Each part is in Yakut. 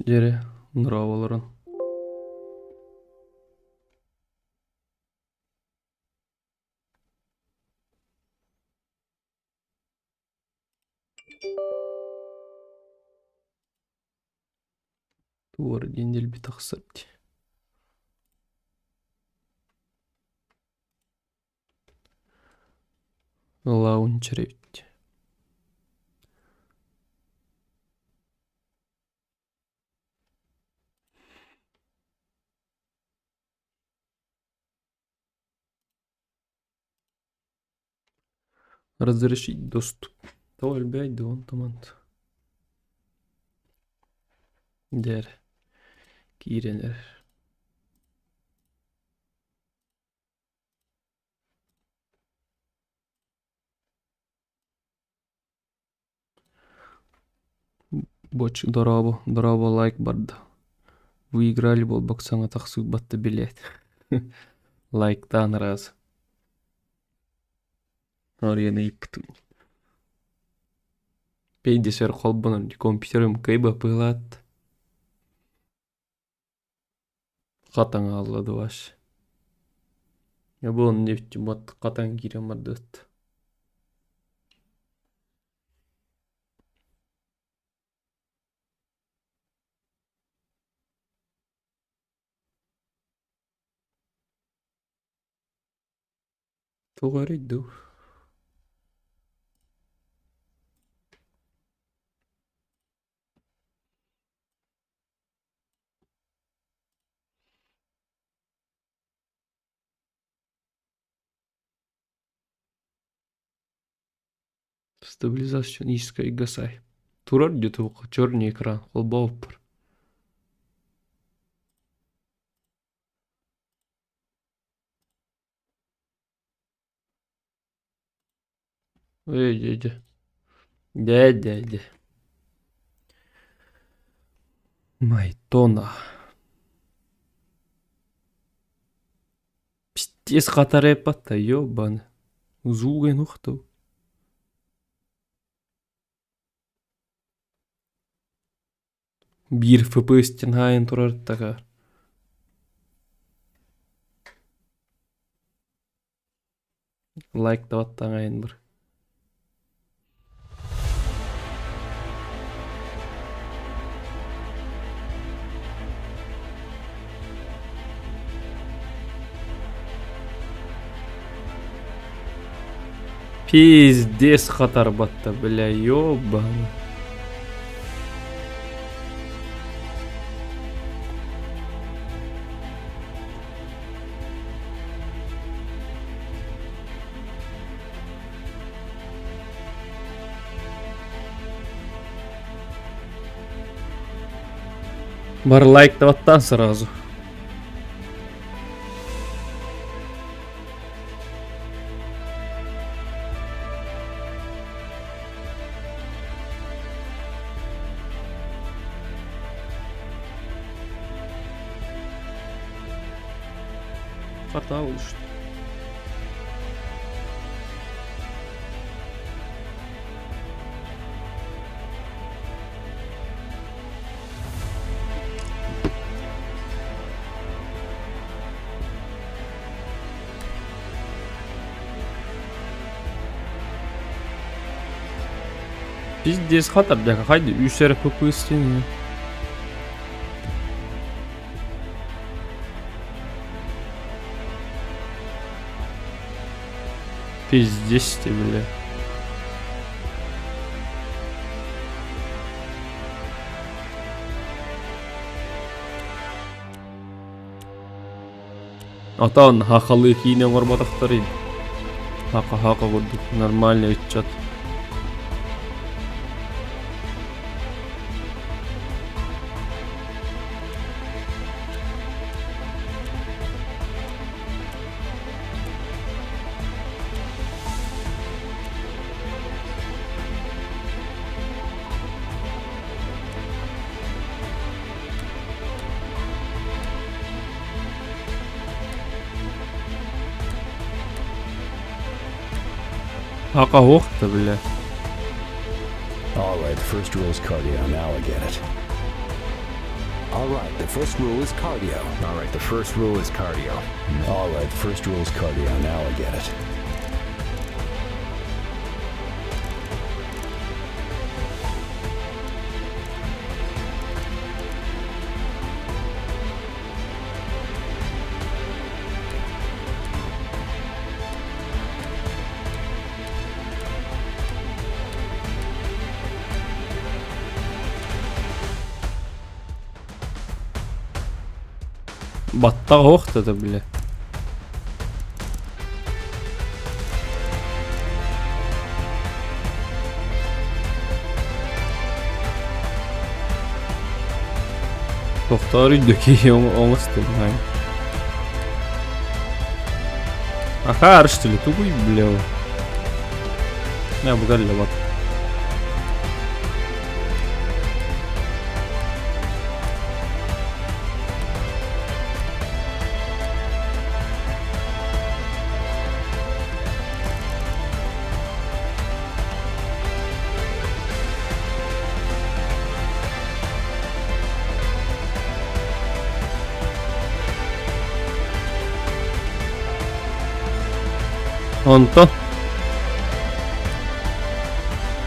Дьэрэ, дорооболорун. Туора диэн дэлби тахсар дии. Лаунчер эбит. Разрешить доступ. Тоҕо элбээй дуо онтумант. Дьэ киирэн эрэр. Боч дорообо, дорообо лайк барда. Выиграли буолбак саҥа тахсыыбатта билээт. Лайктаан раз. Арыйан ыйыппытым. Пейдесер холбонон компьютерым кыйбаппыылаат. Хатан хаалла дуо Бу онно бот хатан киирэн бардыбыт. Туох эрэй дуу? Стабилизация низкая гасай. Турар где-то черный экран, холбооппор. Эй, дьэ, дьэ, дьэ, дьэ. Майтона. Пиздец хатарайпат-то, ёбаный. Зуген ухту. Биир ФПС хаайан турар такаар. Лайк таваттаҥайын бар. Пиздец хатарбатта, бля, ёбаный. Бар лайктабаттан сразу. Хата oluştu. Пиздец хатар бляха, хайды үс эрэ ПП-стен. Пиздец ты, бля. Атан хахалы киинэ оҥорботохторуй. Хака-хака курдук нормальный ыччат. Хака уохта, бля. All right, the first rule is cardio. Now I get it. All right, the first rule is cardio. All right, the first rule is cardio. All right, first rule is cardio. Now I get it. Баттаҕа оһох да бile. Тохтоор үрдүкий оҥостум Аха что ли тугуй бля. Я бугалли вот. Онто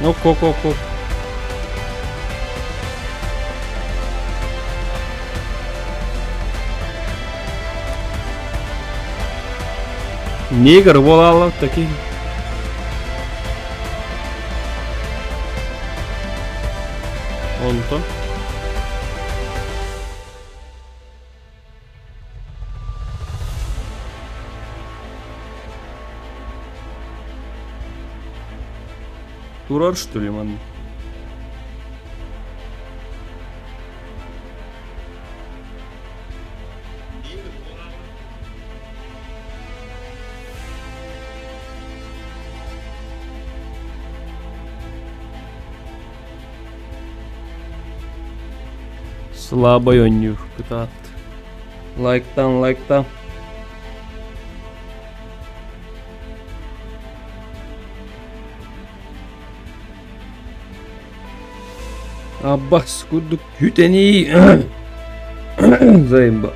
Ок, ок, ок, ок. Негр буолааллар такие. Онтон Турар что ли манна? Слабый оонньуур кытаат. Лайктан, лайктан. Аббас курдук күтэнии заимба.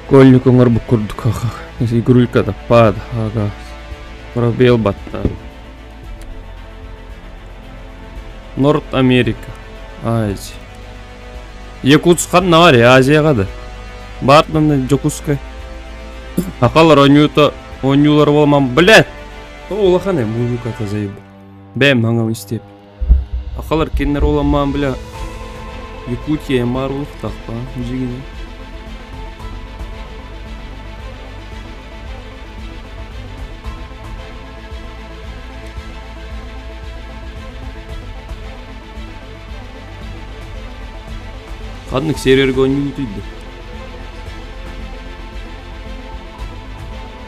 Кольник оҥорбут курдук игрулька таппаат ага пробел баттаан Норд Америка Азия Якутск ханна баар Азияҕа да баартан Дьокуускай Сахалар оонньуута оонньуулар буолман блядь улахан ээ музыката заеб бэйэм хаҥам истиэп Сахалар кинилэр уоламмаан бля Якутия баар буолуохтаах дьиҥинэн Ханнык сервергэ оонньуубутуй да?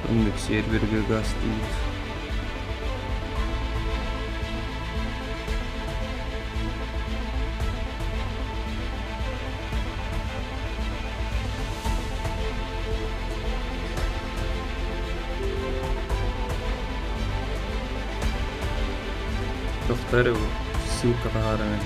Ханнык сервергэ гаастыыбыт? Тохтор ссылка таһааран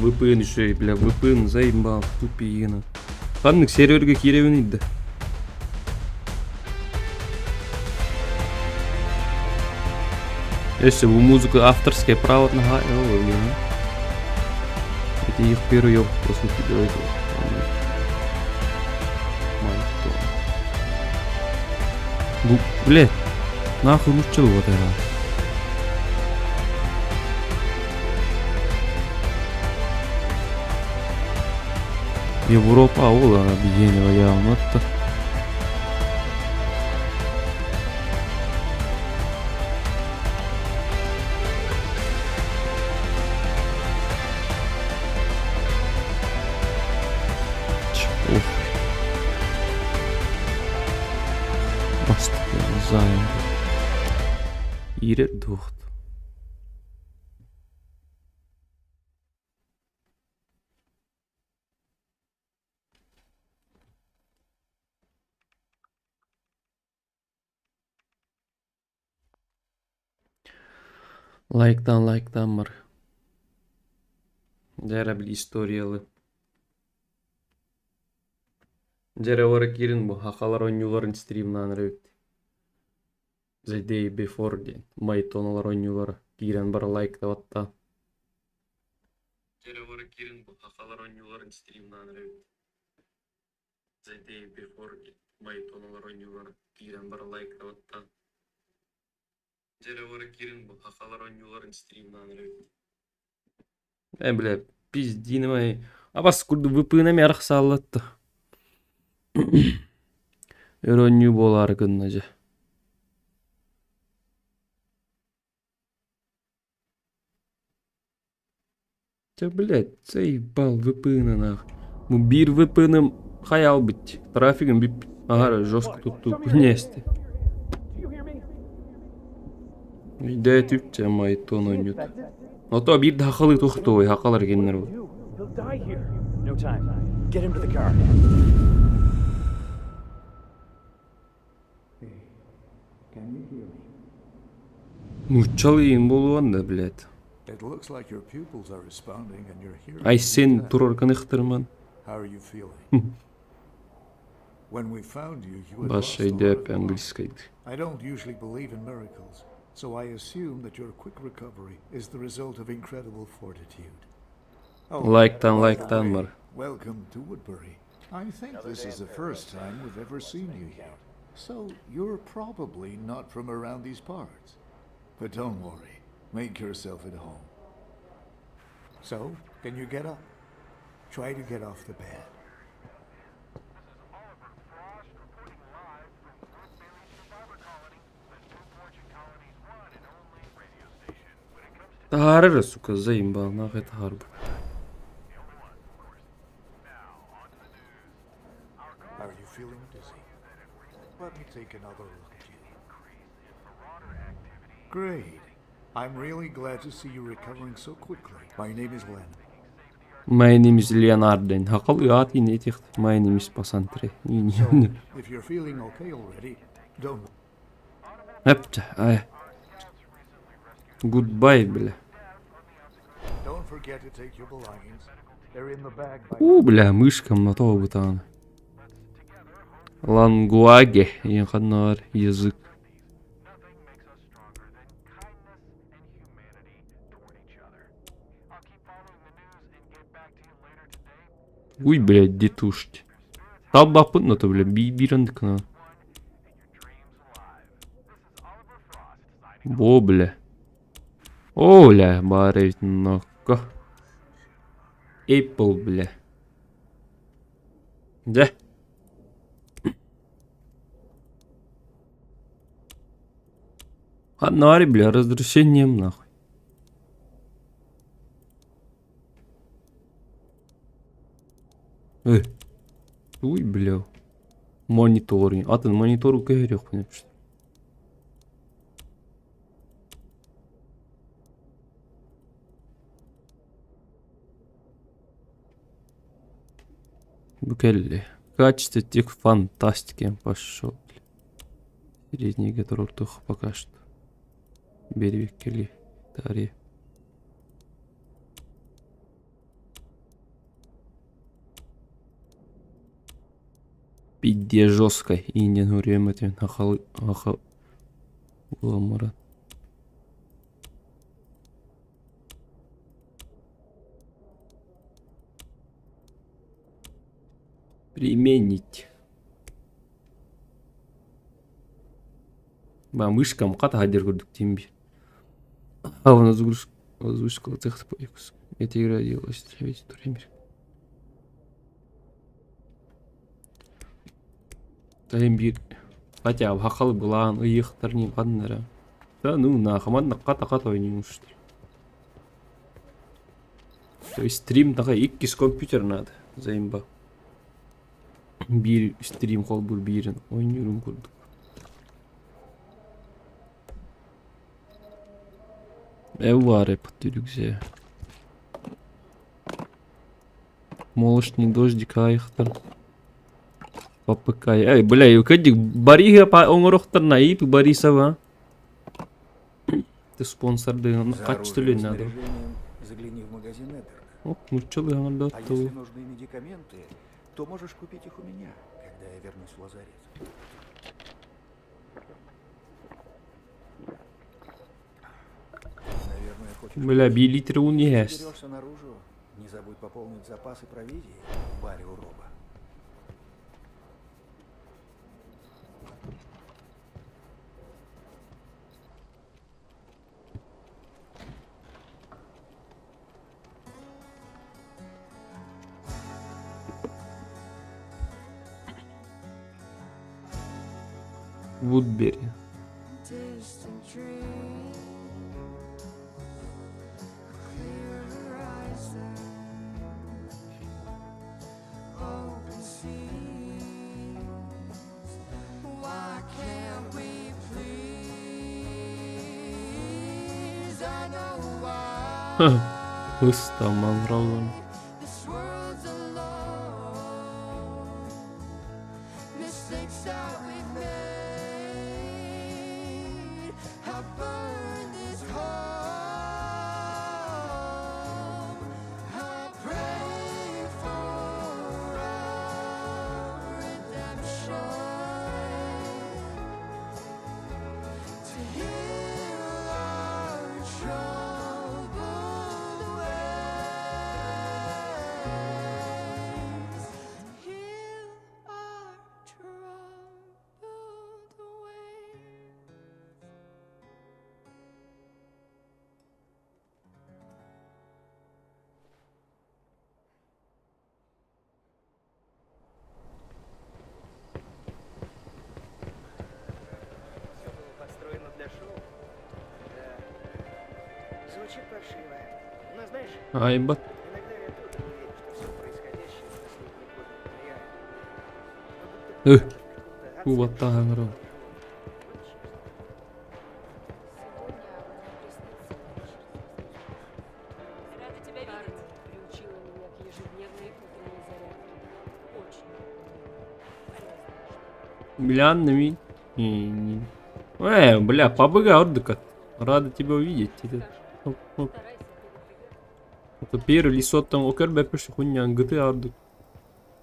VPN еще и, бля, VPN заебал, тупиина. Ханнык сервергэ киирэбин ыйда. Өссө бу музыка авторское право наһаа блин. Это их первый опыт просто делать. Бу Блядь, нахуй нуччал вот это. Европа ол объединила явно. Чпух. Бастакы Иирэр дуохт. Лайктаан лайктаан бар. Дьэ эрэ били историялы. Дьэ эрэ олоро киирин бу хахалар оонньууларын стримнаан эрэ эбит. The Day Before диэн Майтоналар оонньуулара киирэн бары лайктабаттаан. Дьэ эрэ олоро киирин бу хахалар оонньууларын стримнаан эрэ эбит. The Day Before диэн Майтоналар оонньуулара киирэн бары лайктабаттаан. Э, бля, пиздиновай. Абас курдук выпыынами арахсааллатта. Өрөннүү буолаары гынна дьэ. Дьэ, блядь, заебал выпыына нах. Бу биир выпыыным хайаалбыт. Трафигым бүппүт. Аһара жестко туттуу күнээсти. Өйдөөтүп майтон оонньуут. Ото биир да хахалыы туохтуой хахалар кинилэр бу. No time. Get him to the car. Can you hear me? Нууччалыы буолуон да, блядь. It looks like your pupils are responding and your hearing. is Айсен intact. тураргын ыхтырман. How are you feeling? When we found you, you had Бас lost a lot of өйдөөп blood. английскайды. I don't usually believe in miracles, so I assume that your quick recovery is the result of incredible fortitude. Oh, Лайктан by the лайктан way, бар. Welcome to Woodbury. I think this is the first time we've ever seen you here, so you're probably not from around these parts. But don't worry, make yourself at home. So, can you get up? Try to get off the bed. Таһаарар сука заебал нахуй таһаарбыт. Are you feeling dizzy? Let me take another look at you. Great. I'm really glad to see you recovering so quickly. My name is Len. My name is Leonardo. Хакал аат ини этих. My name is Пасантре. So, if you're feeling okay already, don't Эптэ. Ай. Goodbye, бля. don't forget to take your belongings. They're in the bag by У, бля, мышка мато бутан. Лангуаге, ханнар язык. Уй, блядь, детушки. Табапыт но то, бля, бирандыкна. Бо, бля. О, бля, барыть нокко. Apple, бля. Дьэ. Ханнари, бля, разрешением нахуй. Эй. Уй, бля. Монитор. Атын монитору көһөрүөх Бу кэллэ. Качество тех фантастики пошел. Средний туруортуох пока что. Бербиккели тари. Пизде жестко. И не нурем это нахал аха уламара. Применить. Ба мышкам хата хадер курдук тимби. А он озвучка цех Эта игра делалась для весь турмир. Тайм биир хотя хахал былаан ыйыахтар ним ханнара. Да ну нахуй манна хата-хата ойнуймуштар. То есть стрим такой иккис компьютер надо заимба. Биир стрим холбур биирин ойнуурум курдук. Эваре подтүрүкзе. Молочный дождик айхтар. Папыкай. Эй, бля, кадик Борига по оҥорохтор Наиб Борисова. Ты спонсор да, За качество оружием и надо. снаряжением загляни в магазин Эдерна. Оп, нуччалы А аңырдаттı. если нужны медикаменты, то можешь купить их у меня, когда я вернусь в лазарет. Наверное, хочешь Бля, пить? bir litre un есть. Соберешься наружу, не забудь пополнить запасы провизии в баре у Роба. Вудбери. Ыстаман раллан. Все было подстроено для шоу. Да. Звучит паршиво. Но знаешь, Айбат. иногда я тоже не верю, что все происходящее в последние годы реально. Мы будто Эх, правда в каком-то адском Убатта аңырал. шоу. Вот честно. Рада тебя видеть. Приучила меня к ежедневной утренней зарядке. Очень полезная штука. Бля, ми. Не, бля, побыга ордыка. Рада тебя увидеть. Это, оп, оп. Старайся передвигаться. Это первый лисоттан окер бәпіш хуйнян GTA ордык.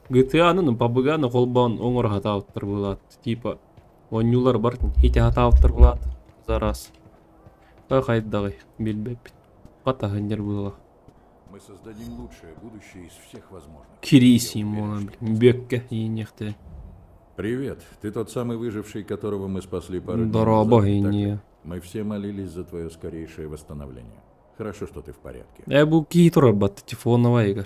GTA-ны побыганы холбан оңор хатауттар булат. Типа, онюлар бар, хите хатауттар булат. Зараз. Та хайдагы, билбеппит. Ката хыннер була. Мы создадим лучшее будущее из всех возможных. Кириси Я уверен, мона, что- блин. Бекке инехте. Привет. Ты тот самый выживший, которого мы спасли пару дней Дороба назад, не так ли? не. Мы все молились за твое скорейшее восстановление. Хорошо, что ты в порядке. Я был китро, бат, телефонного игр.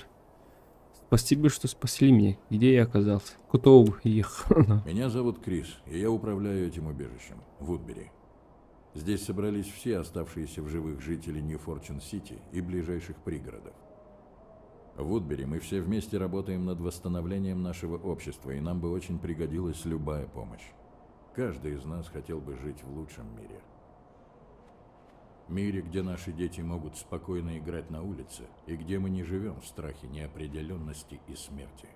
Спасибо, что спасли меня. Где я оказался? Куда уехал? Меня зовут Крис, и я управляю этим убежищем, Вудбери. Здесь собрались все оставшиеся в живых жители Нью-Форчун-Сити и ближайших пригородов. В Вудбери мы все вместе работаем над восстановлением нашего общества, и нам бы очень пригодилась любая помощь. Каждый из нас хотел бы жить в лучшем мире. Мире, где наши дети могут спокойно играть на улице, и где мы не живем в страхе неопределенности и смерти.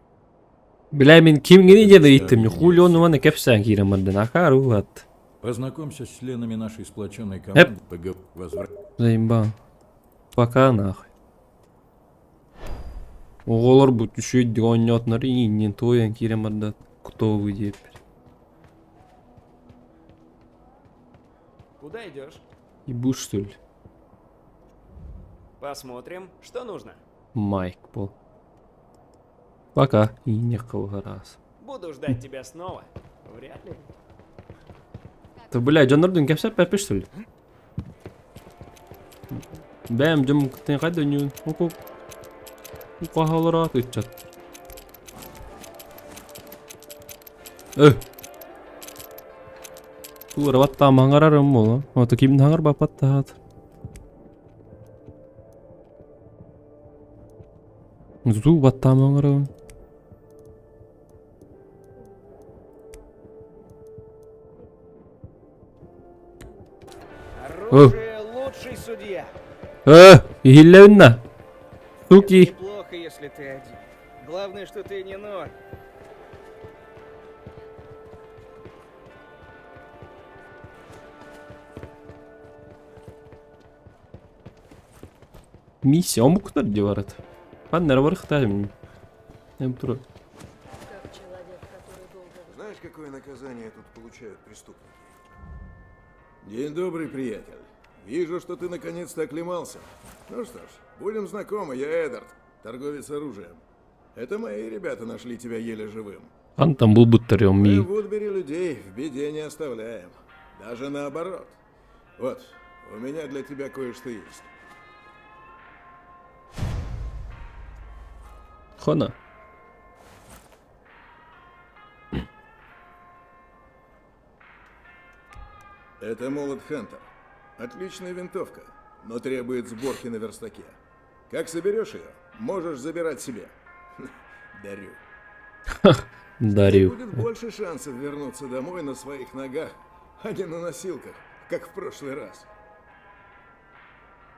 Бля, мен кимгини деді иттим. Хули он вана кепсән киремерден. Акар улат. Познакомься с членами нашей сплоченной команды. ПГ возвра- Заимба. Пока нахуй. Оғолор бу түшөй дигоннотнар иннен тоян киремерден. Кто вы деп. Куда идешь? Ебу что ли? Посмотрим, что нужно. Майк пол. Пока. И не раз. Буду ждать тебя снова. Вряд ли. Как Ты, бля, дьоннордуун кэпсэппэппин что ли? Бэйэм дьоммун кытта хайда ойнуубун? Оку Хаалараат ыччат. Э! Туора баттаам хаҥарарым буолла. Ото ким хаҥар баппаттаат. Зу баттаам хаҥарабын. Оружие лучший судья. Э, иһиллэбин Суки. Неплохо, если ты один. Главное, что ты не ноль. Миссия омуктар дии барат. Ханна эрэ барыахтаах Тура. Как человек, который долго Знаешь, какое наказание тут получают преступники? День добрый, приятель. Вижу, что ты наконец-то оклемался. Ну что ж, будем знакомы, я Эдард, торговец оружием. Это мои ребята нашли тебя еле живым. Хантан булбуттар Мы мии. в Вудбери людей в беде не оставляем. Даже наоборот. Вот, у меня для тебя кое-что есть. Хона. Это молот Хантер. Отличная винтовка, но требует сборки на верстаке. Как соберешь ее, можешь забирать себе. Дарю. Дарю. Будет больше шансов вернуться домой на своих ногах, а не на носилках, как в прошлый раз.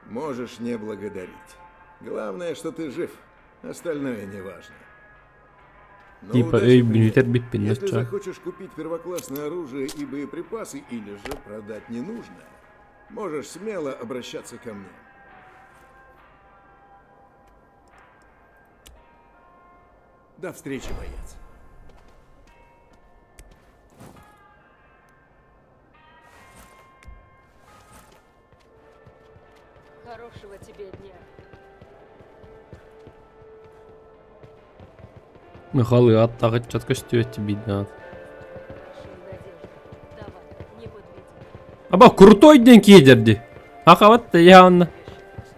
Можешь не благодарить. Главное, что ты жив. Остальное не важно. Ну, Типа, удачи, эй, приятель. бүтэр бүппүн Если ночча. захочешь купить первоклассное оружие и боеприпасы, или же продать ненужное, можешь смело обращаться ко мне. До встречи, боец. Хорошего тебе дня. Михалы аттаах ыччат көстүбэт биирдээх. Большие надежды. Давай, не подведи. Аба крутой день киедерди. Ахават явно.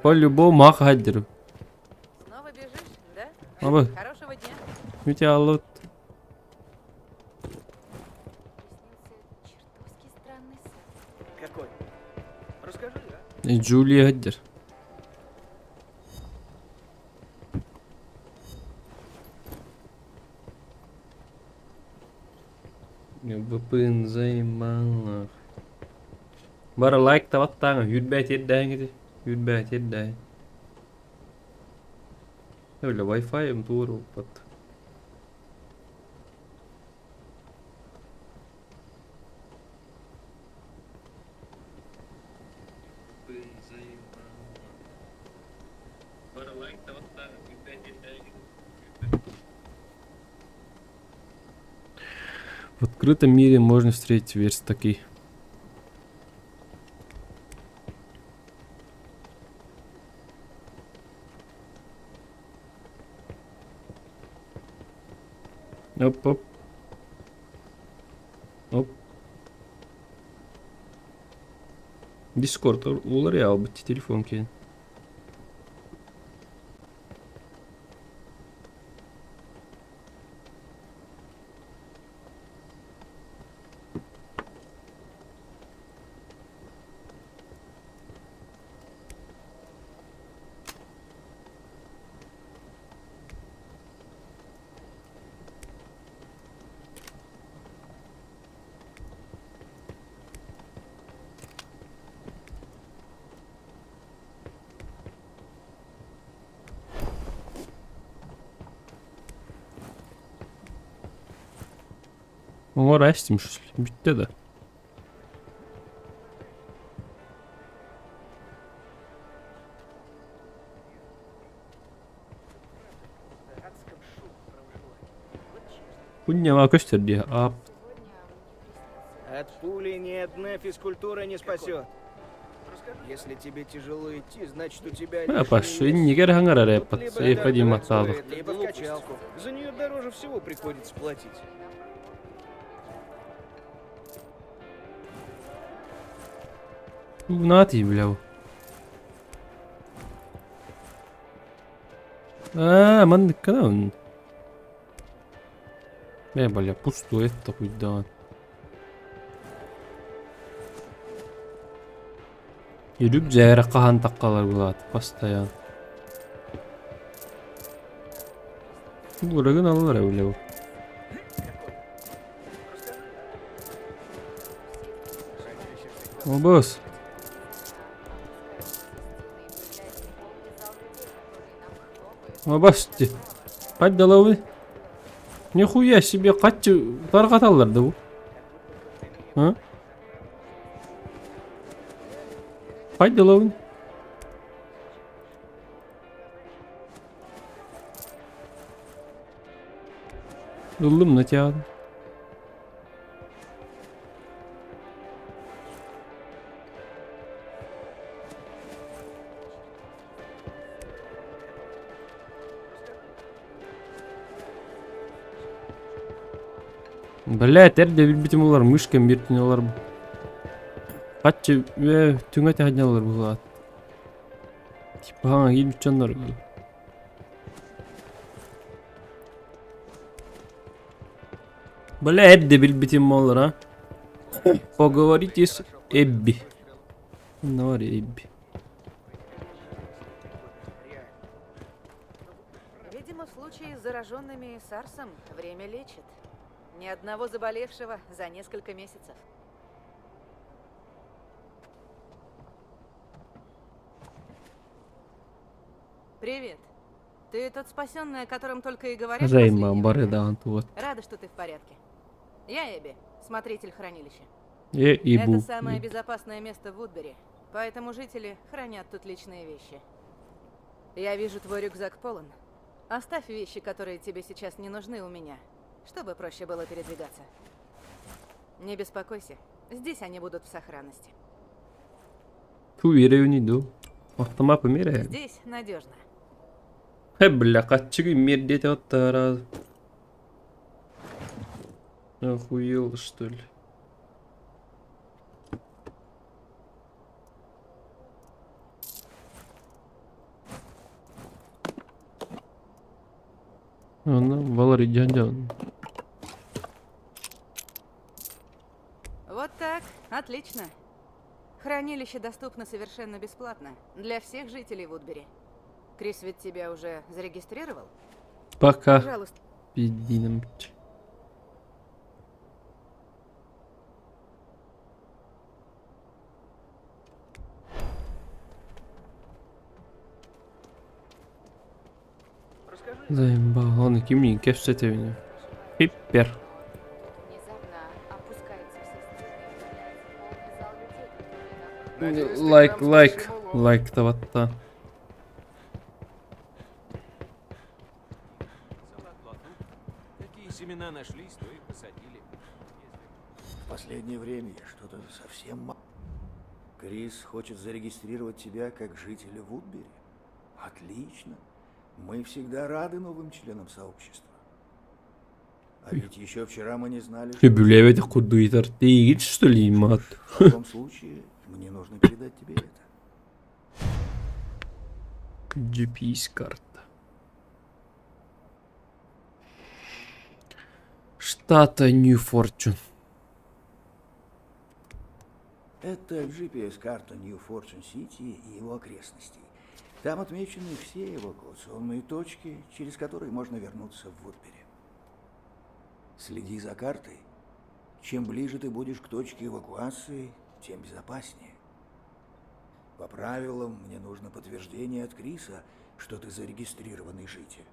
По-любому ахаддер. Снова бежишь, да? Аба, Хорошего дня. Митя Приснился чертовски странный сон. Какой? Расскажи, а? Джулия хаддер. Быпын займалах. Бара лайк таваттаҥ, үрбэт ирдээҥити. Үрбэт ирдээн. Өлө Wi-Fi тууруппат. В открытом мире можно встретить верстаки. Оп, оп. Оп. Дискорд уларыйбыт телефон киэн. Оҥор эстим бүттэ да. Адском шум прожила. Вот честно. Кунньама көстөр дии. Ап. От пули ни одна физкультура не спасет. Если тебе тяжело идти, значит у тебя лишний Паш, вес. иннигэр хаҥарар Тут эппат. либо Эйфа это дии дурацкое, маттаабыт. либо в качалку. За нее дороже всего приходится платить. Наати бля. Аа, манныккана. Бля, бля, пустой это хуйда. Рюкзак хаһан таххалар булаат постоянно. Бурагын алалар бля. Обос. Обос ти. Поддаловы. Нихуя себе катчы таргаталлар да бу. А? Хайдаловын. Ыллым натяды. Блять, эрдэ билбитим олар мышкам биртин олар. Хатчы түҥэ тэһэнньаллар быһылаат. Типа хаҥа киирбит дьоннор. Бля, эрдэ билбитим олар, а. Поговорите с Эбби. Навари Эбби. Видимо, в случае с зараженными САРСом время лечит. Ни одного заболевшего за несколько месяцев. Привет. Ты тот спасенный, о котором только и говорят в Займа последнее бары время? даҕан туот. Рада, что ты в порядке. Я Эбби, смотритель хранилища. Э и Это бу. самое безопасное место в Вудбери, поэтому жители хранят тут личные вещи. Я вижу, твой рюкзак полон. Оставь вещи, которые тебе сейчас не нужны у меня, чтобы проще было передвигаться. Не беспокойся, здесь они будут в сохранности. Ту үөрэбиний дуу. Автомат миэрэ. Здесь надежно. Э бля, хаччыгы миэрдиэтэ оттара. Охуел, что ли? Онно балар дьон Вот так, отлично. Хранилище доступно совершенно бесплатно для всех жителей Вудбери. Крис ведь тебя уже зарегистрировал? Пока. Пожалуйста. Пиздинам. Заебал, он кимни кэпсэтэбин. Хиппер. Внезапно опускается все стены и появляется полный зал людей, которые нам Лайк, лайк, лайк таватта. Какие семена нашлись, то и посадили. В последнее время я что-то совсем... Крис хочет зарегистрировать тебя как жителя Вудбери. Отлично. Мы всегда рады новым членам сообщества. А ведь еще вчера мы не знали, что... Сөбүлээбэтэх курдук ыйытар тиигит что ли мат. В таком случае мне нужно передать тебе это. GPS карта. Штата Нью-Форчун. Это GPS-карта Нью-Форчун-Сити и его окрестностей. Там отмечены все эвакуационные точки, через которые можно вернуться в Вудбери. Следи за картой. Чем ближе ты будешь к точке эвакуации, тем безопаснее. По правилам, мне нужно подтверждение от Криса, что ты зарегистрированный житель.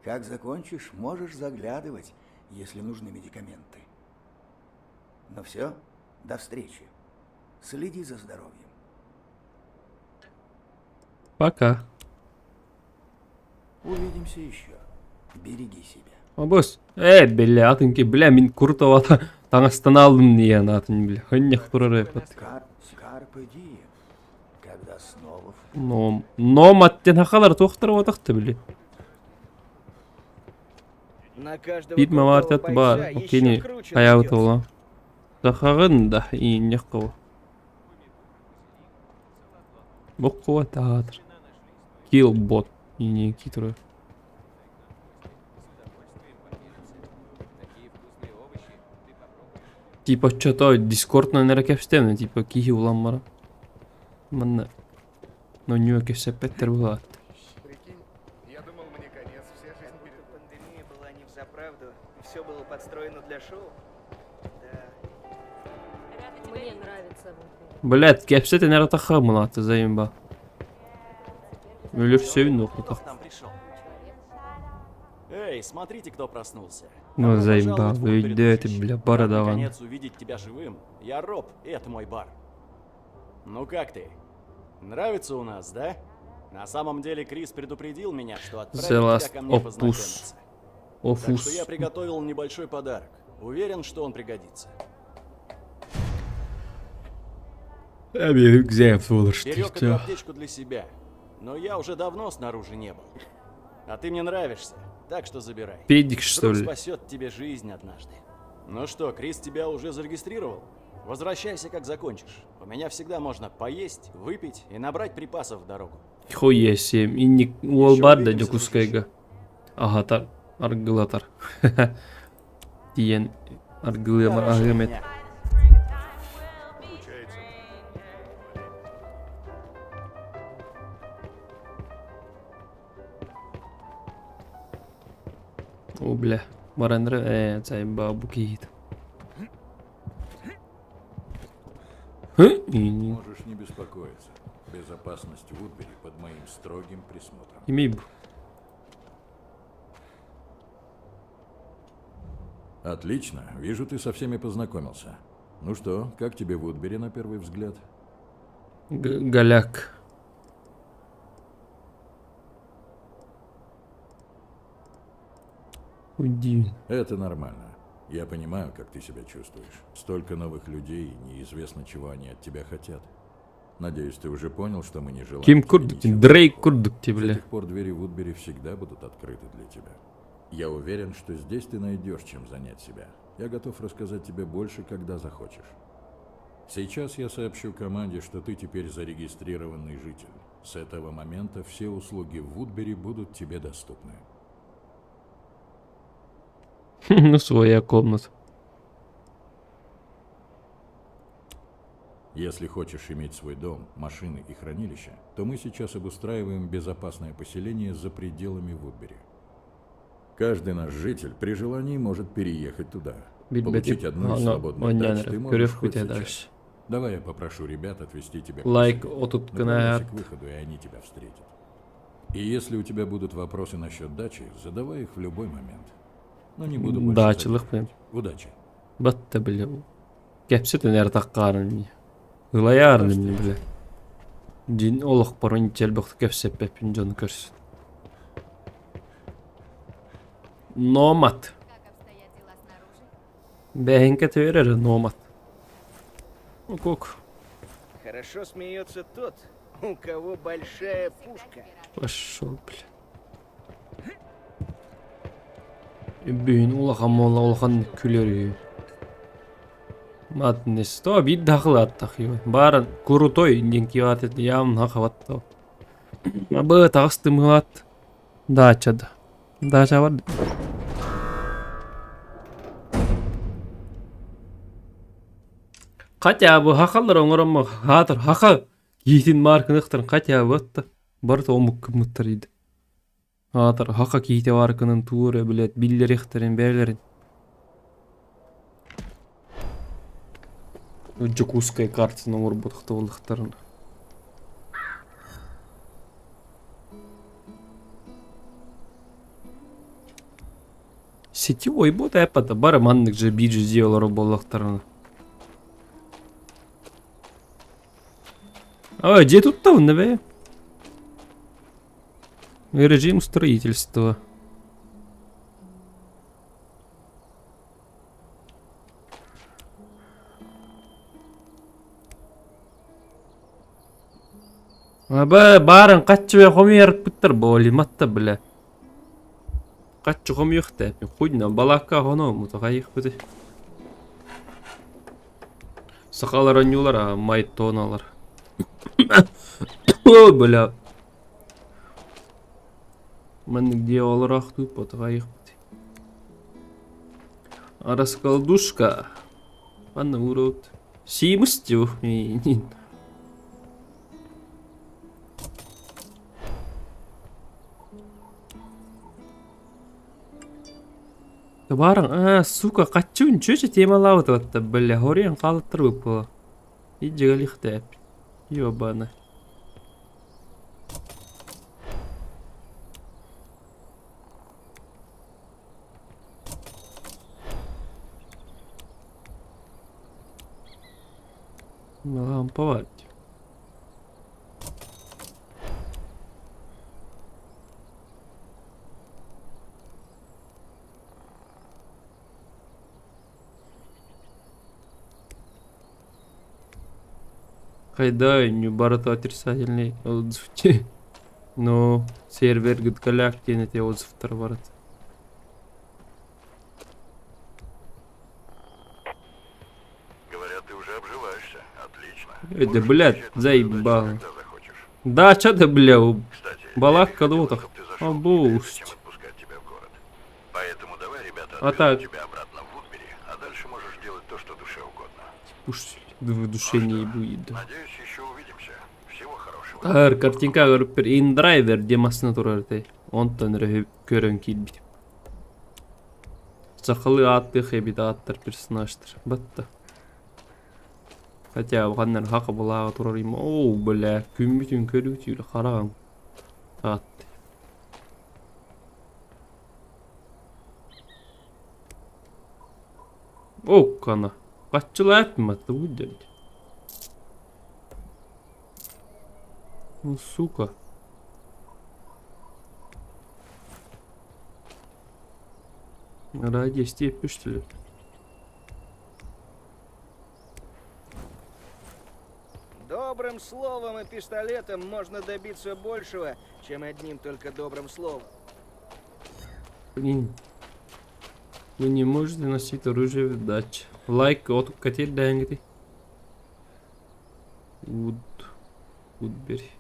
Как закончишь, можешь заглядывать, если нужны медикаменты. Ну все, до встречи. Следи за здоровьем. Пока. Увидимся еще. Береги себя. Обос. Э, бля, атынки, бля, мин куртовата таҥастан алдым диэн атын, бля. Хыннях турар эппит. Carpe diem. Когда снова в Ном, ном аттен хахалар туохтар отахты, бля. На каждого Бит крутого мавартат бар, бойца еще окини круче хаябыт найдется. ола. Сахагын да, ииннях кого. Боккуот аатыр. Killbot инники турар. Типа что-то Дискорднан эрэ кэпсэтэмин, типа киһи улан баран. Манна нонньуо кэпсэппэттэр буолаат. Пандемия была не взаправду, и все было подстроено для шоу. Да. Мне нравится Вудбери. Блядь, кэпсэтэн эрэ тахха мылааты заимба. Өлөрсөбүн Кто охотах. к нам пришел? Эй, смотрите, кто проснулся. Ну Добро заимба, пожаловать в Вудбери, өйдөөтүм дружище. бля бара Рад даҕаны. наконец увидеть тебя живым. Я Роб, и это мой бар. Ну как ты? Нравится у нас, да? На самом деле Крис предупредил меня, что The отправит тебя Last ко мне of Us. познакомиться. Так что я Офус. приготовил небольшой подарок. Уверен, что он пригодится. Берег эту аптечку для себя. Но я уже давно снаружи не был. А ты мне нравишься, так что забирай. Педик, что Вдруг ли? спасет тебе жизнь однажды. Ну что, Крис тебя уже зарегистрировал? Возвращайся, как закончишь. У меня всегда можно поесть, выпить и набрать припасов в дорогу. Хуя себе. Инник уол Еще бар да увидимся, Дьокуускайга. Аһатар, аргылатар. Тиийэн аргылыамар Хорошего аһыам эт. дня. О, бля. Баран эрэ ээ, заебал бу киһит. Хы? Ини. Можешь не беспокоиться. Безопасность Вудбери под моим строгим присмотром. Имей бу. Отлично. Вижу, ты со всеми познакомился. Ну что, как тебе Вудбери на первый взгляд? Г- Голяк. Уйди. Это нормально. Я понимаю, как ты себя чувствуешь. Столько новых людей, и неизвестно, чего они от тебя хотят. Надеюсь, ты уже понял, что мы не желаем Ким тебе курдук, ничего Дрейк плохого. курдук С бля. этих пор двери Вудбери всегда будут открыты для тебя. Я уверен, что здесь ты найдешь, чем занять себя. Я готов рассказать тебе больше, когда захочешь. Сейчас я сообщу команде, что ты теперь зарегистрированный житель. С этого момента все услуги в Вудбери будут тебе доступны. Ну, своя комната. Если хочешь иметь свой дом, машины и хранилище, то мы сейчас обустраиваем безопасное поселение за пределами Вудбери. Каждый наш житель при желании может переехать туда. Билбэтим Получить одну из аҥа свободных оонньоон дач эрэ ты можешь көрүөх хоть бүтэ сейчас. дальше. Давай я попрошу ребят отвезти тебя к Лайк поселению. отут Направляйся гынаат. к выходу, и они тебя встретят. И если у тебя будут вопросы насчет дачи, задавай их в любой момент. Но не буду больше Даачылык задерживать. Удачи. Батта бля. Кэпсэтэн эрэ таккаарын Ылайаарын эмне бля. Дьин олохпор элбэх кэпсэппэппин дьону көрсүн. Номад. Бэһиҥкэ төөр эрэ номад. Ок-ок. Хорошо смеется тот, у кого большая пушка. Пошел, бля. Бүгүн улахан буолла улахан күлэр үһү. Madness. То биир да хылааттах Баар крутой диэн киһи явно хабатта. Абы таҕыстымыат. Дачада. Дача бар. Хотя бы хахаллар оҥороммо хаатар хаха киитин мааркыныхтарын хотя бы атта. Барыта омук кыммыттар иди. Хаатар хаха киите бааркынын туура блядь биллерихтерин бээлерин. Дьокуускай картатын оҥорбутахта буоллахтарына. Сетевой бот эпата бары маннык же бирже дьиэ буоллахтарына. А, дьиэ туттабын бээ? Режим строительства. Аба баарын хаччы хомуйарпыттар буолиматта бля. Хаччы хомуйахта хуйна балакка хоно мутахайыхпыты. Сахалар оонньуулар майтоналар. О, бля. Маннык дьиэ олороохтуу потаҕайыахпыт. Раскладушка. Манна уурабыт. Сиимус дьу. Табаарыҥ, аа, сука, хаччы үнчүөчэ темалаабыт батта, бля, хоруйан хаалыттар буолла. Иджигалихтээп. Ёбана. Лампа баар дии. Хайда барыта отрицательный отзыв Но сервер гыткаляк диэн эти отзывтар барыт. Говорят, ты уже обживаешься. Отлично. Это, блядь, заебало. Да, чё ты, бля, балакка двутах. Обусть. Поэтому давай, ребята, А так. тебя обратно в Вудбери, а дальше можешь делать то, что душе угодно. Пусть в душе не будет. Надеюсь, еще увидимся. Всего хорошего. Таар картинка көрүппэр InDriver демасына турар этэй. Онтон эрэ көрөн киирбитим. Сахалыы ааттыах эбит ааттар персонажтар. Батта. Хотя ханна хака былааҕа турар им. Оо, бля, күммүтүн көрүүтүр хараҕым. Аат. Оккана. Каччылааппын будет. Ну, сука. Ради степи, что ли? Добрым словом и пистолетом можно добиться большего, чем одним только добрым словом. Блин. Вы не можете носить оружие в даче. Лайк от котель дайнгри. Вуд. Вудбери.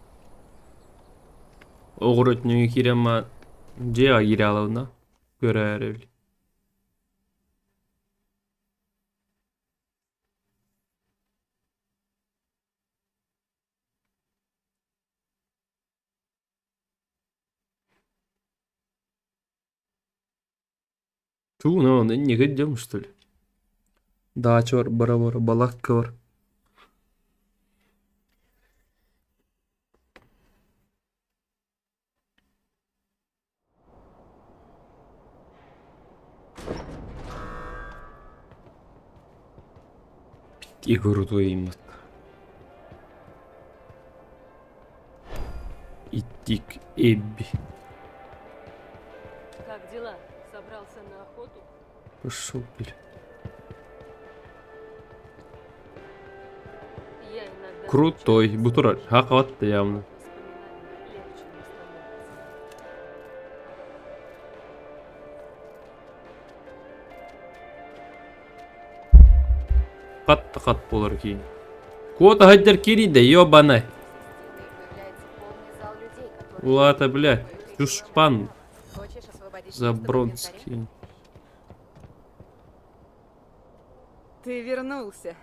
Оҕуротньуҥу киирэн дьиэҕэ киирэ алабына көрөөрү Ту, ну, не идем, что ли? Дача бар, бара бар, балакка бар. Игору имат. Иттик Эбби. Как дела? Собрался на охоту? Пошел, бля. Я иногда Крутой. Бутурар. Хакаватта явно. воспоминаний легче не становится. Хат хат болар кейін. Куота хаддер кириде, ёбана. Улата, бля, чушпан Хочешь освободить место в инвентаре? Забронский. Ты вернулся.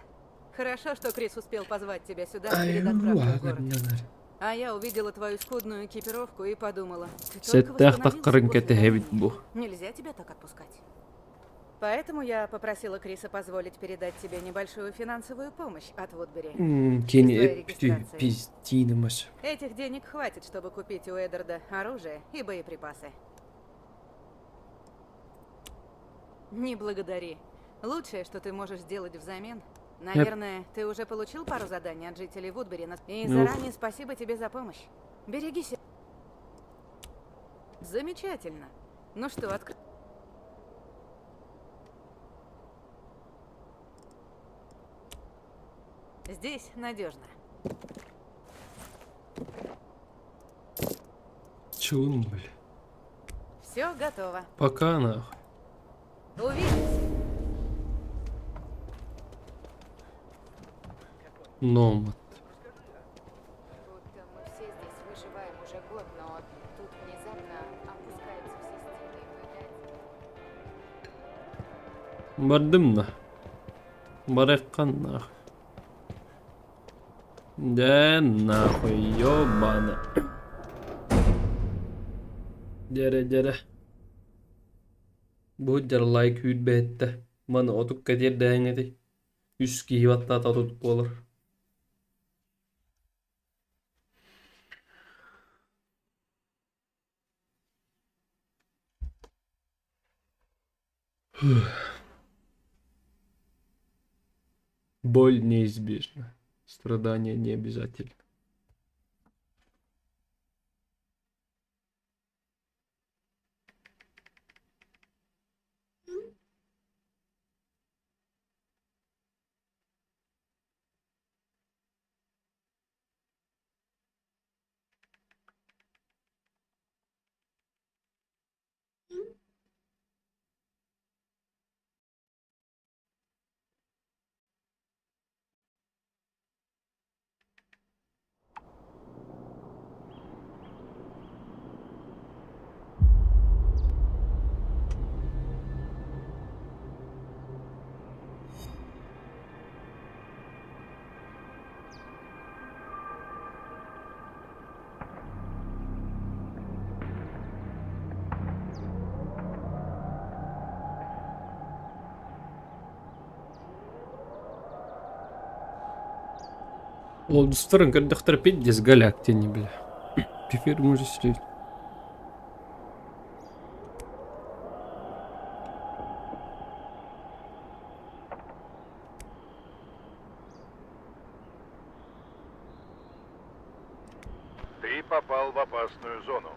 Хорошо, что Крис успел позвать тебя сюда перед отправкой в город. А я увидела твою скудную экипировку и подумала, ты только Сэттээх восстановился таххарын после кэтэһэбит ранения. бу. Нельзя тебя так отпускать. Поэтому я попросила Криса позволить передать тебе небольшую финансовую помощь от Вудбери. Кини Из твоей эпти регистрации. пиздинымас. Этих денег хватит, чтобы купить у Эдарда оружие и боеприпасы. Не благодари. Лучшее, что ты можешь сделать взамен. Наверное, ты уже получил пару заданий от жителей Вудбери. И Ну. заранее спасибо тебе за помощь. Береги себя. Замечательно. Ну что, откры... Здесь надежно. Чун, бля. Все готово. Пока нахуй. Увидимся. Номад. Бардым да. Барыаххан нахуй. Дьэ нахуй ёбана. Дьэрэ дьэрэ. Бу дьэр лайк үүрбэһиттэ. Маны отукка тиэрдээҥҥитий. Үс киһи баттаата отут буолар. Боль неизбежна, страдания не обязательно. Олдустарын көрдөхтөр пиздец галактини, бля. Теперь можешь Ты попал в опасную зону.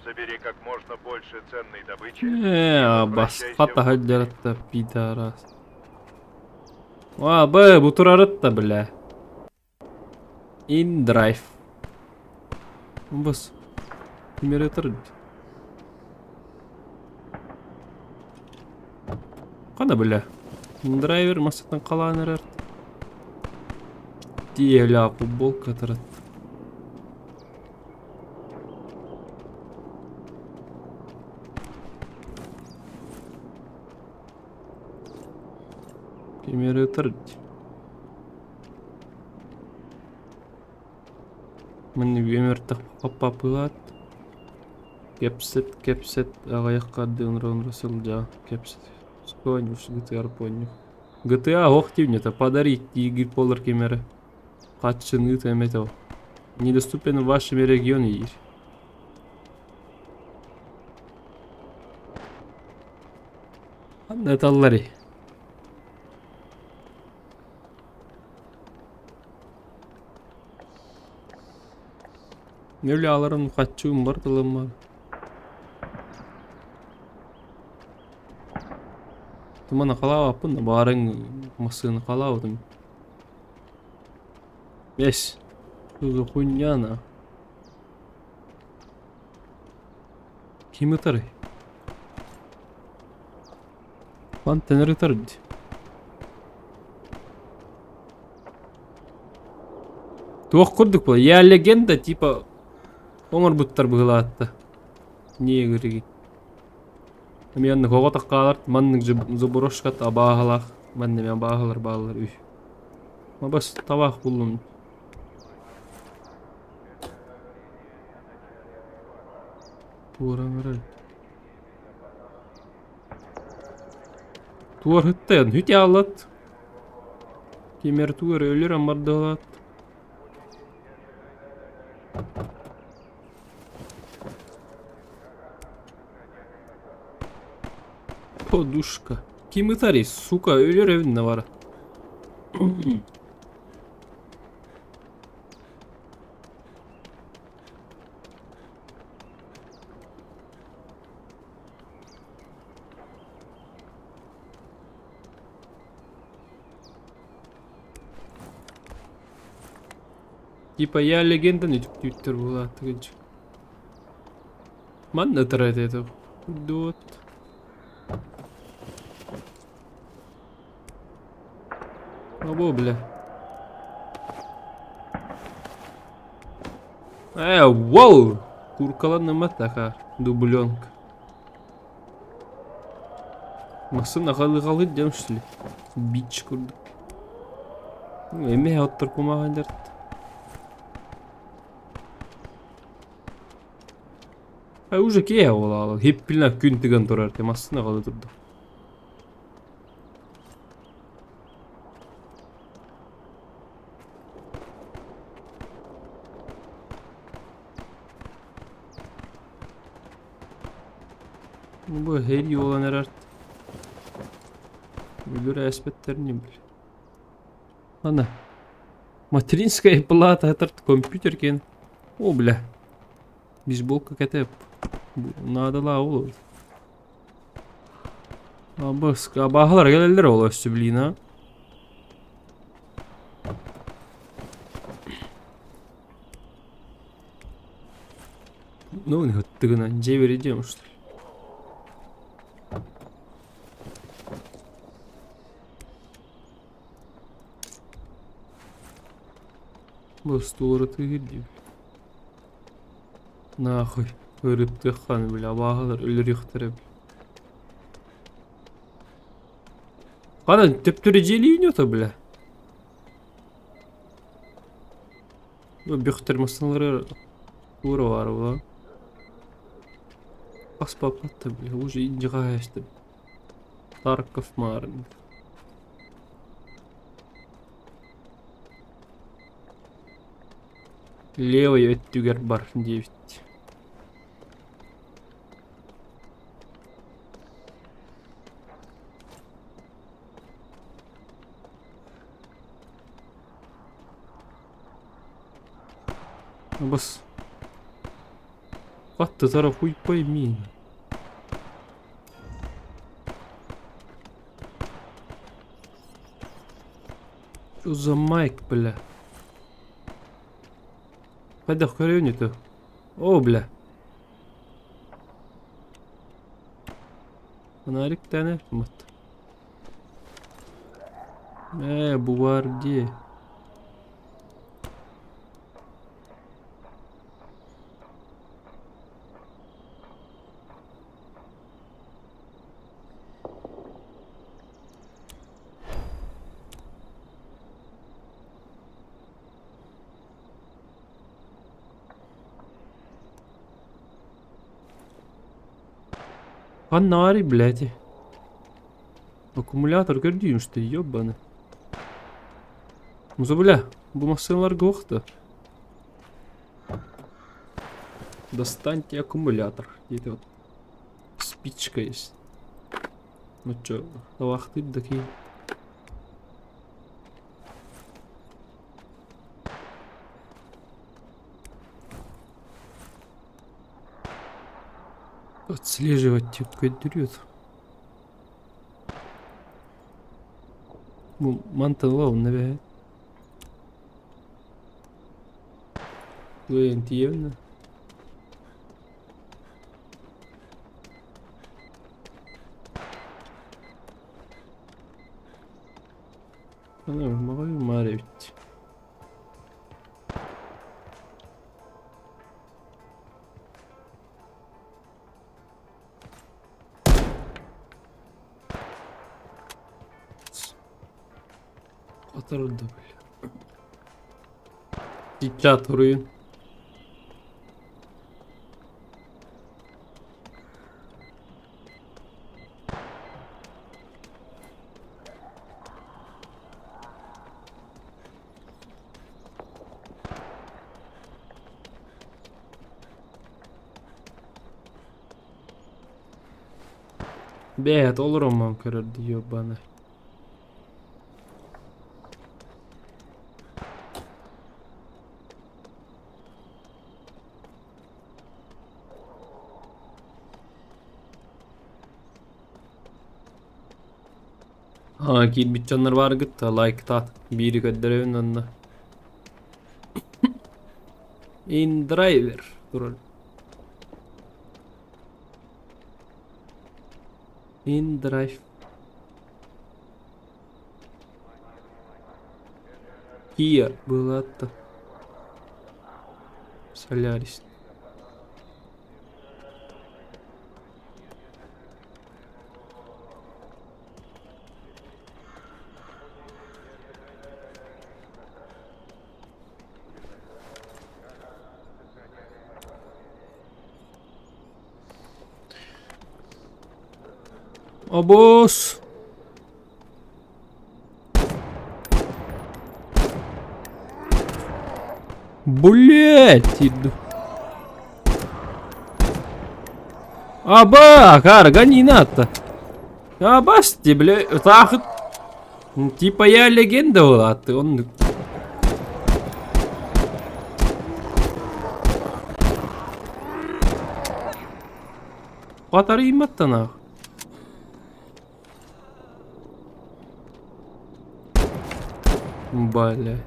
Забери как можно больше ценной добычи. Э, басқа таһырдьаратта пидорас. А, б, бу турарытта, бля. In drive. Бас. Генератор. Хана бля. Драйвер массаттан қалаан эрэр. Тиэлэ футболка тарат. Генератор. Мин үөмэртэх паппапылаат кэпсэт кэпсэт аҕыйах хардыы оҥоро сылдьа кэпсэт Сконюш GTA понню GTA ох это подарить Игорь Полар кемерэ хаччыныы эмэтэ недоступен в вашем регионе диир Ханна ыталларый Нөлө хаччыым бар тылым Тумана халаабаппын да баарыҥ массыына халаабытым. Бес. Что за хуйня на? Ким ытарый? Мантан ытар дии. Туох курдук буолла? Я легенда типа оҥорбуттар быһыылаатта. Негрги. Эмиэ оннук оҕо таккаалар маннык заброшкат абааһылаах манна эмиэ абааһылар бааллар үһү. Мабас табаах буллум. Туоран эрэр. Туорһыттайан хүтэ Кимер туор өлөр аммардалат. Подушка. Ким ытарый, сука, өлөр эбинне бара. Типа я легенда не түктүүттэр буолааттыгынчы. Манна ытар это Дот. Або, бля. Э, вау! Куркаланныма така, дубленка. Массыына аҕалыы диэн что ли? Бич курдук. Эмиэ оттор кумааҕы дьарт. А уже киэһэ буолаалы. Хиппилинэ күн тыган турар те массыына аҕалыы турда. Бу эһиил буолан эрэр. Өлөр ээспэттэрин бил. Ана. Материнская плата этот компьютер кен. О, бля. Бейсболка кэтеп. Наадалаа ол. Абыс, абааһылар кэлэллэр ол өссө блин а. Ну, ыттыгынан дьиэ беридиэм что ли? Бу остуолары тыыһыр диибин. Нахуй, ырыттыаххан бля, абааһылар өлөрүөхтэрэ бля. Ханан төптөрү дьиэлиин ото бля. Бөхтөр массыыналары туора баар буолан. Хас паппатта бля, уже индиҕаһаастым. Тарков маарын. Левый өттүгэр бар диэбит. Бас. What the хуй пойми. Что за майк, бля? Хайдах көрүөн это? О, бля. Фонарик тәне мат. Ээ, бу баар дии. Фонарь, блядь. Аккумулятор көрдүүм что ёбаный. Ну бля, бу массыыналарга уохта. Достаньте аккумулятор. Где-то вот спичка есть. Ну чё, табахтыыр да киһи. Отслеживать көрдөрүөт. Бу мантан ыла онно эбээт. Кыайан тиийэбин да. Аны маҕай эбит. Батырды бля. Сейчас туруйун. Бэйэт олороммон көрөр ёбаный. Аа киирбит дьоннор бааргыт да лайктаат биири көрдөрөбүн онно. InDriver турар. InDrive. Kia была-то. Солярис. Обос! Блять! Иду. Аба, карга не надо. Абасти, бля, тахыт. Типа я легенда была, а ты он... Батарейматтанах. Бля.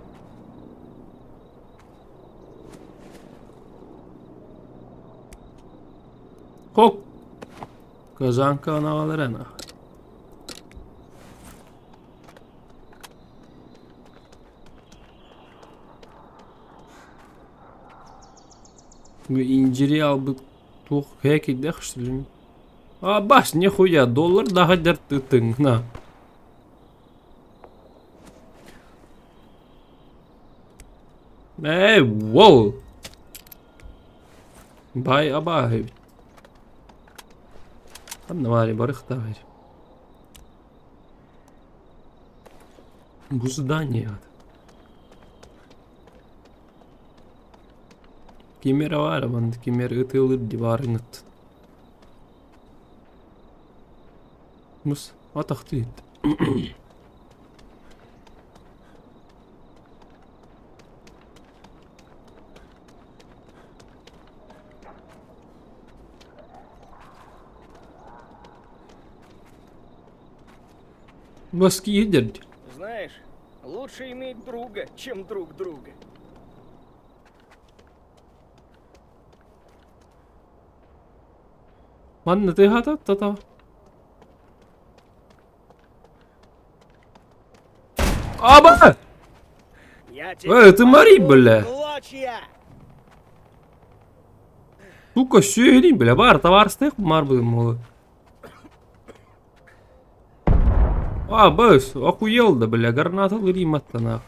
Хоп. Казанка аналарына. Бу инжири албыт туох хэкидэх что ли? А бас нихуя доллар даха дертытың на. Эй, воу! Бай абаһы. Ханна баары барыхтаах. Бу здание. Кимера баара манна кимер ытыалыыр дии баарыҥыт. Мус атахтыыт. Баски едердь. Знаешь, лучше иметь друга, чем друг друга. Манна ты та Аба! Я Эй, ты мари, бля! Клочья! Сука, сүөһүнүй, бля, бар, табаарыстык мар молы. А, быс, охуел да, бля, граната лыриматтана.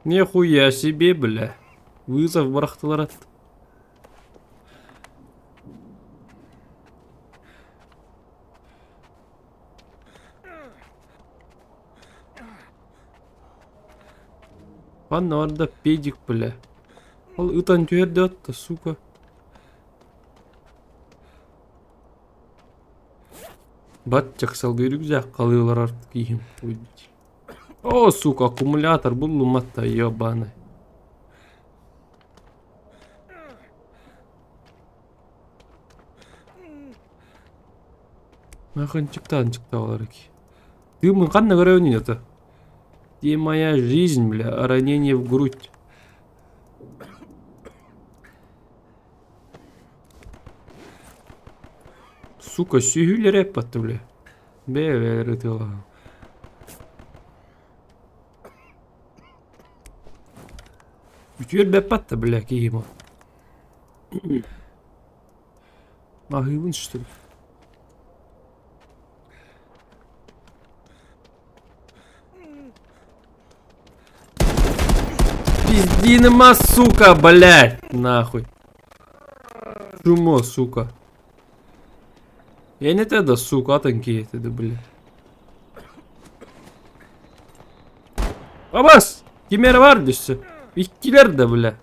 Нихуя себе, бля. Вызов барахтылар Манна барда педик, бля. Ол ытан түһэрдэ отто, сука. Баччах салгыы рюкзак халыылар артык киһим. О, сука, аккумулятор буллуматта, ебаный. Наханчиктан чикталар ки. Ты мы ханна көрөбүн это. Где моя жизнь, бля, ранение в грудь. Сука, сүһүлэр эппатты, бля. Бэ ытыла. Үтүөр бэппатта, бля, киһим. Аһыыбын что ли? Пиздиныма, сука, блядь, нахуй. Чумо, сука. Я не тогда, сука, атанки это, блядь. Абас! Кимер бар дөссө. Иккилер да, бля.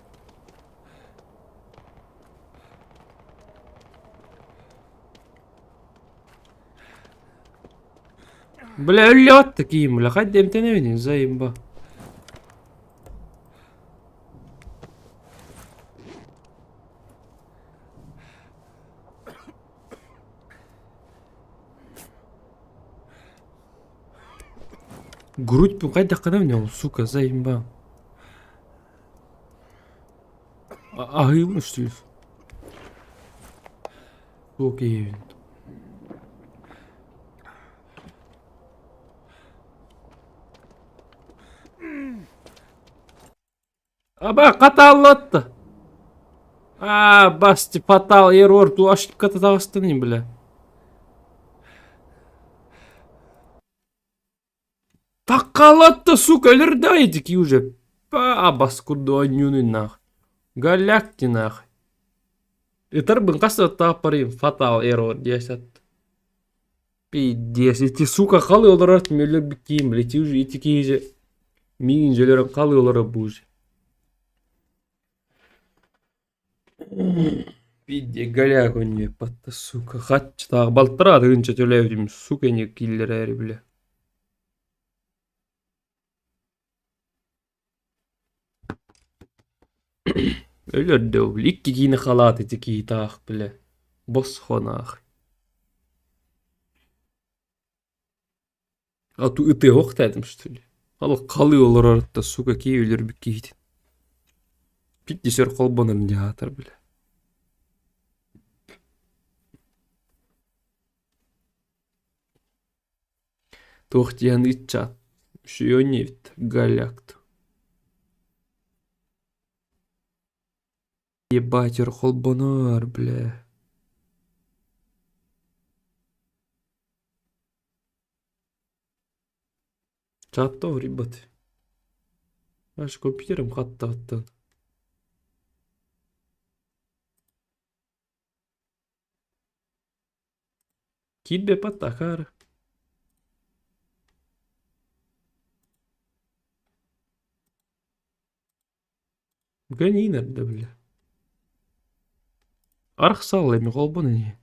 Бля, өллөт такие, бля, хайда эмтенебин, заимба. Грудь хайда кана сука, заимба. Аһыыбын что ли? Окей. Аба, каталлатты. А, басти, фатал, error, ту ошибка татагыстын, бля. Таккалатты, сука, өлөрдайдики уже. А, бас курду нах. Галякти нах. Ытарбын хас да тааппарыйым fatal error диэсэт. Пиздец, ити сука халы олорор өлөрбүт киим, бля, ити уже ити киһи миигин өлөрөн халы олорор бу уже. Пиздец, голяк онньуйпатта, сука, хаччытаах балтараа тыһыынча төлөөбүтүм, сука, не киллэрээри, бля. Өлөрдө ол, икки киини халаат ити киһитаах, бля, босхонаах. А ту ытыах этим, что ли? Ал халы олорор да, сука, кии өлөрбүт киһитин. Пиздец холбонор дьаатар, бля. Туох диэн ыччат, үчүгэй галякт. Ебать, холбонор, бля. Чаттоо, ребят. Аж компьютерым хаттааттан. Киирбэппэт акаары. Гони инэрдэ, бля. Арахсал эми холбон ини.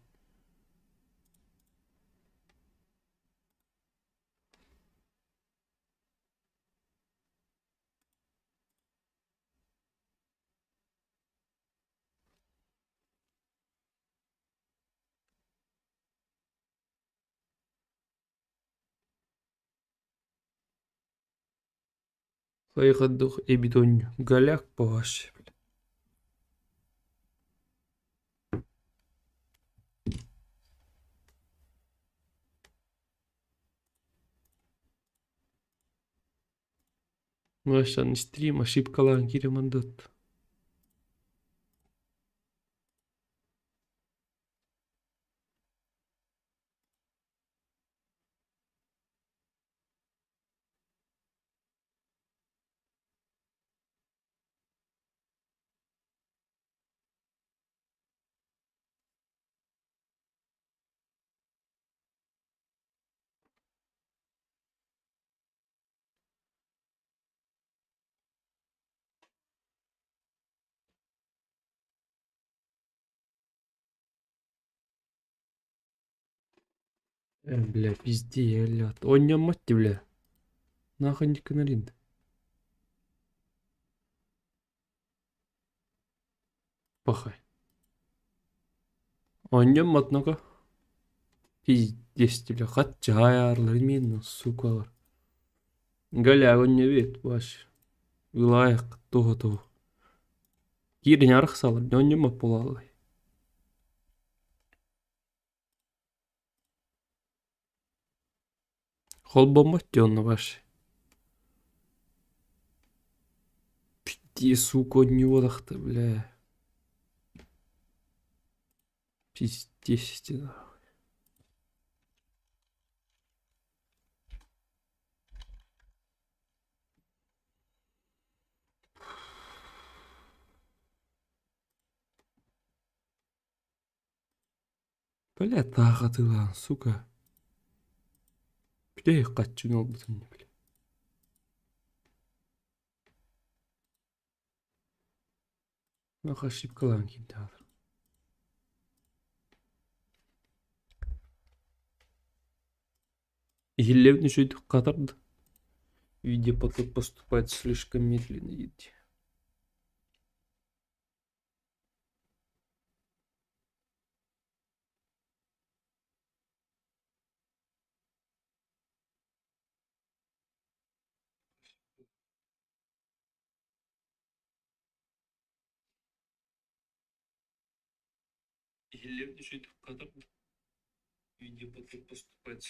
Хайҕаддух эбит онньу, голяк по-ваше, бля. Машан стрим ошибкалаан киирэ мандат. Бля, пизде, Онньоммот бля. Нахуй не канарин. Пахай. Онньоммот, ну-ка. Пиздец, бля, хатчаарлар именно, сукалар. Галя, он не вид, ваш. Ылайык, того-того. Киирин арахсалар, онньоммот буолаллар. Холбоммот дии онно ваш. Пизде, сука, онньуолахта, бля. Пиздец, нахуй. Бля, таахатылаан, сука. Бля, хаччын олбутун, бля. Нах ошибкалаан киирдэ Иһиллэбит үчүгэйдик хатарда. Видеопоток поступает слишком медленно диир. Иһиллэбит үчүгэйдик хатарда. Видеопоток поступает.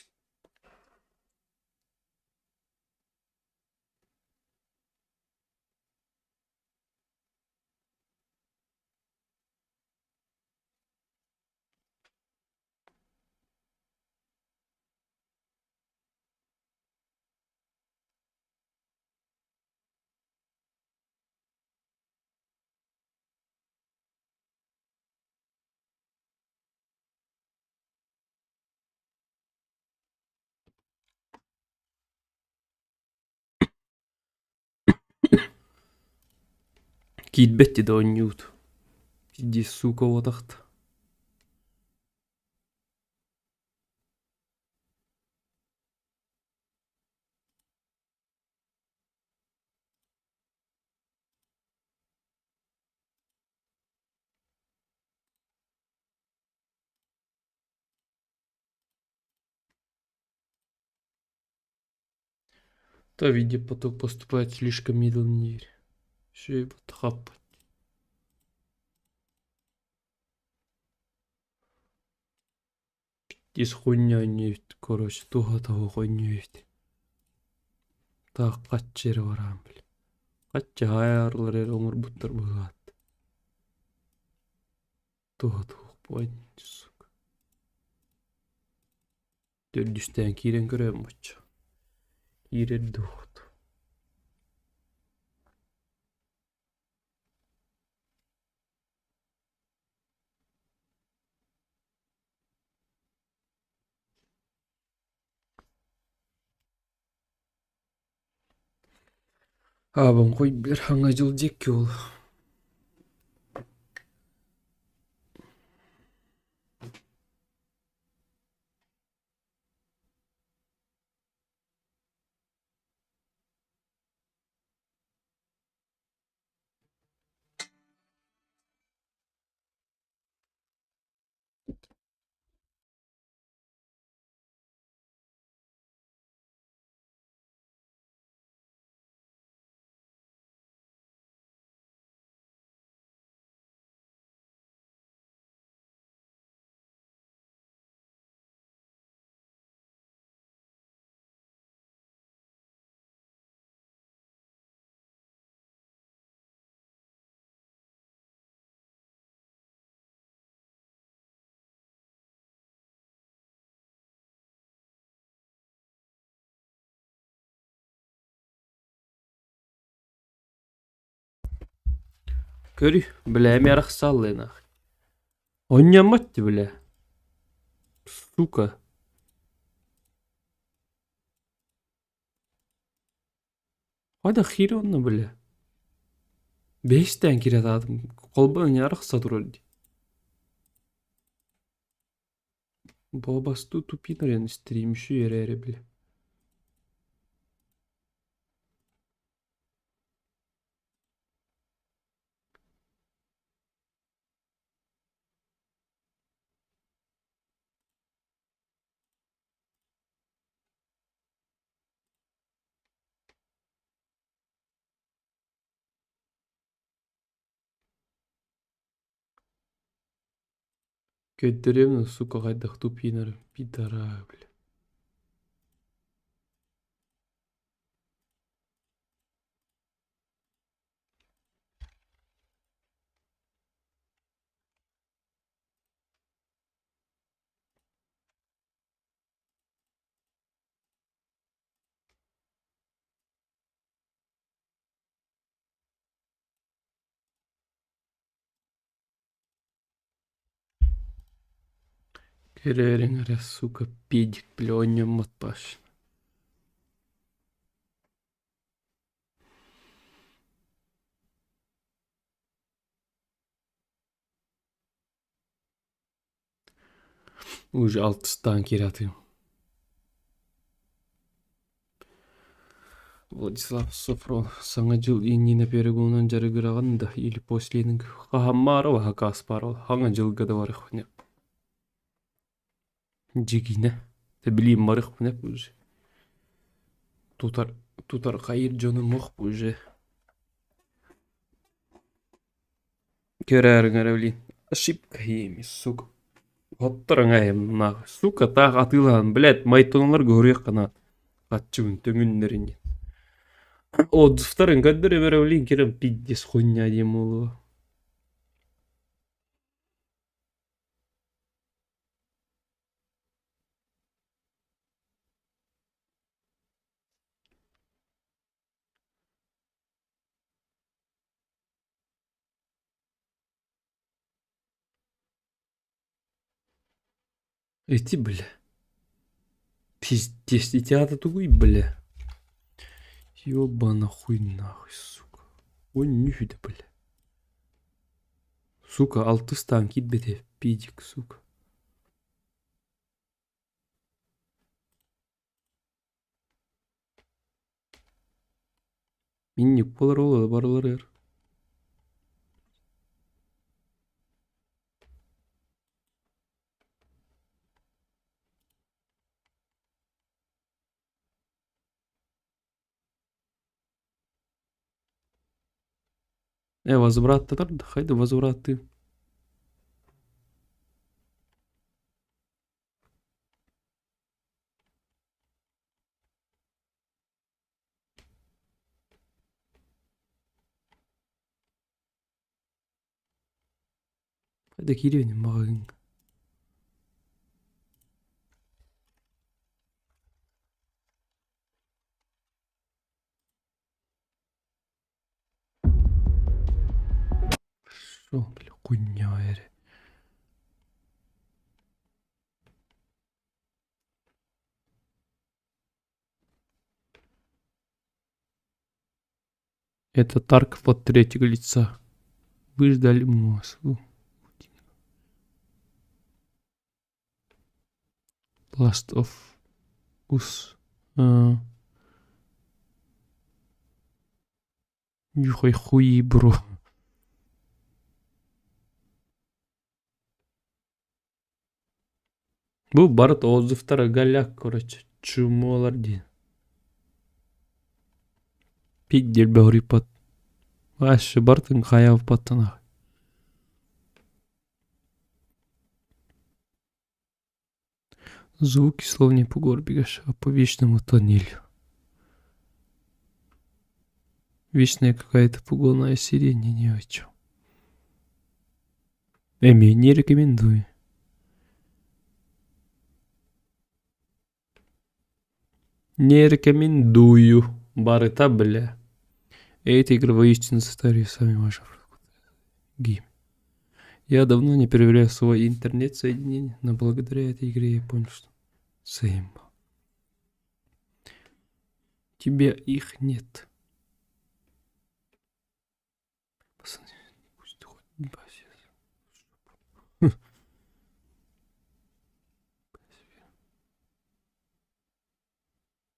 Киирбэт да оонньуут. Пиздец, сука, уотахт. То видеопоток поступает слишком медленно. Все его хапать. Ис хуйня нефть, короче, туха того хуйня нефть. Так, хаччы эрэ бараан били. Хаччы хаайаарлар эрэ оҥорбуттар быһаат. Туһа туох буолан сука. Төрдүстээн киирэн көрөм боччо. Киирэр дуоҕут. Аабын билэр хаҥа дьыл диэки ол. Көрү, бля, эмиэ арахсааллынаах. Онньоммот бля. Сука. Хайда хир онно бля. Бэстээн киирэ саатым. Холбоон арахса турар дии. Буобастуу тупинарен стримши эрээри бля. Көрдөрүөм, сука, хайдах тупинары. Пидора, бля. Көрөөрүҥ эрэ, сука, педик, бля, оонньоммот баш. Уже алтыстаан киирээтим. Владислав Софронов Саҥа дьыл иннинэ перегонунан дьарыгыраҕын да или после хаһаммаарова Каспарова хаҥа дьылга да барыахпын Дьигинэ билиим барыахпын уже тутар тутар хайыр дьонум ох уже Көрөөрүҥ эрэ блин ошибка ими сука Хотторуҥ нахуй сука таах атыылаһан блядь майтоналарга уруйахха наада хаччыбын төҥүннэрин диэн отзывтарын көрдөрүм эрэ блин кирэн пиздец хуйня диэн буолуо Ити бля пиздец ити аата тугуй бля Ёбана хуй нахуй сука Ой нюхай бля. Сука, алтыс таан киирбэтэ, пидик, сука. Минник буолар ол барыларыгар. Возвраттатар да, хайда возвраттыы. Хайда киириэн маҕаһыыҥҥа. Шо, бля, хуйня эрэ. Это Тарков от третьего лица. Вы ждали массу. Last of Us. А. Нюхай хуи, бро. Бу барыт отзывтара голяк, короче. Чумолар диэн. Пиддер бөһүрүйбэт. Вообще барытын хайаабыппаттан Звуки словно по гор бегешь, а по вечному тоннелю. Вечная какая-то пуганая сирень, ни о чем. Эми, не рекомендую. Не рекомендую. Барыта, бля. Эта игра воистину старые сами ваши гейм. Я давно не проверяю свой интернет-соединение, но благодаря этой игре я понял, что заебал. Тебе их нет. Пацаны, пусть хоть басит.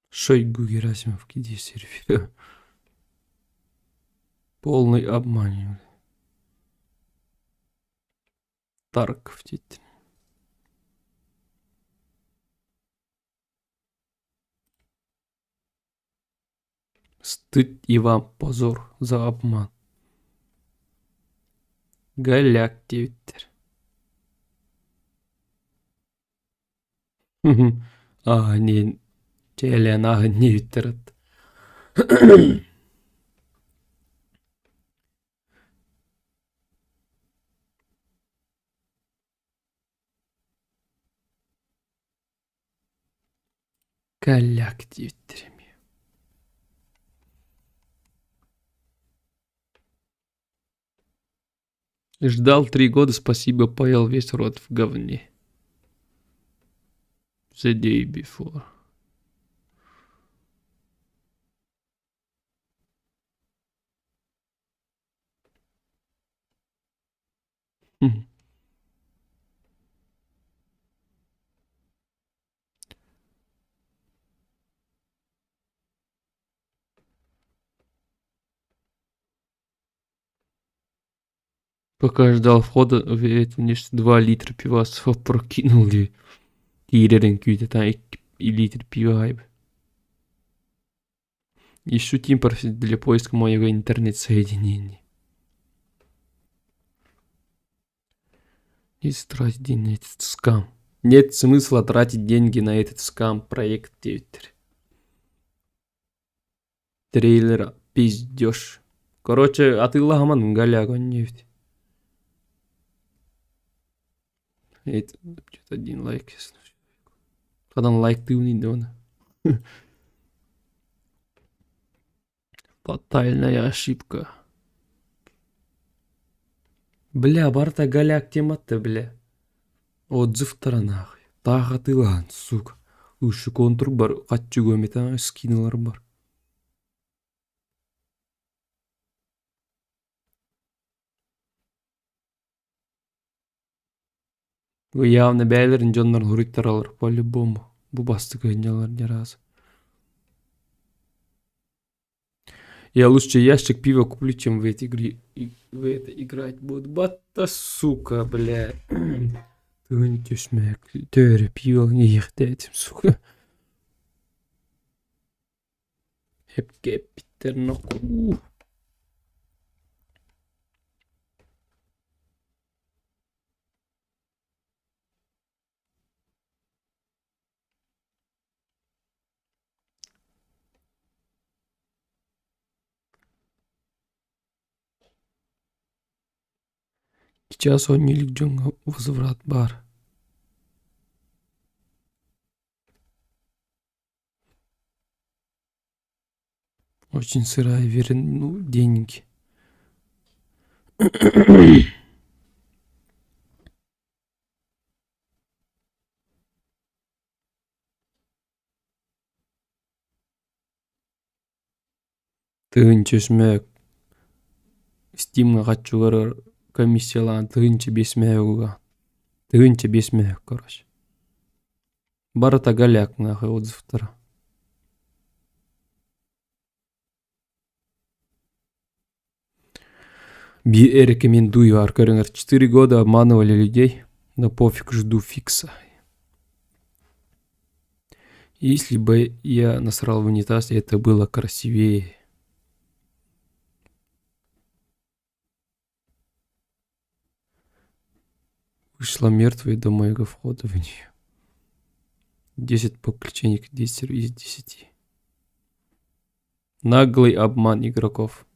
Шойгу Герасимов, где серфер? Полный обман. Тарков титр. Стыд и вам позор за обман. Голяк диэбиттэр. Аа диэн чээлээн ааһын диэбиттэр ат. Голяк диэбиттэр эмиэ. Ждал 3 года, спасибо, поел весь рот в говне. The day before. Мгм. Пока ждал входа, в это нечто 2 литра пиваса прокинули. Киирэрин күүтэ литр пива хайб. Ищу Тимпор для поиска моего интернет-соединения. Не тратить деньги на этот скам. Нет смысла тратить деньги на этот скам проект диэбиттэр. Трейлер пиздеж. Короче, атыылаһымаҥ голяк нефть. Это что-то один лайк. Хадан лайктыыбын да оны. Фатальная ошибка. Бля, барыта голяк темата, бля. Отзывтара нахуй. Таах атыылаһан, сука. Үшы контур бар, хаччы көмөтө скиналар бар. Явно бэйэлэрин дьоннорун суруйтараллар по-любому. Бу бастакы ынньалар ни разу. Я лучше ящик пива куплю, чем в эти игры в это играть буду. Батта, сука, бля. Тыын түсмэк, төөрө пиво иһиэхтээтим, сука. Эпке эппиттэр нохуу. Сейчас оонньуу дьоҥҥо возврат баар. Очень сырая верну деньги. Тыһыынча үс Steamҥа хаччылары комиссиялаан 1005 мөһөөгүгэ 1005 мөһөөк короче. Барыта голяк нахуй отзывтара. Би рекомендую көрүҥэр 4 года обманывали людей, но пофиг, жду фикса. Если бы я насрал в унитаз, это было красивее. Вышла мертвой до моего входа в нее. 10 подключений к 10 из 10. Наглый обман игроков.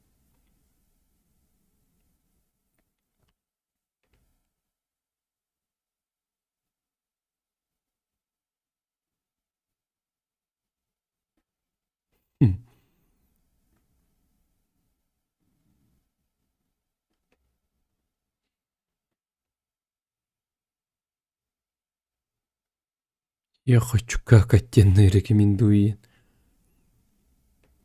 Хм. Я хочу какать рекомендую.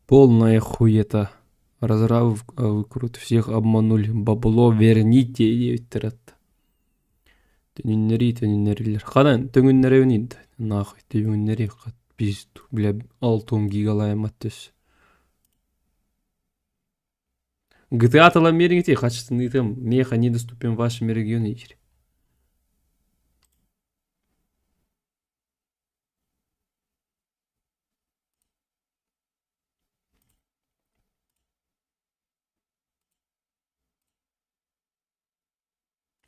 Полная хуета. Разрабы выкрут, всех обманули. Бабло верните диэбиттэр Төнүннэрии төнүннэрилэр. Ханан төҥүннэрэбин нахуй төҥүннэрии хат пизду бля 6 гигалаемат түс. GTA тылан биэриҥ хачыстыныытым меха недоступен в вашем регионе диир.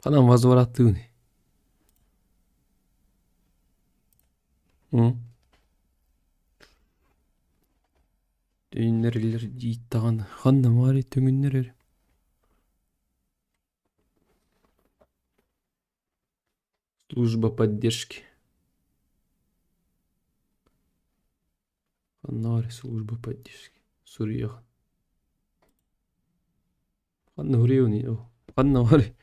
Ханан возвраттыын. Төнүннэрилэр диит даҕаны ханна баарый төҥүннэрэр Служба поддержки. Ханна баарый служба поддержки суруйаҕын. Ханна суруйабыный ол ханна баарый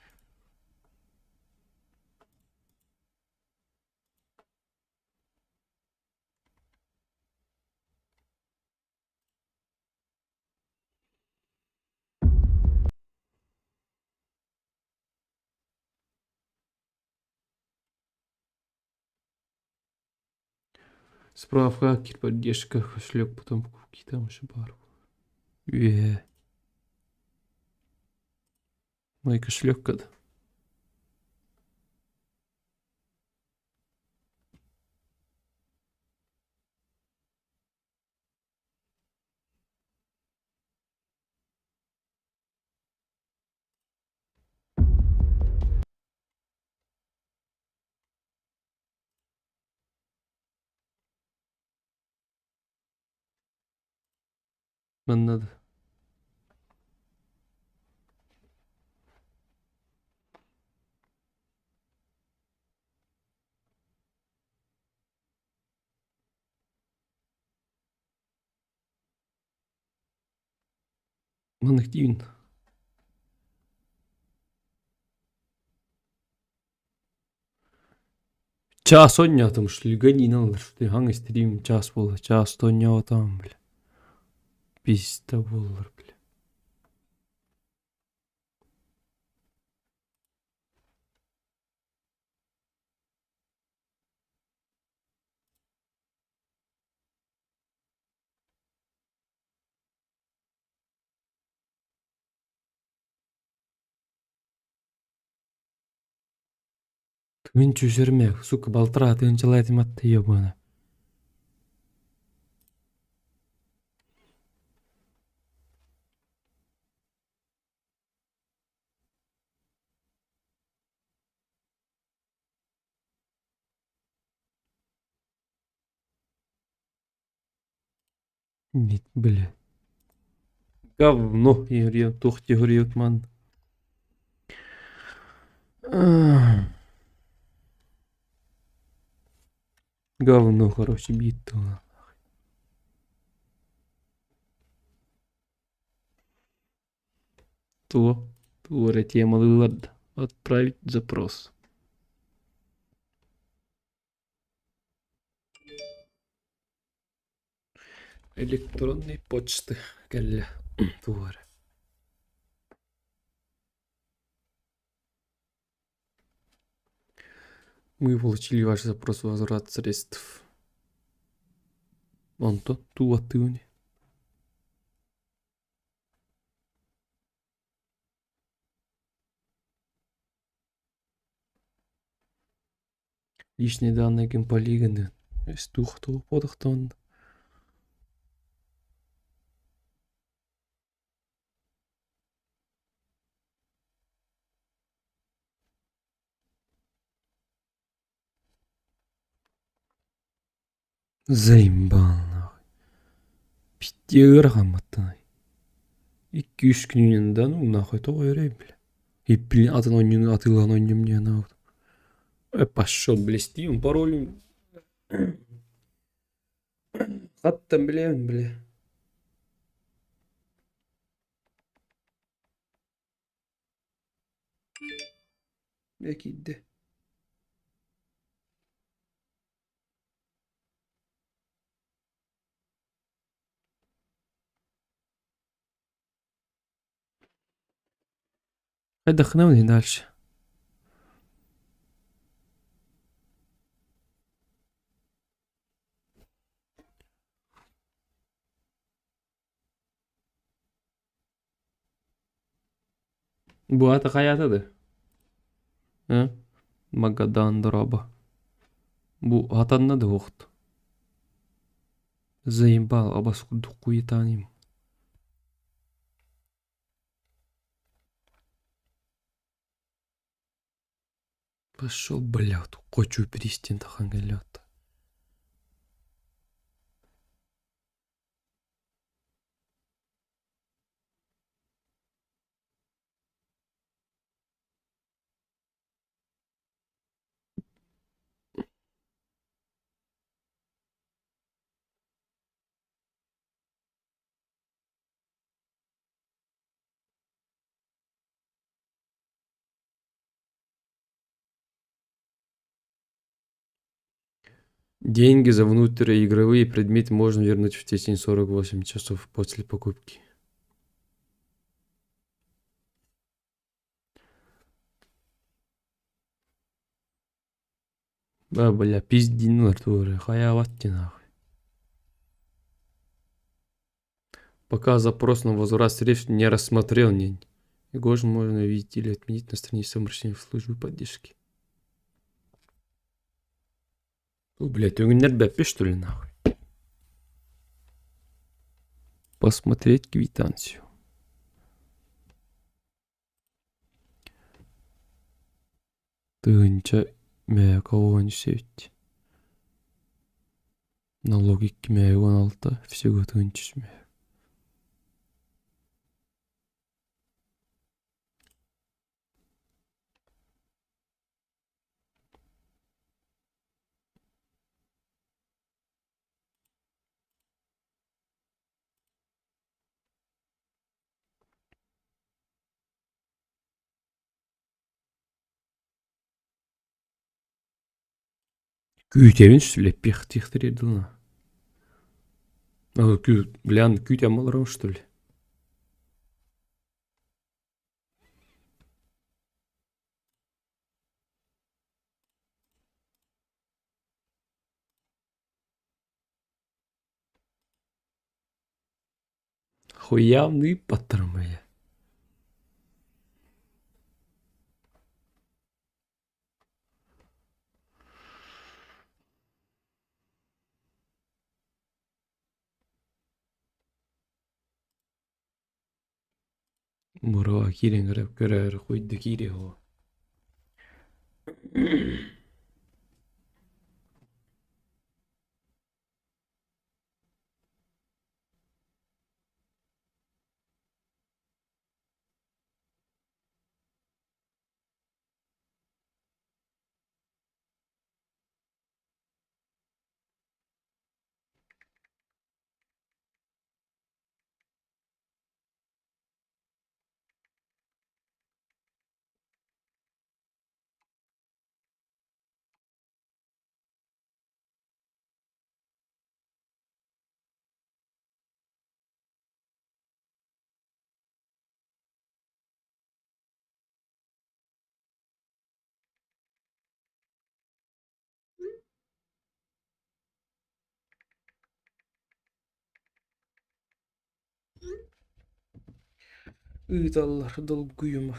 Справка поддержка кошелек потом какие там еще бар. Үөһэ. Мой кошелек код. Манна Маннык диибин. Час оонньоотум шлюгани хаҥ стрим час буолла час оонньоотом бля. Пизда буоллар бля. Тыынча үсэрмэ, сука, балтараа тыынчалаатым атта ебана. Нет, бля. Говно, Юрий, туох Юрий ман. Говно, короче, бит То, туора темалыылар да. Отправить запрос. Электронной почты кэллэ туора. Мы получили ваш запрос возврат средств. Онтон туу аттыгын Личные данные полигоны. Тух туох подохтон. Заебал нахуй. Пиздец ыарахамматтан. Икки-үс күнүнэн да ну нахуй тоҕо өрөй бля. И блин атын оонньууну атыылаан оонньуом диэн аабыт. Э пошел бля Steam пароль хаттан билэбин бля. Бля киирдэ. Хайдаххына дальше. Бу аата хайаата да? Э? Магадан дороба. Бу хатанна да уохт. Заебал, абас курдук куетааним. Пошел, бля, хочу перейти тахангалята. Деньги за внутриигровые предметы можно вернуть в течение 48 часов после покупки. А, бля, пиздинылар туора, хайаабат нахуй. Пока запрос на возврат средств не рассмотрел, не. Его же можно видеть или отменить на странице обращения в службу поддержки. О, блядь, бэппи, что ли, нахуй? Посмотреть квитанцию. Тыһыынча мээкэ уон сүүт. Налог икки мээ 16, всего тыһыынча мээ. Күүтэбин сүлэппиэхтиэхтэрэ дылы. Блян, күүтэн олоробун что ли? Хуявный паттармая. Муруо киирэн көрө көрөөр хуйда киириэ оо. Ыыталлар долгуйума.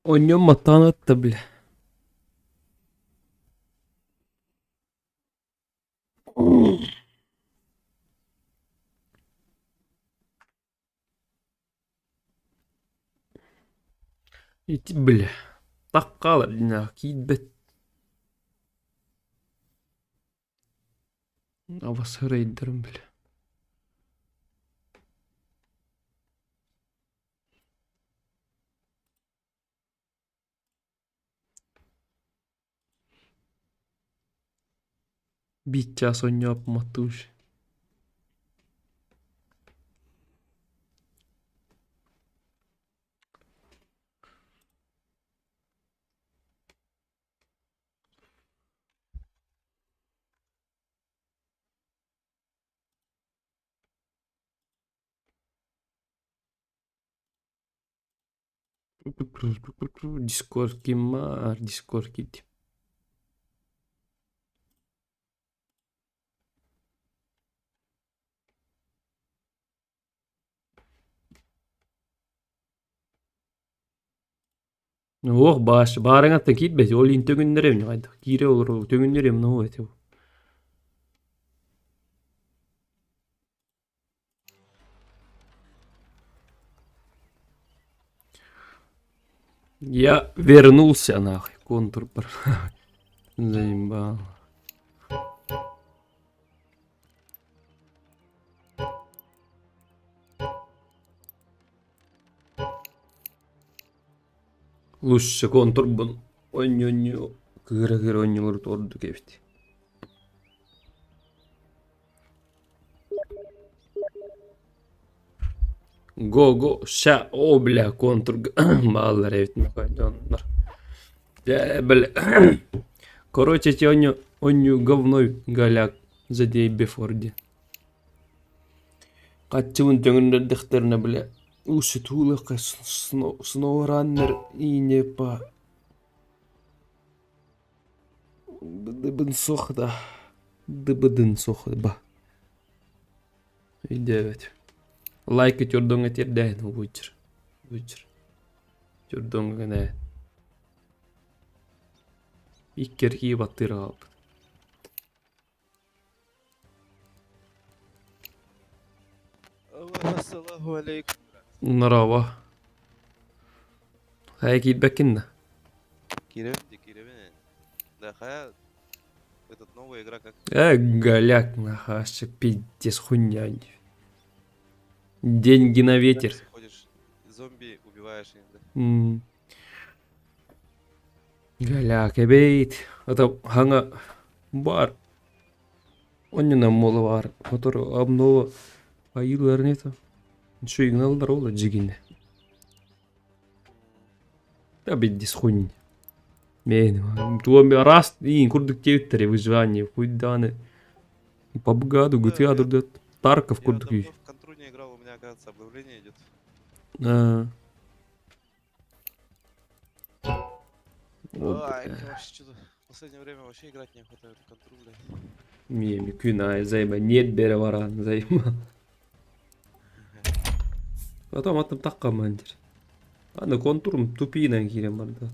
Онньон маттаан ытта бля. Ити бля таккаалар динээх киирбэт. Абасырайдарым бля. Биир чаас оонньооппуматтыы уже. Дискорд киммаар, Дискорд киирдим. Уох бааш баарыҥаттан киирбэт ол иһин төҥүннэрэбин хайдах киирэ олорор төҥүннэриэм наһаа этэ Я вернулся нахуй контур заебал. Лучше контурбун онньу-онньу кыыра-кыыра онньулар ордук эбит. Го-го ша о бля контур бааллар эбит дьоннор. Дьэ бля Короче эти онньу онньу говной голяк The day before диэн. Хаччыбын төҥүннэрдэхтэринэ бля усутуулахха SnowRunner иине по Дыбын суох да дыбыдын суох ба өйдөөбөт лайк тюрдоҥҥо тиэрдээһин улууччар улууччар тюрдоҥҥо гынаа икки эргии баттыыр хаалбыт Ассаламу алейкум. Здорово. Хайа киирбэккин да? Киирэбин дии, киирэбин. Да, хайа, этот новая игра как? Э, голяк, нахаш, пиздец, хуйня. Деньги на ветер. Ходишь, зомби убиваешь их, да? М. Голяк, эбейт. Это хаҥа бар. Онньунан буола баар Хотор обнова айыыларын это Шуйгналлар ол дьигинэ. Да биддис хуйня. Мен туом раз иин курдук диэбиттэр выживание хуйдааны по бгаду GTA дурдат Тарков Я курдук давно в контру не играл, у меня, оказывается, обновление идет. Аа. О, Ай, бля. вообще что-то в последнее время вообще играть не хватает в контру, бля. Миэми күн аайы займа нет бере бараан займа. Потом аттым таккаман дир. Аны контурум тупиинан киирэн барда.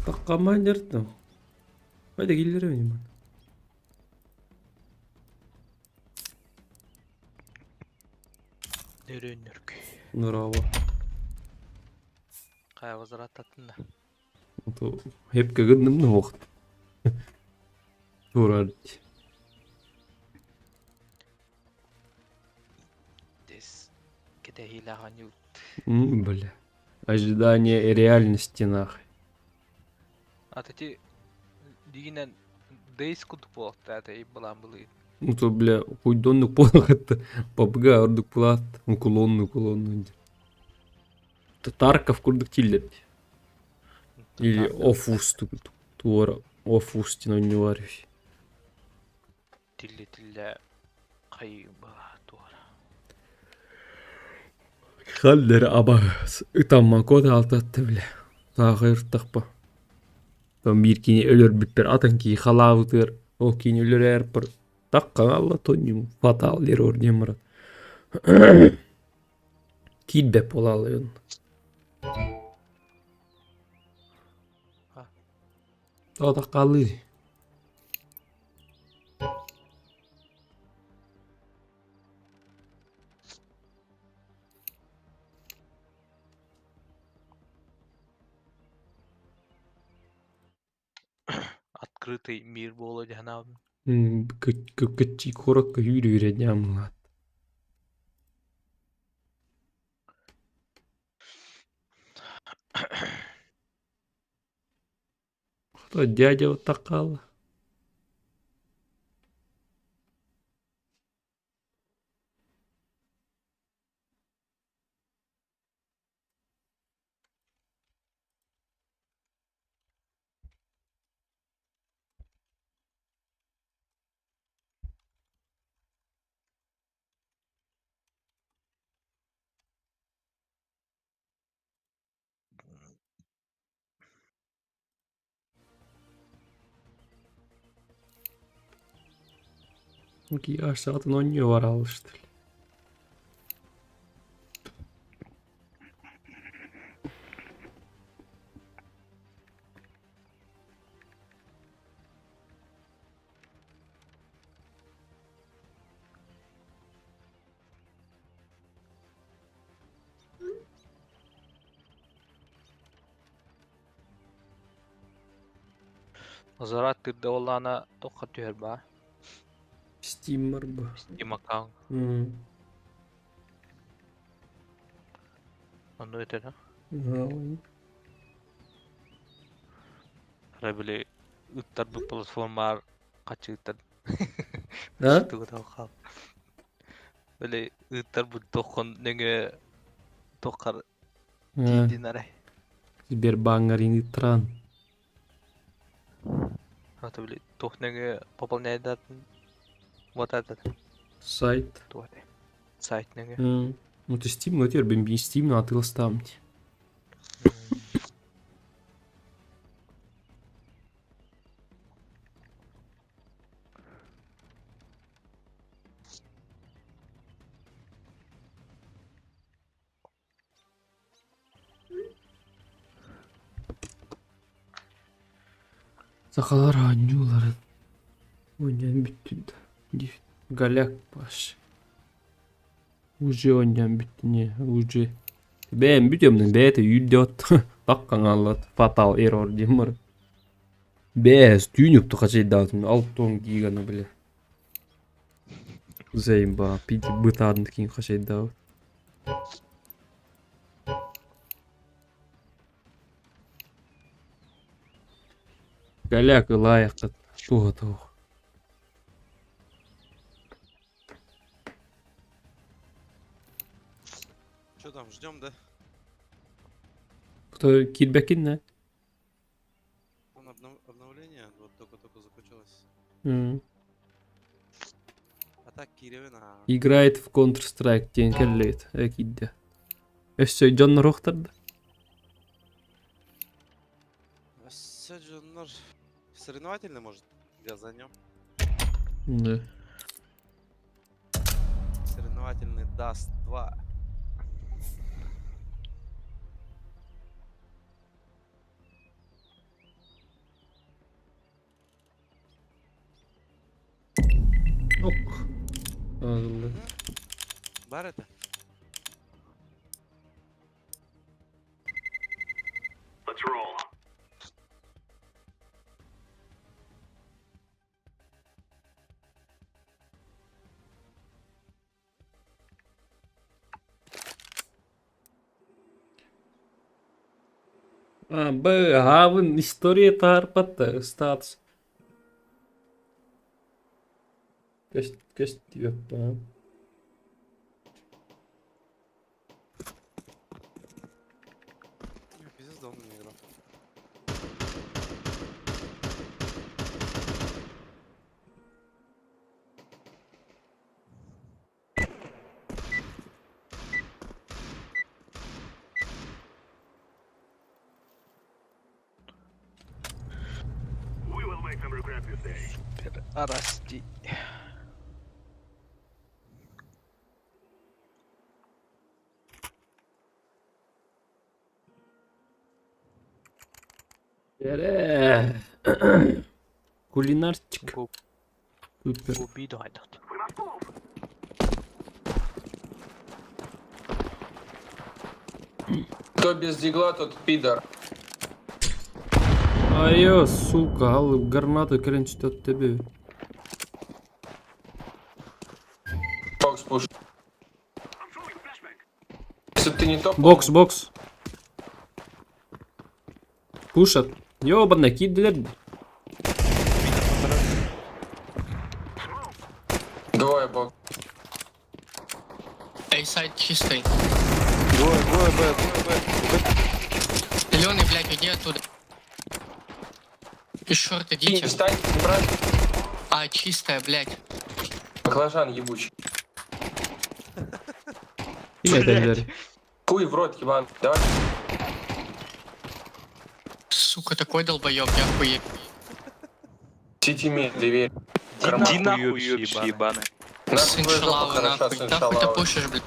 Таккаман диртим. Хайда киллере внимание. Нөрүөннөргү. Браво. Хайа возвраттаттын да. То хепке гынным да уақыт. Турар. Дес кэтэһиилээх оонньуу. Бля. Ожидание реальности нахуй. А ити дигинэн Days курдук буолуохтаах этэ былаан былыын. Ну то, бля, хуйдоннук буолуох PUBG ордук булаат, уклонну уклонну. Тарков курдук тиллер. Или Офус туора Офус диэн оонньуу Тиллэ-тиллэ хайыы баа туора. Халлер аба ытамман куотаалтатта бля. Тааҕа ыртахпа. Там биир кини өлөрбүппэр атын кии халаабытыгар ол кини өлөрөөрпөр таккаҥалла тонньум фатал ерор диэн баран киирбэт буолааллайын. Тоҕо таккааллыыр? Открытый мир буолуо дии санаабытым. Кыччыы куоракка үүрүүрэ дьаамылаат. Хата дядя вот так хаалла. Aşağıdan oynuyor var alıştı. Назарат тыырда буоллаҕына туохха түһэр баа? Steam бу. Steam аккаунт. Онно этэр а? Арай били ыттарбыт платформаар хачыыттан А? тугу хаал. Били ыыттарбыт тоххон нөҥүө тоххар тиийдин арай. Сбербанҥар ыыттараан. Ата били туох нөҥүө пополняйдатын вот этот Сайт. туох этэй сайт нөҥүө. Ну ты Steam, ну теперь би Steam на атыыластаабыт. Сахалар оонньууларын оонньоон бүттүн да Голяк баш. Уже оонньоон бүттүн уже. Бэйэм бүтүөм бэйэтэ үүрдэ от таккаҥаллат фатал error диэн баран. Бээс түүн укту хачайдаатым алтон гиганы бile. Заеба пить бытаадын кин хачайдаабыт. Голяк ылаайаххыт туоһа туох. Что там, ждем, да? Кто киирбэккин да? Он обновление вот только-только закончилось. А так Киревин, а... Играет в Counter-Strike диэн кэллэйт киирдэ. Өссө дьоннор охторда. Все дьоннор соревновательный, может, газанем. Да. Соревновательный Dust 2. Ок. Алла. Бар это? А, Б, аһаабын история таарпат статус. Көс көстүбэппин. Пиздец давно не играл. Супер Расти. Эрэ. Кулинарчик. Супер. Губи дойдут. Кто без дигла, тот пидор. Айо, сука, алып гранату кэлэн түтөттөбү. Бокс пуш. Если бы ты не топ, Бокс, бокс. Пушат. Ёбаный, киирдилэр. Двое бокс. A-site чистый. Двое, двое, Б, двое, Б. Зеленый, блядь, иди оттуда. И short идите. Встань, брат. А, чистая, блядь. Баклажан ебучий. Ким этэллэр? Хуй в рот, ебан. Давай. Сука, такой долбоеб, я охуею. Сити мид, дверь. Иди нахуй, уебище ебаный. Сын Нахуй твоя жопа шалавы, хороша, нахуй. сын Нахуй ты шалавы. пушишь, блядь.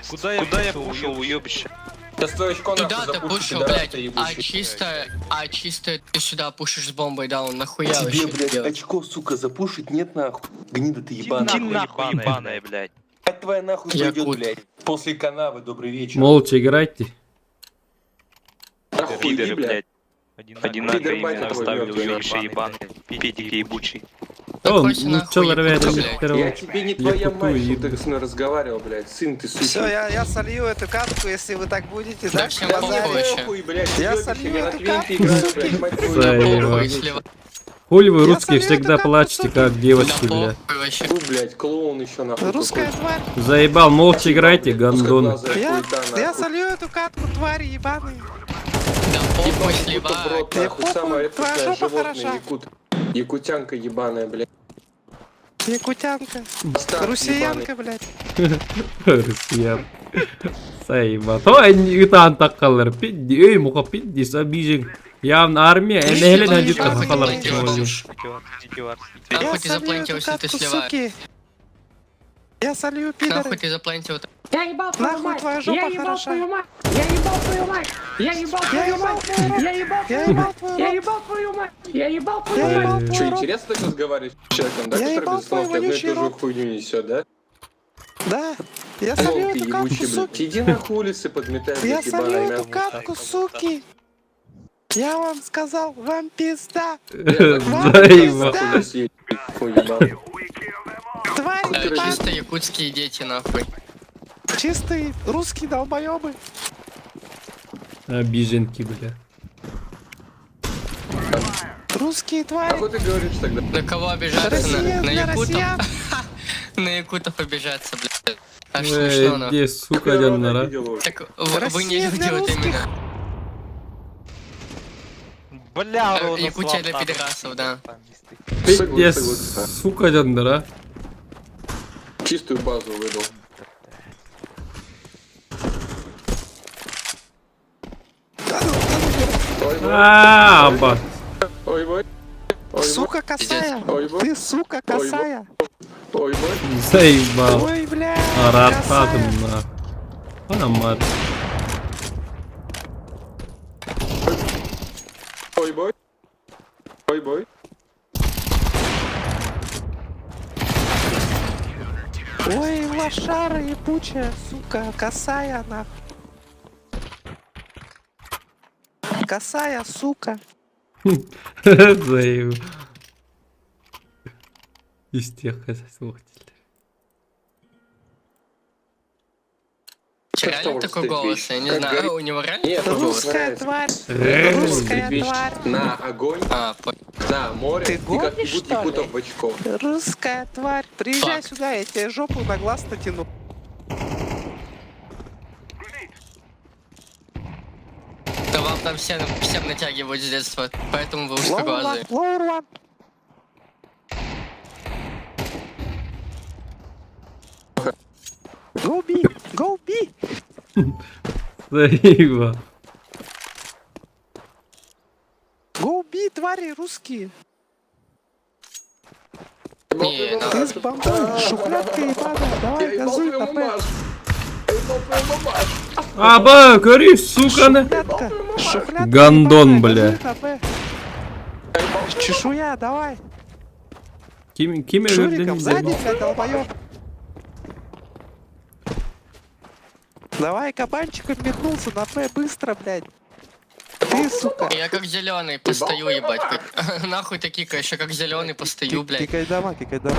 Куда я, Куда я пушил, уебище? Сейчас твое очко Туда нахуй ты запушу, пушил, пидорас блядь. ты А ебучий. чистая, а чистая ты сюда пушишь с бомбой, да, он нахуя Тебе, вообще блядь, делать? очко, сука, запушить нет нахуй. Гнида ты ебаная. Иди нахуй ебаная, блядь. Мать твоя нахуй пойдет, Якут. блядь. После канавы, добрый вечер. Молча играйте. Нахуй иди, Пидоры, блядь. блядь. Пидор, Одинаковые батя имена твой поставили, мертвый, уебище ебаный. Педики ебучий. О, Закройся ну нахуй, чё якутка, рвет, блядь. Я тебе не твоя Якуту мать, и- чтобы ты со мной разговаривал, блядь. Сын ты, сука. Все, я, я солью эту катку, если вы так будете, Да да? всем базарить. похуй вообще. Похуй, блядь, Я уебище, солью я на эту твинте катку, играю, суки. блядь, мать твою. Заебал. Похуй, слева. Хули вы Я русские солью всегда эту катку, плачете, суки. как девочки, Да бля. похуй вообще. Фу, блядь, клоун еще нахуй. Русская какой-то. тварь. Заебал, молча играйте, гондоны. Узкоглазая Я, хуета, я нахуй. солью эту катку, твари ебаные. Да похуй, Ебать, сливай. якута в рот, Да нахуй, похуй, самое твоя редкостное жопа животное, хороша. якут. Якутянка ебаная, блядь. Якутянка. Бастард Русиянка, блядь. Россиян. Заебал. То они ытаан таккалар. Пидди, эй, муха пидди, сабижин. Явно армия, эмэһэлэн Нахуй хадьыт ты хахалар. заплатил? Я Нахуй ты солью эту заплатил, если ты катку, сливаешь? суки. Я солью, Нахуй пидоры. ты заплатил? Я ебал твою Нахуй мать! твоя Я жопа ебал хороша. твою мать! Я ебал твою мать! Я ебал Я твою ебал мать! твой рот. Я ебал Я твою ебал мать! твой Я рот. ебал твою мать! Я ебал Я твою ебал мать! твой Че, рот. интересно так разговаривать с человеком, да, Я который ебал без твой остановки одну и вонючий ту же рот. хуйню несет, да? Да. Я солью Клоун ты эту катку, ебучий, блядь. суки. Иди нахуй улицы подметай, Я блядь, солью ебаная эту мясо. катку, суки. Я вам сказал, вам пизда. Вам Заебал. пизда. Нахуй съедь, хуй ебаный. Твари Да, ебаные. чисто якутские дети, нахуй. Чистые русские долбоебы. Обиженки, бля. Русские твари. Нахуй ты говоришь тогда? На кого обижаться? На, Россия на для якутов? россиян. На якутов обижаться, блядь. Аж Эй, смешно, нахуй. где, сука, Народ дяннара. обидел уже. Так вы не Россия люди для вот русских. именно. Бля, урона Якутия для слаб, пидорасов, да. Пиздец, Согласен, сука, дяннара. Чистую базу выдал. Ой, бой. А, аба. Ой, бой. Ой, бой. Сука косая. Ой, бой. Ты сука косая. Ой, бой. Заебал. Ой, бля. Арататым, Косая. нахуй. Амар. Ой, бой. Ой, бой. Ой, лошара ебучая, сука, косая нахуй. Косая, сука. Заебал. Из тех слушателей. Как Реально Star Wars такой стоит голос? вещь? Я не Как знаю. горит- А, у него реально Нет, такой голос? Русская тварь! Рррр. Русская Вещь тварь! На огонь, А, понял. на море, Ты и как гонишь, ебут что ли? якутов в очко. Русская тварь! Приезжай Фак. сюда, я тебе жопу на глаз натяну. Да вам там все, всем натягивают с детства, поэтому вы Lower узкоглазые. one, lower one. Go B, go B. Заебал. Go B, твари русские. Не, ну, Ты с бомбой, шухлядка ебаная, Я давай ебал газуй твою на П. мамашу. Я ебал твою мамашу. Аба, гори, сука, на. Шухлядка, шухлядка Гондон, ебаная, бля. газуй на П. Чешуя, давай. Ким, ким Шуриком, сзади, заебал? блядь, долбоёб. Давай, кабанчиком метнулся на П, быстро, блядь. Ты, сука. Я как зеленый постою, ебать. как- Нахуй ты кикаешь, я как зеленый постою, блядь. Кикай дома, кикай дома.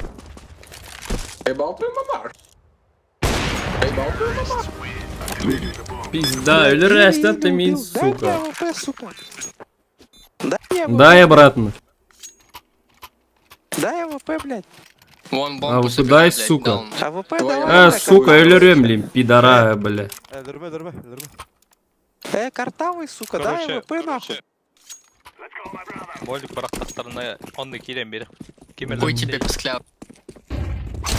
Я ебал твою мамашу. Я ебал твою мамашу. Пизда, өлөрөстө ты мин, Дай мне сука. АВП, сука. Дай мне АВП. Дай обратно. Дай АВП, блядь. Вон А бомбу вот собирай, дай, блядь, сука. даун. АВП Твоя давай. А, бля, сука, кабан. өлөрөм, блин, пидора, бля. Картавый, сука, дай Короче, АВП нахуй. Молик барахтаттарына онны киирэн биэр. Хуй тебе, пискляв.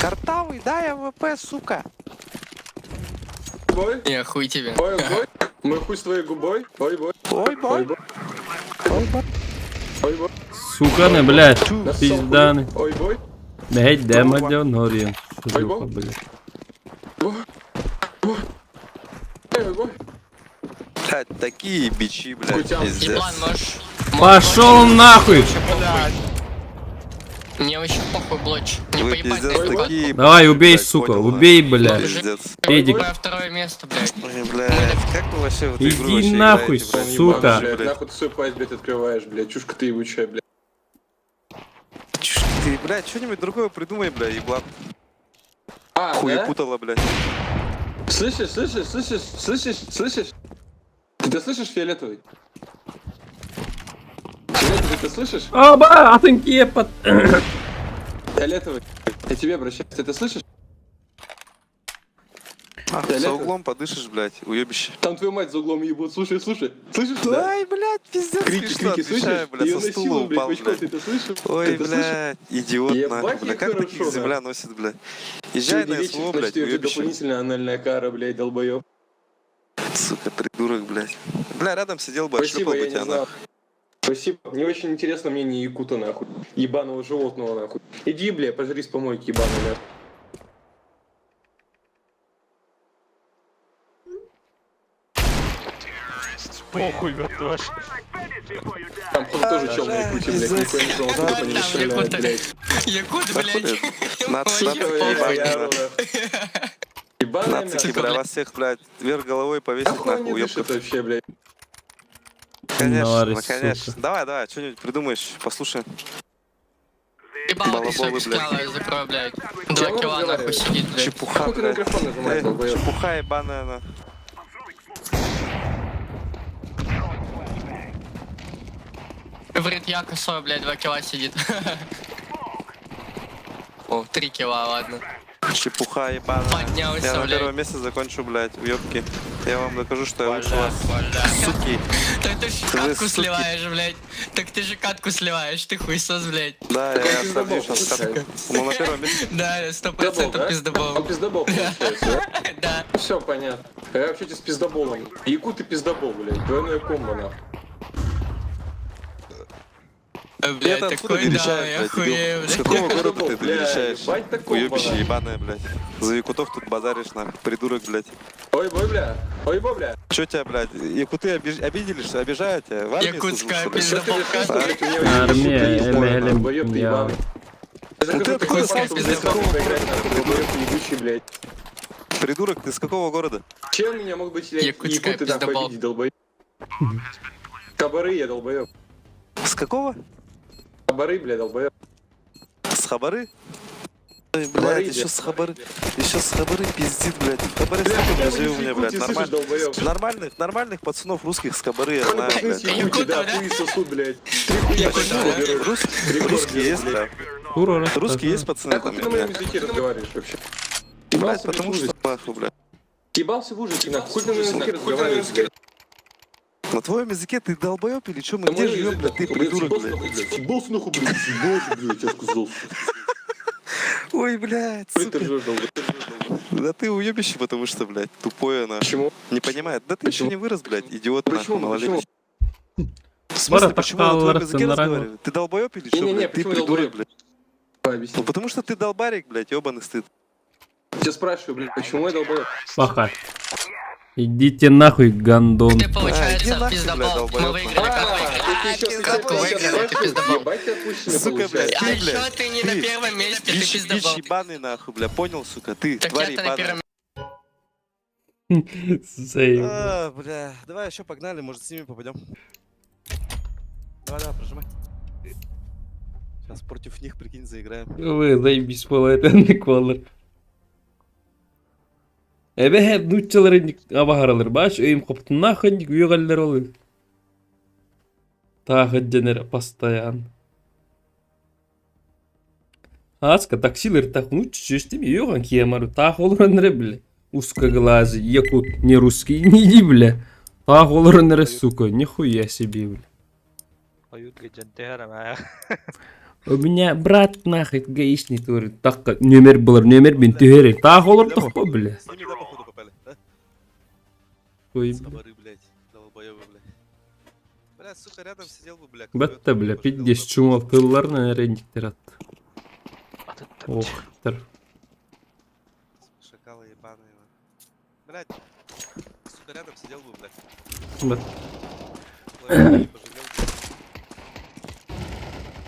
Картавый, дай АВП, сука. Бой, Не, хуй тебе. ой, бой. Мой хуй с твоей губой. Ой, бой. Ой, бой. Ой, бой. Ой, бой. Ой, бой. Сука, не, блядь, Насосал пизданы. хуй. Ой, бой. Блядь, дэм одел, Ой, бой. блядь. Ой, бой. Блядь, такие бичи, блядь, Кутя. пиздец. Еблан, можешь... Пошел нахуй! Вообще похуй. Мне вообще похуй, блоч. Не Вы поебать на пиздец эту катку. такие, Давай, убей, блядь, сука, понял, убей, блядь. Пиздец. Педик. Твое второе место, блядь. Ой, блядь, как вы вообще в эту игру Иди вообще нахуй, играете, блядь? сука. Блядь, нахуй ты свою пасть, блядь, открываешь, блядь. Чушка ты ебучая, блядь. Чушь Ты, блядь, что-нибудь другое придумай, блядь, еблан. А, да? Хуепутала, блядь. Слышишь, слышишь, слышишь, слышишь, слышишь? Ты это слышишь, фиолетовый? Фиолетовый, ты слышишь? Аба, атын кепот. Фиолетовый, я тебе обращаюсь, ты это слышишь? Ах, за углом подышишь, блядь, уебище. Там твою мать за углом ебут, слушай, слушай, слышишь? Да? Ай, блядь, пиздец. Крики, Смешно, крики, отвечаю, слышишь? блядь, Её со стула насилуют, блядь, упал, в очко, блядь. ты это слышишь? Ой, Ты это слышишь? блядь, идиот, Ебать, нахуй, бля, как как хорошо, таких земля нахуй. носит, блядь. Езжай Сегодня на вечером, СВО, значит, блядь, её ждет уебище. дополнительная анальная кара, блядь, долбоёб. Сука, придурок, блядь. Бля, рядом сидел бы, Спасибо, отшлепал бы я не тебя, знал. нахуй. Спасибо. Мне очень интересно мнение якута, нахуй. Ебаного животного, нахуй. Иди, бля, пожри с помойки, ебаный, нахуй. Похуй, ваш. Там, походу, тоже чел на якуте, блядь. Нихуя не знал, откуда по ним Там стреляют, якуты. блядь. Якут, блядь. Нацики, Вообще похуй. ебаные, Ебаная нацики, мясо. бля, вас всех, блядь, вверх головой повесить, Нахуй нахуй, они дышат уебков. вообще, блядь. Конечно, Норри, ну, конечно. сука. Давай, давай, что-нибудь придумаешь, послушаем. Ебало ты Балаболы, свой блядь. писклява, я закрою, блядь. Чем Два килла нахуй разговариваешь? сидит, блядь. Чепуха, Нахуй ты блядь. микрофон нажимаешь, Э, долбоёб? Чепуха ебаная, на. Говорит, я косой, блядь, 2 килла сидит. О, 3 килла, ладно. Чепуха ебаная. Поднялся, Я на блядь. первом месте закончу, блядь, уебки. Я вам докажу, что я лучше вас. Суки. Так ты ж Вы катку суки. сливаешь, блядь. Так ты же катку сливаешь, ты хуйсос, блядь. Да, Так он я пиздобол, собью сейчас получается. катку. Ну, на первом месте. Да, сто Пиздобол, процентов да? пиздобол. Он пиздобол, получается, да? Да. Все понятно. Я вообще тебе с пиздоболом. Якут и пиздобол, блядь. Двойное комбо, нахуй. Блядь, Это откуда такой, да, верещаешь, я блядь, хуею, дебил? С блядь. какого города ты Бля, верещаешь? ебать так комбо, Уебище нахуй. ебаное, блядь. За якутов тут базаришь, нахуй, придурок, блядь. Ой, бой, бля. Ой, бой, бля. Чё тебя, блядь, якуты обидели, что обижают тебя? В армии служил, Якутская что ли? Что ты пиздоболка. решил, что, блядь, у меня вообще Армия, якуты есть, эле, эле, долбоёб ты я. ебаный. Я захожу Ну ты в такой откуда факт, сам блядь, из какого поиграть, нахуй, долбоёб ты ебучий, блядь. Придурок, ты с какого города? Чем меня могут быть, блядь, Якутская якуты нахуй пиздобол. обидеть, долбоёб? Кабары я, долбоёб. С какого? Кабары, бля, долбоёб. С Хабары? Ой, блядь, еще с хабары, еще с хабары пиздит, блядь. В хабаре Бля, столько хотя бы друзей не у с меня, Якутии, блядь, слышишь, нормально. долбоёб? Нормальных, нормальных пацанов русских с хабары, я знаю, Пацаны блядь. с Якутии, да, хуи сосут, блядь. Три хуя Почему? берут. Рус- Русские есть, да. Русские есть пацаны Нахуй там, ты на моем блядь. языке разговариваешь вообще? Блядь, Ебался, блядь, потому в что ужасе. нахуй, блядь. Ебался в ужасе, нахуй. Хуй ты на моем языке разговариваешь, блядь. На твоем языке ты долбоеб или что? Мы На где моем живем, языке, блядь, ты нахуй, придурок, ебался, блядь. нахуй, блядь. Ебался нахуй, блядь, ебался, блядь, я сказал. Ой, блядь, Хуй ты сука. ржешь, долбоеб. Да ты уебище, потому что, блядь, тупое, нахуй. Почему? Не понимает. Да ты еще Почему? не вырос, блядь, идиот, нахуй, Почему? малолетний. Почему? В смысле, Бара почему я на твоем тахталлар языке сценарий. разговариваю? Ты долбоеб или что, Не-не-не, блядь? Ты почему придурок, долбоеб? блядь. Объясни. Ну потому что ты долбарик, блядь, ебаный стыд. Тебя спрашиваю, блядь, почему я долбоеб? Паха. Идите нахуй, гандон. Ты, А, иди получается, нахуй, блядь, пиздобол. Мы долбоёб, выиграли, как А, выиграли? ты еще Катку выиграли, ты пиздобол. Ебать ты отпущенный Сука, блядь, получается. А ты, еще блядь, ты не на ты. первом месте, ты Бич, бич пиздобол. ебаный нахуй, бля, понял, сука, ты, Так тварь я-то на ебаная. первом Заебал. А, бля, давай еще погнали, может с ними попадем. Давай, давай, прожимай. Сейчас против них, прикинь, заиграем. Вы заебись буолар куолар. Эбэһэ нууччалар абаһаралар баш өйүм хоптуннаах үөҕэллэр ол таах дьэнэр постоянно. Ааска таксилэр так нуучча чүөстим үөҕэн киэмару таах олорон эрэ бля. Узкоглазый, якут, не русский, не иди, бля. Таах олорон эрэ, сука, нихуя себе, бля. У меня брат нахуй гаишник говорит, так номер был, номер бин түһэрэр. Таах олор тохпо, бля. С ними, да, походу попали, да? Ой, С бля. хабары, блядь, долбоебы, блядь. Бля, сука, рядом сидел бы, бля. Батта, бля, пиздец, чумал тылларынан эрендиктер атты. Ох, тыр. Шакалы ебаные, на. Блядь, сука, рядом сидел бы, блядь. Бат. Пожалел бы.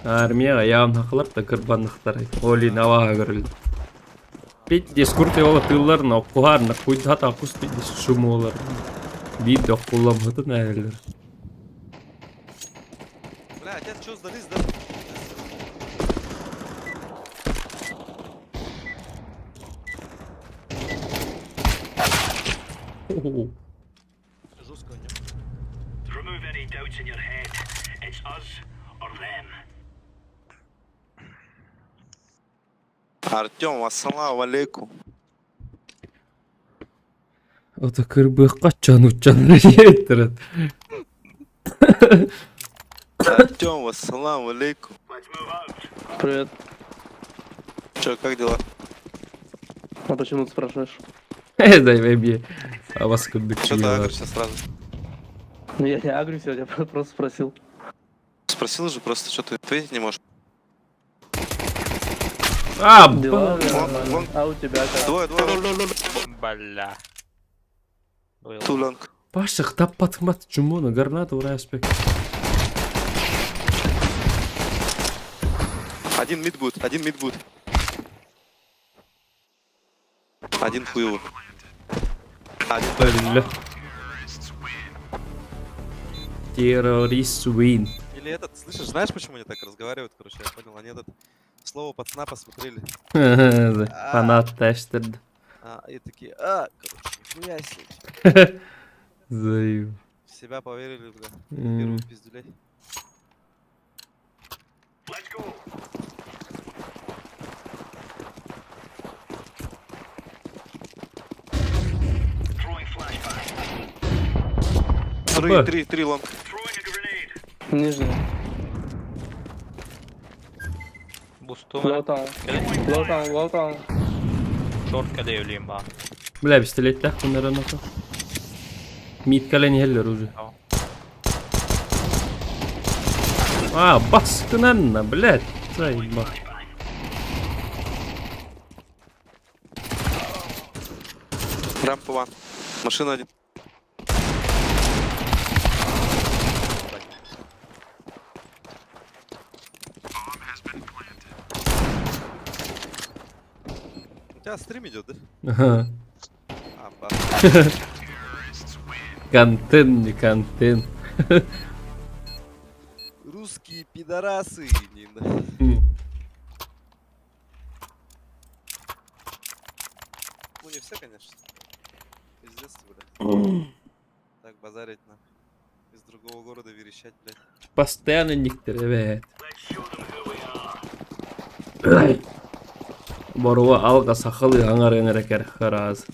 Армияға яғын да кырбанныктар. Оли наваға көрүлдү. Пиздец, курты ола тылларына оккуһарына куйдат акус пиздец шумолар. Бир да кулламмытын әрлер. Бля, отец, что, сдались, да? Жестко, не? Remove any doubts in your head. It's us or them. Артем, ассаламу алейкум. Ото кырбык качан учан еттирет. Артем, ассаламу алейкум. Привет. Че, как дела? А почему ты спрашиваешь? Дай вебе. А вас кырдык Че ты агришься сразу? Ну я не агрюсь, я тебя просто спросил. Спросил же просто, что ты ответить не можешь. А, Дела ба. Long, long. А у тебя как? Двое, двое. Бля. Two long. Пашах таппатмат чумону гранату ураспек. Один mid будет, один mid будет. Один хуево. Один Б. Бля. Террорист win. Или этот, слышишь, знаешь, почему они так разговаривают, короче, я понял, они этот слово пацана посмотрели. Фанат тэштерд. А, и такие, а, короче, нихуя себе. Заеб. В себя поверили, бля. Первый пиздюлей. Let's go. Throwing flashbang. Три, Б. три, три long. Throwing a grenade. Нижний. Бусту Low town. Low town, low town. Short калеюлим ба. Бля, пистолеттях куннараната. Мид калени хеллер уже. А, баскынанна, блядь. Заебал. Рампа one. Машина один. У тебя стрим идет, да? Ага. А, ба. Контент, не контент. Русские пидорасы. Не, да. Ошибся, конечно. Пиздец ты, блядь. Так базарить на. Из другого города верещать, блядь. Постоянно никтер, эбээт. Боруа алга сахалыы аҥарын эрэ кэрэх араас.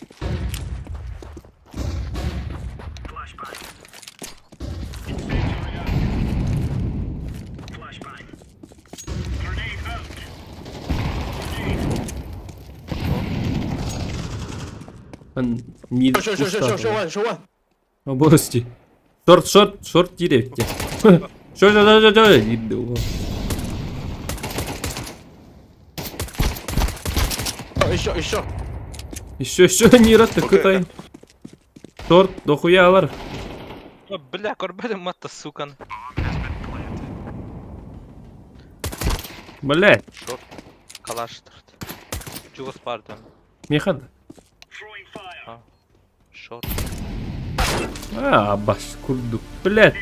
Шо, шо, шо, шо, шо, шо, шо. Обости. Шорт, шорт, шорт директе. Шо, шо, шо, шо, шо, диде. Еще, еще. Еще, еще не рад кытай. Шорт, дохуя алар. Бля, көрбөтүм матта, сука. Блять. Шорт. Калаш тұрды. Чугас барды. Мехад. Шорт. А, бас курдук. Блять.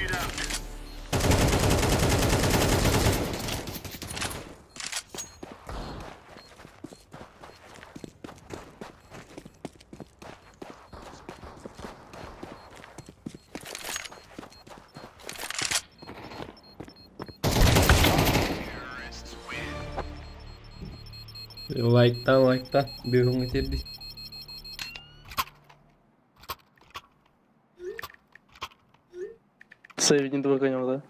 Лайктан, лайктан. Бегом теперь. Сейв не твой конем, да?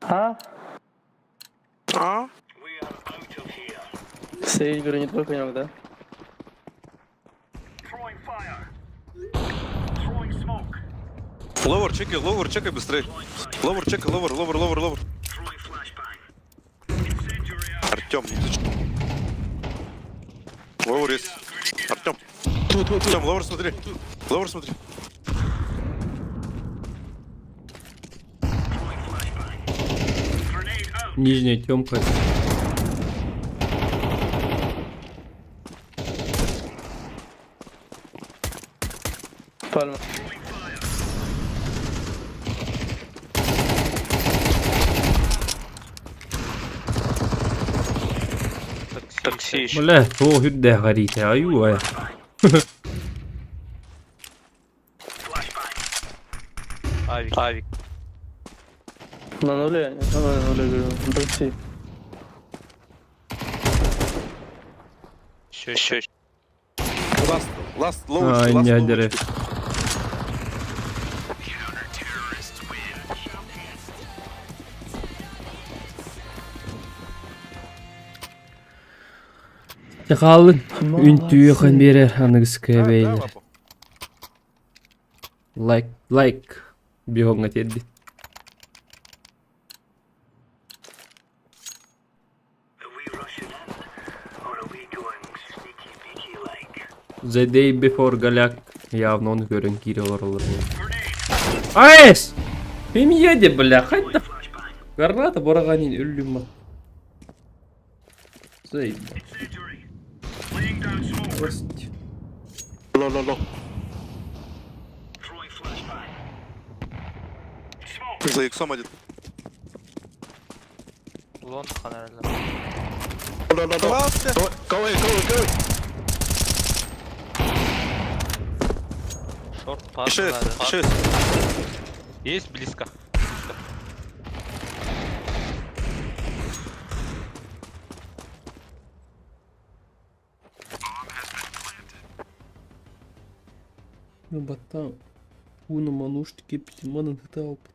А? А? Сейв, говорю, не твой конек, да? Lower, чекай, lower, чекай быстрее. Lower, чекай, lower, lower, lower, lower. Артем, ну ты ч- Lower есть. Артем. Артем, lower смотри. Lower смотри. Нижняя темка. Пальма. Такси еще. Бля, о, хүрдэ горите, аю, ай. Авик. Авик. На нуле, на нуле, на нуле, говорю, на такси. Еще, еще. Last, last, lower, Ай, last, lower. нядеры. Хаалын үнтүйөхэн берер аныгыскы бэйлер. Лайк, лайк. Бигоңа терди. The day before Galak явно он көрөн кире олоролор. Айс! Им еде, бля, хайда. Граната бораганин үллүм. Заебал. Кость. Low, low, low. За иксом один. Long herhalde. Low, low, low. Go, go away, go away, go away. Short пас. Еще есть, надо. еще есть. Есть близко. Ну, баттан. Уна мануштики птиманын хыта опыт.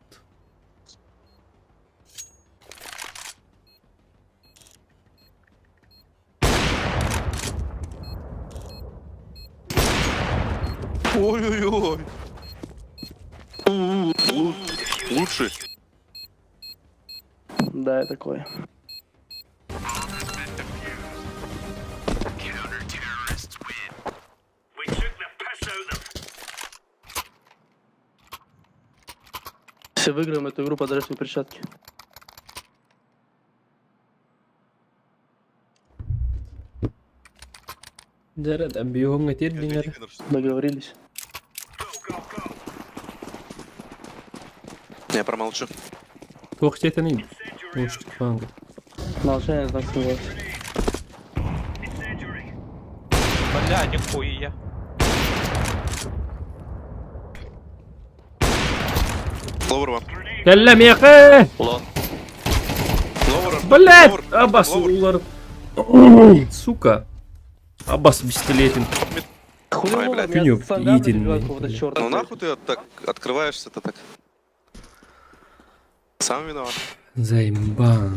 Ой-ой-ой. Лучший. Да, я такой. Если выиграем эту игру, подаришь мне перчатки. Дәрәт, бигоңа тердиңер. Договорились. Я промолчу. Туох четенин. Муштик фанга. Молчание знак согласия. Бля, нихуя. Lower one. Кэллэ миэхэ! Long. Lower. Блядь! Lower. Абас Lower. улар. Сука. Абас пистолетин. Ай, блядь. Күнүк иитин. Ну нахуй ты так открываешься-то так? Сам виноват. Заебал.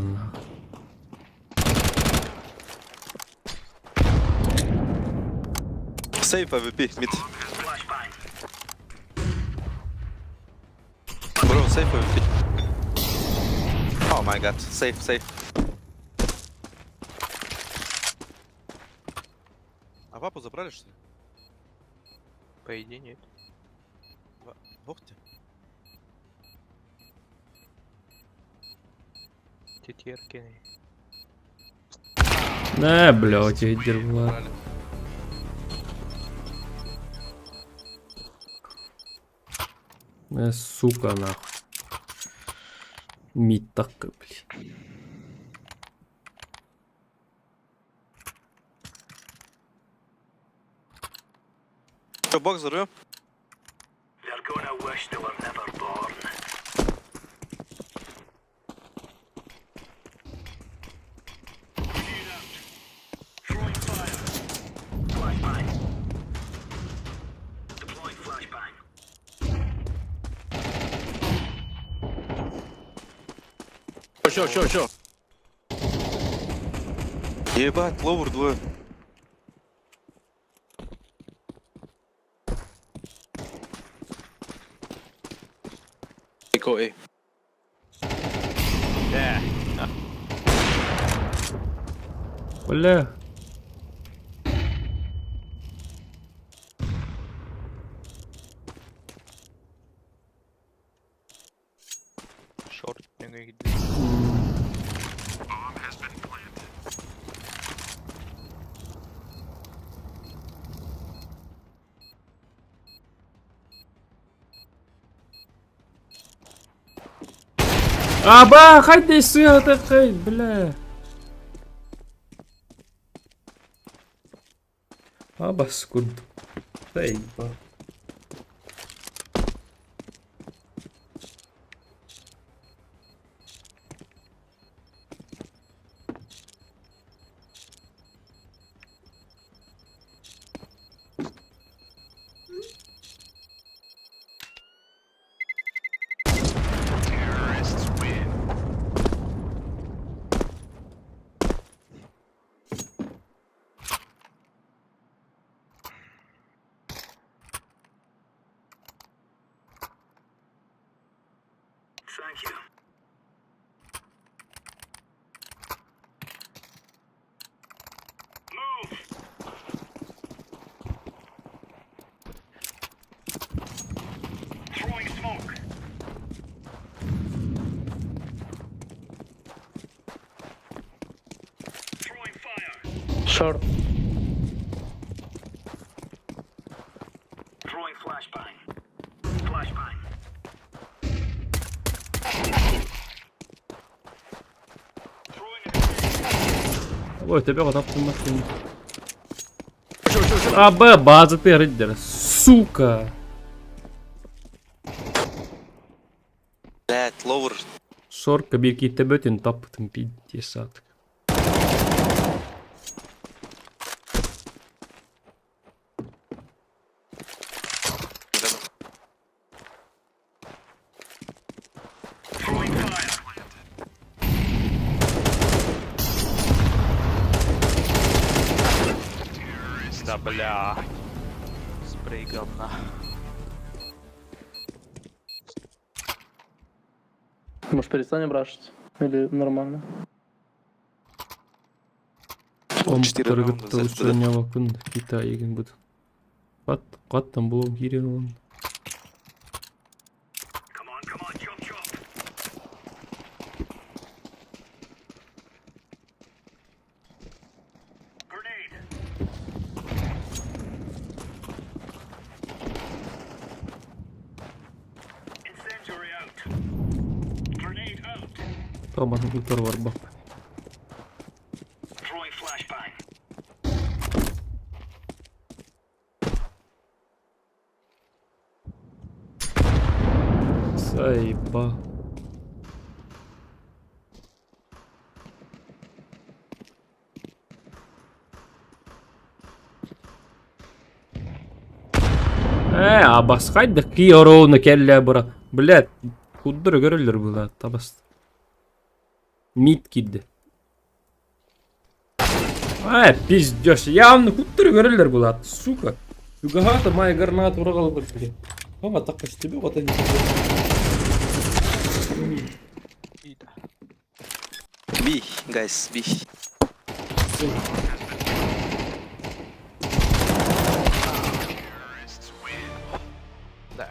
Save AWP, mid. Bro, save AWP. Oh my god, save, save. А папу забрали, что ли? По идее нет. Бог ты. Тетерки. Не, блядь, я дерьма. Сука, нахуй. Мид так, блядь. Что, бокс взорвем? They're gonna wish they were never born. Grenade out. Throwing fire. Flashbang. Deploying flashbang. Еще, еще, еще. Ебать, lower двое. Go A. Бля. Short nigga. Аба, хайде сыата хай, бля. Абас курд. Заебал. Thank you. Move. Throwing smoke. Throwing fire. Short. Throwing flashbang. Flashbang. Throwing a grenade. Ой, тебя вот автомат. А, Б, база ты рыдер. Сука. Блять, lower. Шорка бирки тебетин тапытым 50. Рядом. Throwing fire. Да бля. Спрей говна. Может, перестанем рашить? Или нормально? Четыре раунда Омуктаргытта за- учунява күн Китай еген бут. Кат, каттан булып кирен он. Come on, come on, chop chop. Grenade. Incendiary out. Grenade out. Таман утар бар бак. Заебал. Э, абасхай да ки ороуна келле бара. Блядь, куддыр көрөллөр була табас. Мид кирди. Э, пиздешь, явно куттыр көрөллөр була, сука. Югахата май гранат урагал блядь. Мама так тебе вот они. B, guys, B. Да.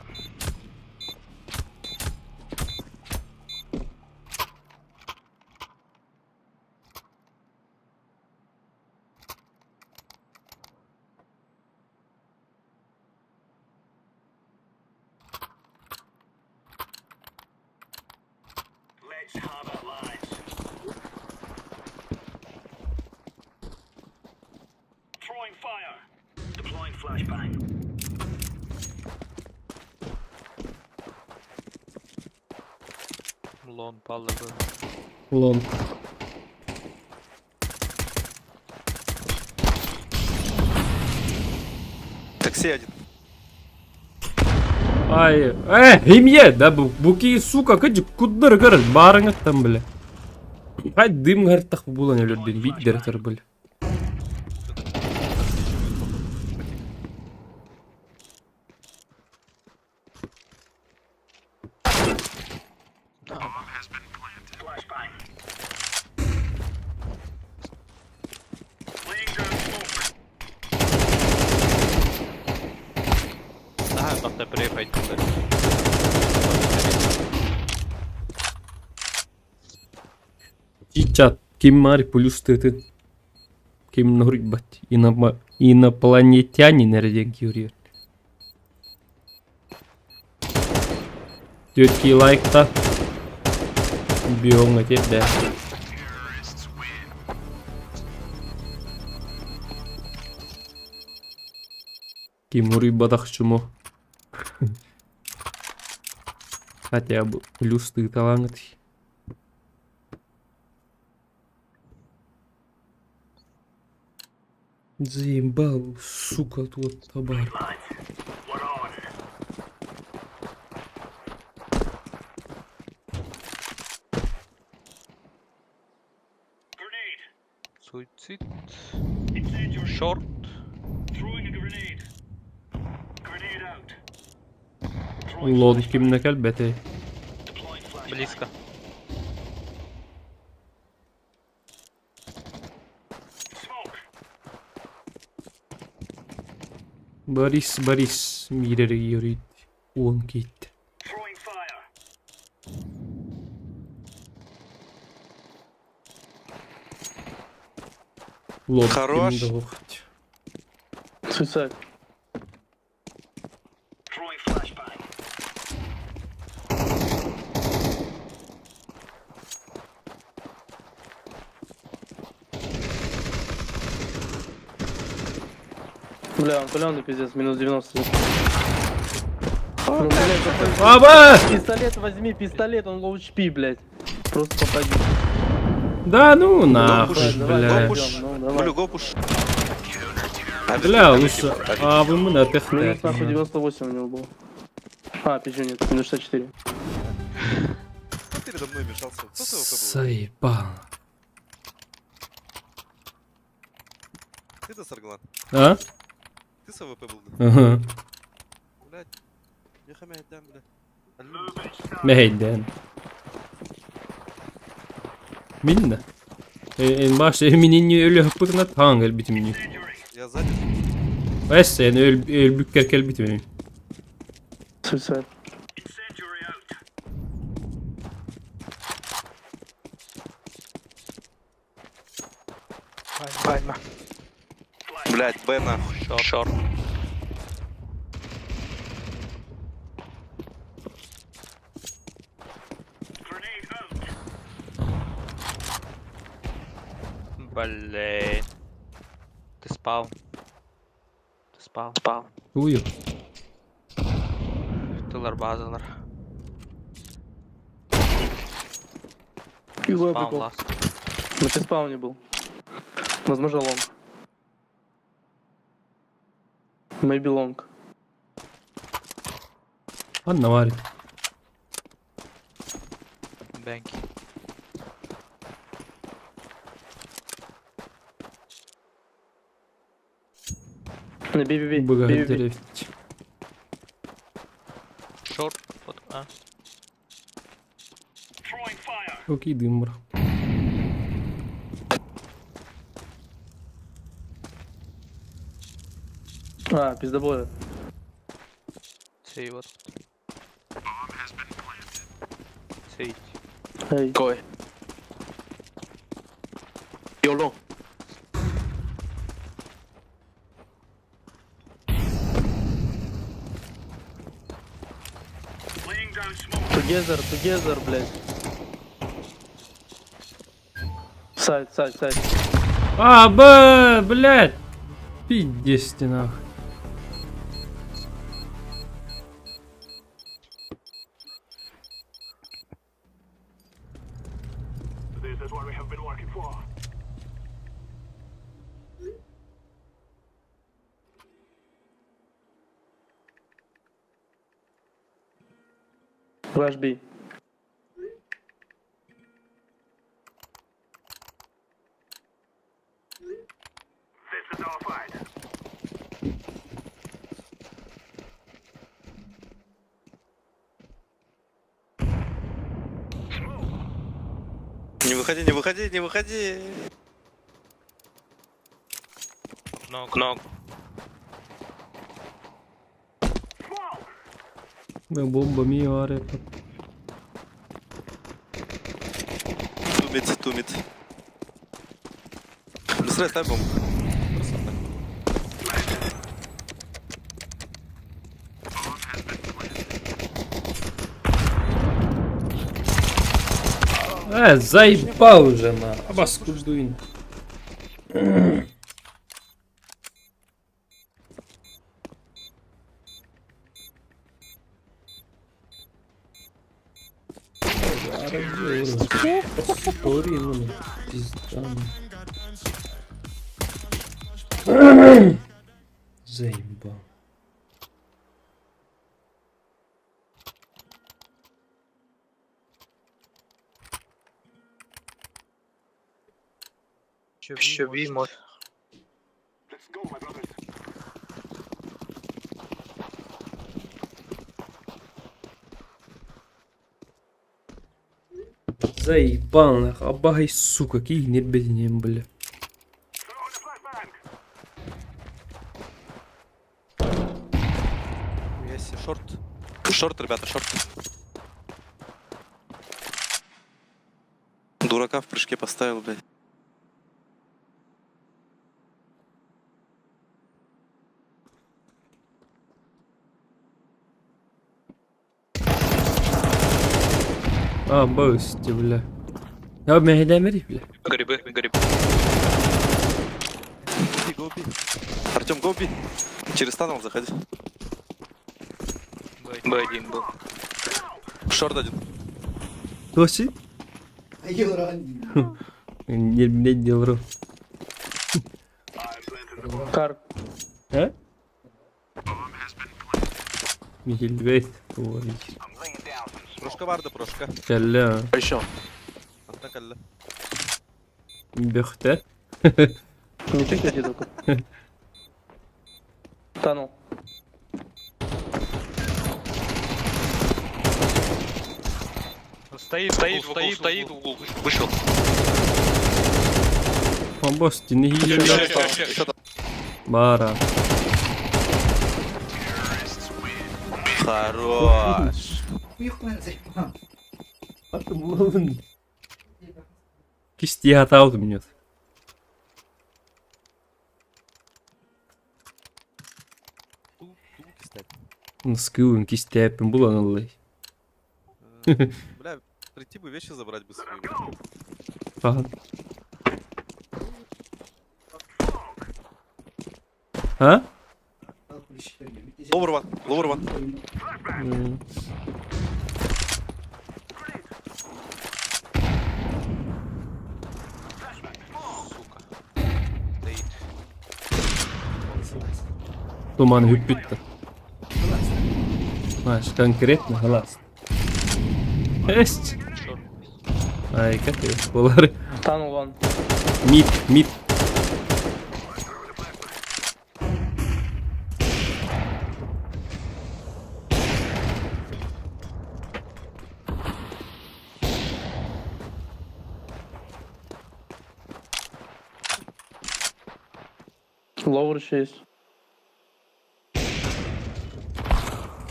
Let's have it, lads. Throwing fire. Deploying flashbang. Лон палыбы. Лонг. Такси один. Ай, э, имье, да бу, буки, сука, кыдьык куддыр көрөр, баарыңыттан бile. Хай дым гартах булан өлөрдүн, биддер тыр бile. Flashbang. Laying down smoke. Ага, там приехать. Чичат, ким мари плюс ты Ким нурбат, инопланетянин эрден кюрьер. Тетки лайкта. Биоңа да. Ким бадах чумо. Хотя бы плюс ты талант. Заебал, сука, тут табар. Суицид. Шорт. Лон кимне кэлбэтэй. Близко. Борис, Борис, мирер юрит. Он кит. Лон Хорош. Суицид. Бля, он паленый пиздец, минус 90. Ну, блядь, Аба! Пистолет возьми, пистолет, он low HP, блядь. Просто попади. Да ну нахуй, Давай, бля. go push. Ну, давай. Go push. Бля, лучше. А вы мы на Минус нахуй 98 у него было. А, пизжу, нет, минус 64. Кто передо мной мешался? Кто с АВП был? Заебал. Ты да, Сарглан? А? Ты с АВП был, да? Ага. Блядь. Я хамя дам, бля. Мэйден. Минна. En baş eminin ölü hıppıkna tangel bitimini. Я сзади. Эс, en öl ölbükkerkel bitimini. Суицид. Пальма. Блядь, Б нахуй. Шорт. Блин. Ты спал. Ты спал. Спал. Ую. Тылар базалар. Хуевой Спаун прикол. ласт. На спауне был. Возможно, long. Maybe long. Анна варит. Бэнки. На B, B, B. B, B, B. Благодарю. Шорт. Вот, а. Окей, дымр. А, пиздобоя. Сей вот. Сей. Эй. Кой. Йоло. Together, together, блядь. Сайт, сайт, сайт. А, Б, блядь! Пиздец ты нахуй. This is what we have been working for. Rush B. This is our fight. Не выходи, не выходи, не выходи. Ног. Ног. Бомба мио арепа. Тумит, тумит. Быстрее ставь бомбу. Красота. Заебал уже на. Абаскульдуин. Пизда. Заебал. Еще B может. Let's go, my brothers. Заебал нахуй. Абай, сука, какие нербедения, бля. Если шорт. Шорт, ребята, шорт. Дурака в прыжке поставил, блядь. А, бысти, бля. Я бля. Грибы, грибы. Иди, go B. Артем, go B. Через tunnel заходи. Б1 был. Short один. Тоси? Не, не делаю. Кар. А? Михельбейт. Ой. Прошка варда, прошка. Калля. Еще. Одна калля. Бехте. Не пикайте только. Тонул. Стоит, стоит, стоит, стоит, угол. Вышел. Бости, не Еще там. Бара. Хорош. Кисти отаут минет. Скылын кистяпин булан ыллай. Бля, прийти бы вещи забрать бы свои. Ага. А? Lower one, lower one. М. Туман хүппүттэр. Маш, конкретно глаз. Эсть. Ай, как болар. Tunnel one. Мид, мид. Lower еще есть.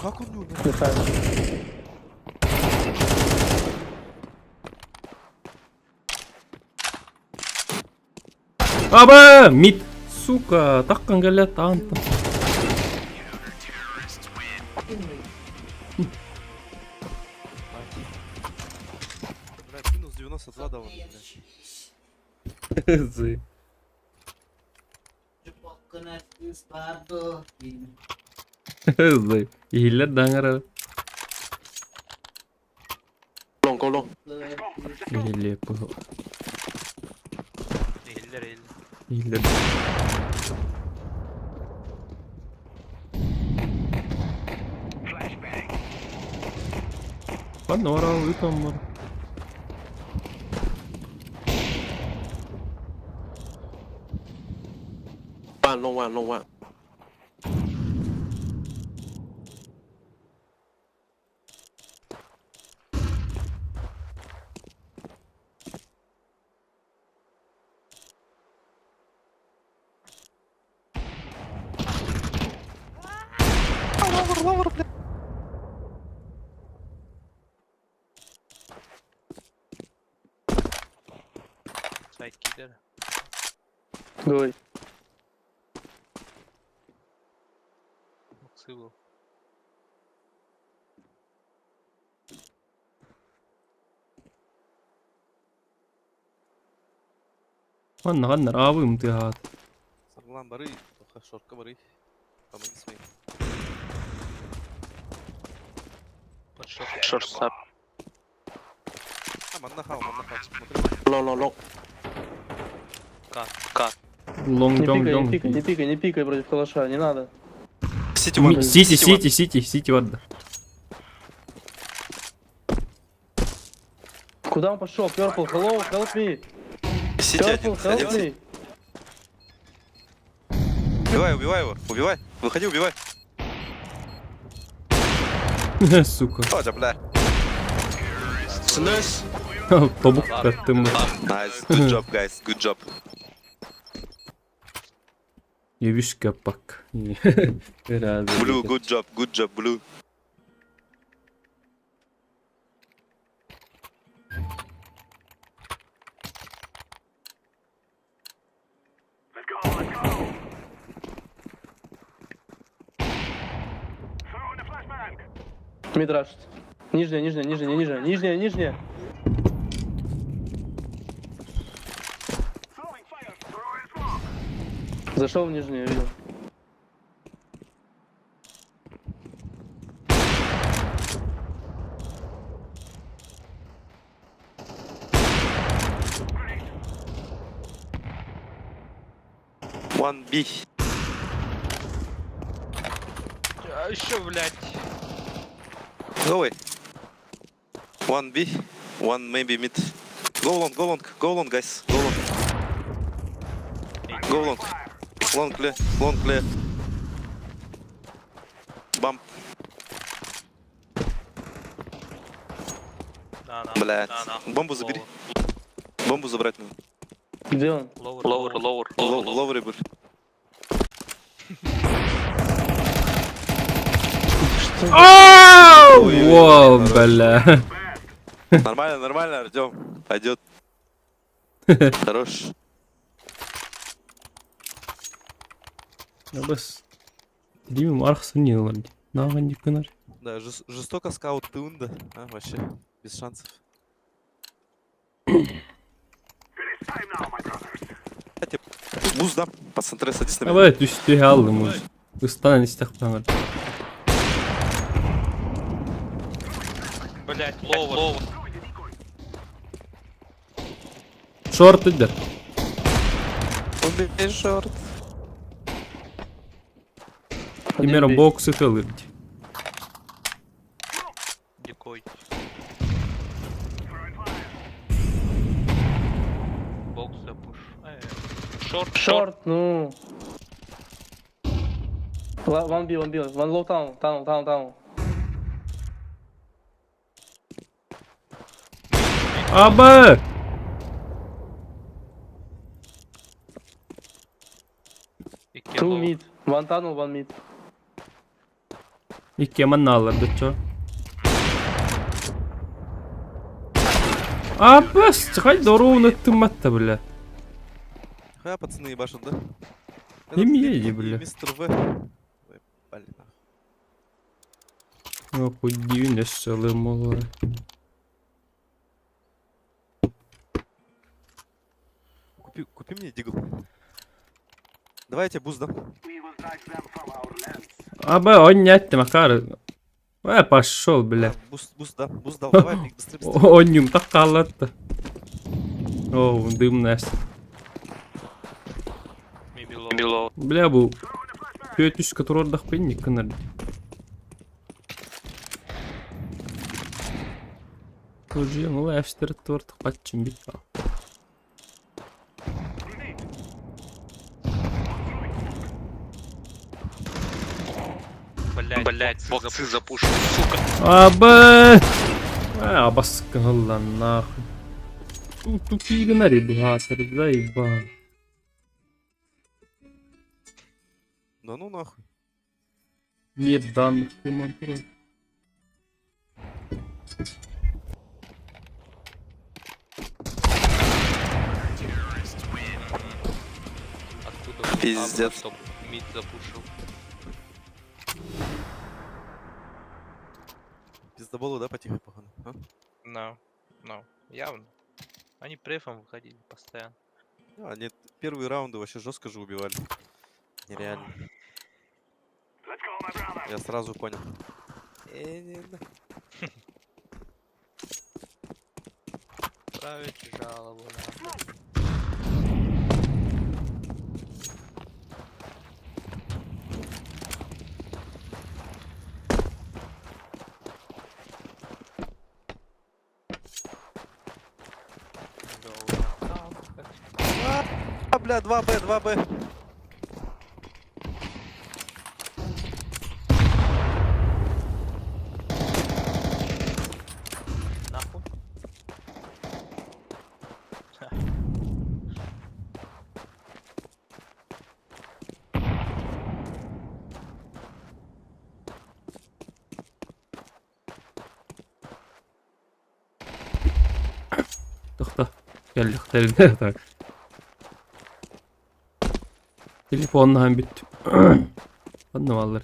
Как он не умер? Летает. Аба! Мид! Сука, таккан кэллэ таанта. Блядь, минус 92 дал мне, блядь. Зы. Зы. Иһиллэр даҥара. Long, go long. Иһиллиэ бу. Eğiller eğiller. Иһиллэр. Манна орал ыытаммар. One, long one, long one. Сайт кидер. Говори. Уксы был. Манна ханнар аабым тыаһаат. Сарглан бары, тоха шорка бары. Помоги своим. Short sub. А, манна хал, манна хал. Смотри. Long, long, long. Кат, кат. Лонг Не донг пикай, не донг. пикай, не пикай, не пикай против калаша, не надо. Сити one. Сити, сити, сити, сити барда. Куда он пошел? Purple, hello, help me. Сити один. Purple, help Один сити. me. Убивай, убивай его. Убивай. Выходи, убивай. Сука. Тоже, бля. Nice. Тобук таттым. Nice. Good job, guys. Good job. Ебишка пак. Blue, good job. Good job, Blue. Mid рашит. Нижняя, нижняя, нижняя, нижняя, нижняя, нижняя. Зашел в нижнюю, я видел. One B. А еще, блядь. Go away. One B. One maybe mid. Go long, go long, go long, guys. Go long. Go long. Long clear, long clear. Bump. На, на. Блядь. На, на. Бомбу забери. Бомбу забрать надо. Где он? Lower, lower, lower, Low, lower был. Во, бля. Нормально, нормально, Артем. Пойдет. Хорош. Бас. Димим архсын не олар. Наган дикканар. Да, жестоко скаут Тунда. А, вообще, без шансов. Кстати, Буз дам, по центре садись на меня. Давай түстү алдым уже. Ыстан истек таңар. Блядь, lower, lower. Short идер. Убей short. Кимера боксы тылыр дии. Дикой. Бокс запуш. Шорт, Шорт, ну. One B, one B, one low tunnel, tunnel, tunnel, tunnel. Аба! Two mid, one tunnel, one mid. Икки маннаалар дочо. Абас, хай доруун ыттымматта бля. Ха, пацаны ебашат, да? Имеди, бля. Мистер В. Ой, блин. Охуй, өссө ылым олор. Купи, купи мне дигл. Давай я тебе буст дам. Аба, он не аттым, акар. Э, пошел, бля. Буст, буст дам, буст дал. Давай, быстрее, быстрее. Онньум так хааллатта. Оо, дымная. Бля, бу Түөтүскэ туруордахпын гынар Тужуйан ол эштер туортук баччым бит Блять, блять, боксы запушил, сука. Аба! Абаскалла нахуй. Тупи гынари дугатыр, заебал. Да ну нахуй. Нет данных ремонтировать. Откуда Пиздец. Чтоб мид запушил. Пиздоболу, да, потихо, походу? А? No, no, явно. Они префом выходили постоянно. Ну, они первые раунды вообще жестко же убивали. Нереально. Я сразу понял. Не, на. Править жалобу надо. А, бля, 2Б, 2Б. Нахуй. Тохто. Кэллэхтэринэ так. Телефоннаһан бүттүм. Онно баллар.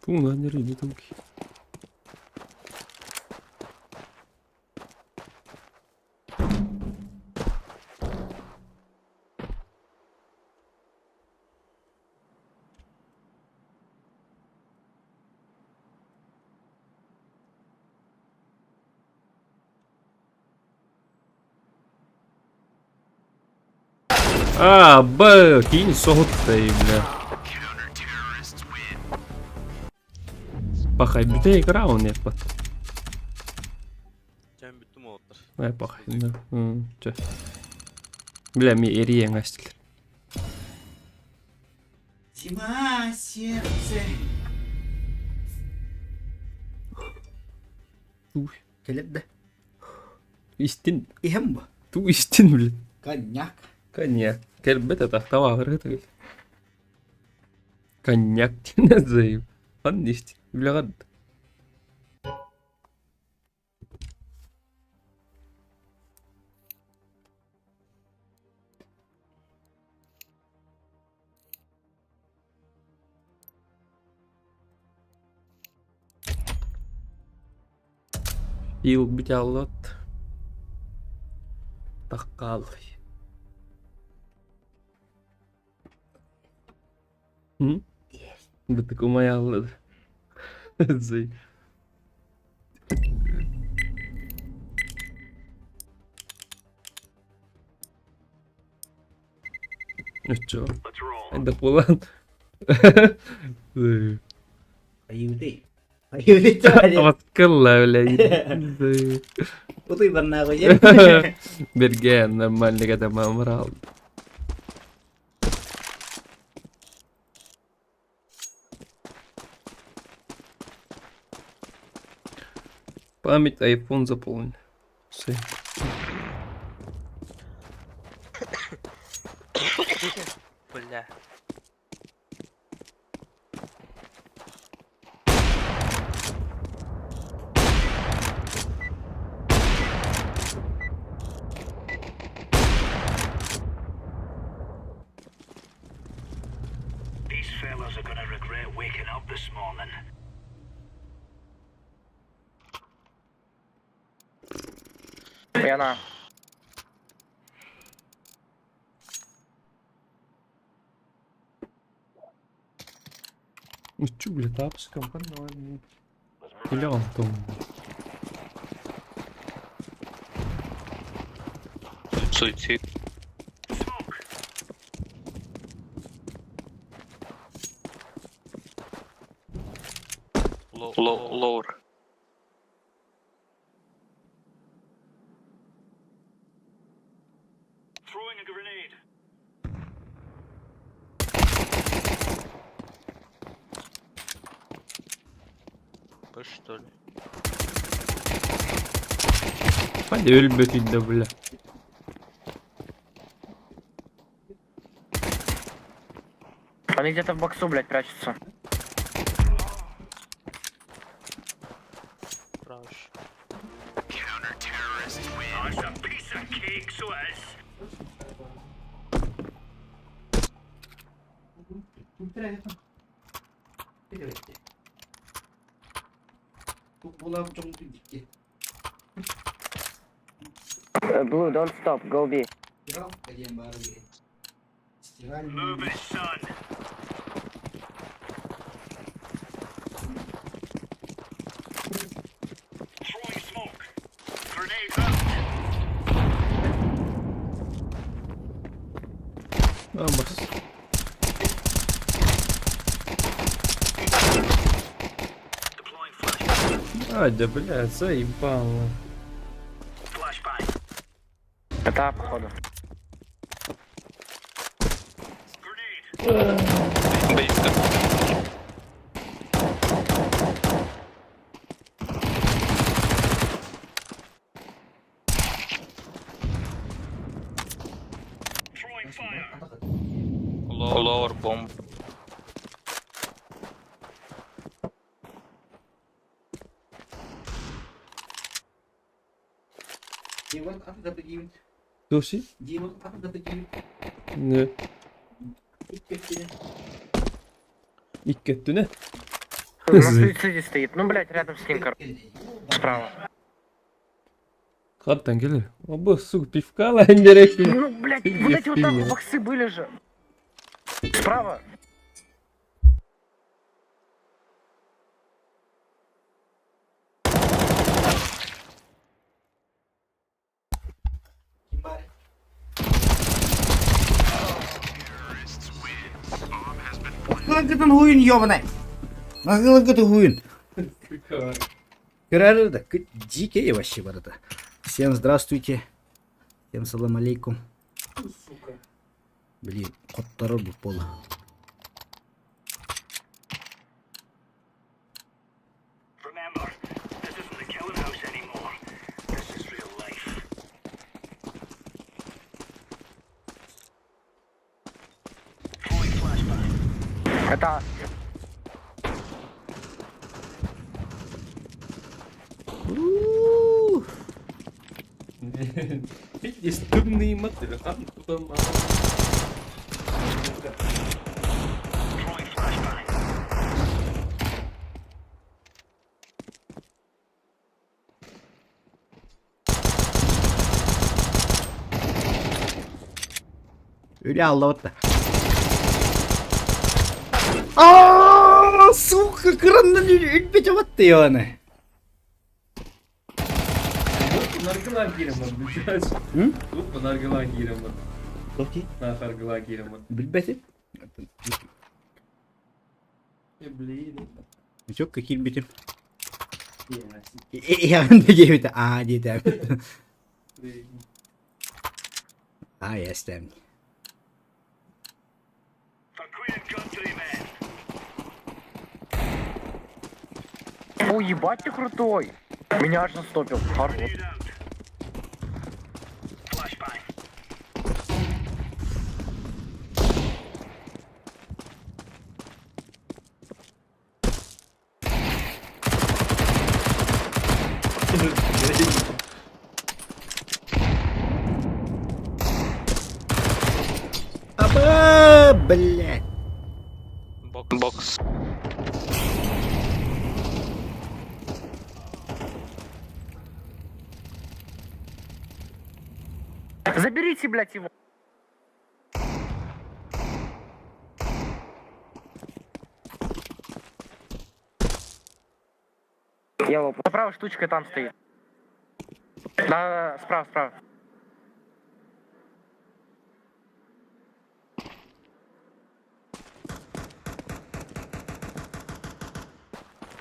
Пуна не рыбы. А, Б, кинь соһуттай, бля. Пахай, бүтэ игра он яппат. Чэм бүттүм уолаттар. Э, пахай, да. Чэ. Бля, ми эриең астилер. Зима, сердце. Туй. Кэлэр да. Истин. Иһэм бу. Ту истин, бля. Коньяк. Коньяк. Кэлбэт это тавагыр Коньяк диэн заеб. Ханна истин. Бляҕа Ил бүталлот. Таккалый. М? Бытык умаяллы. Зай. Оччо. Эндэ буолан. Айыбыты. Айыбыты. Аваткалла, бля. Утуй барнааҕы дьэ. Берген нормально когда мамрал. Память iPhone заполнена. Все. Бля. These fellas are gonna regret waking up this morning. Я на. Ну чё, бля, тапочком, нормально. Или он там. Суицид. Lower. Throwing a grenade. Б, что ли? Hadi өлбөт бля. Они где-то в боксу, блядь, прячутся. Право еще. Oh, it's a piece of cake, so it is. Blue, don't stop, go B. Move it, son. Throwing smoke. Grenade out. Vamos. Deploying flashbang. Адя, бля, заебало. Flashbang. Это А, походу. Grenade. Близко. Throwing fire. Lower bomb. Души? Не. Икки не? На суициде стоит. Ну, блядь, рядом с ним, короче. Справа. Хаттан келер. Оба, сука, пивка ландерек. Ну, блядь, вот эти вот там боксы были же. Справа. Гытын хуйын ёбаный. Гытын хуйын. Да, дикие вообще барыта. Всем здравствуйте. Всем салам алейкум. Блин, коттары бу пола. Remember, this isn't the killing house anymore. This is real life. Throwing flashbang. Это А. Здесь дымные мотыли. Там Throwing flashbang. Öyle Allah da. Aa, сука, кырандан үлбете батты ёбаный. Наргылан киирэн бар, блядь. Тупо наргылан киирэн бар. Тоти? Нахаргыла киирэммин. Билбэтим. Блин. Чөккө киирбитим. Иһэҕин да диэбитэ аа диэтэ. Аа эстэм. Ой, ебать ты крутой! Меня аж застопил. Хорош. Аба, блядь. Бокс. Заберите, блядь, его. Я его. Справа штучка там стоит. Да, справа, справа.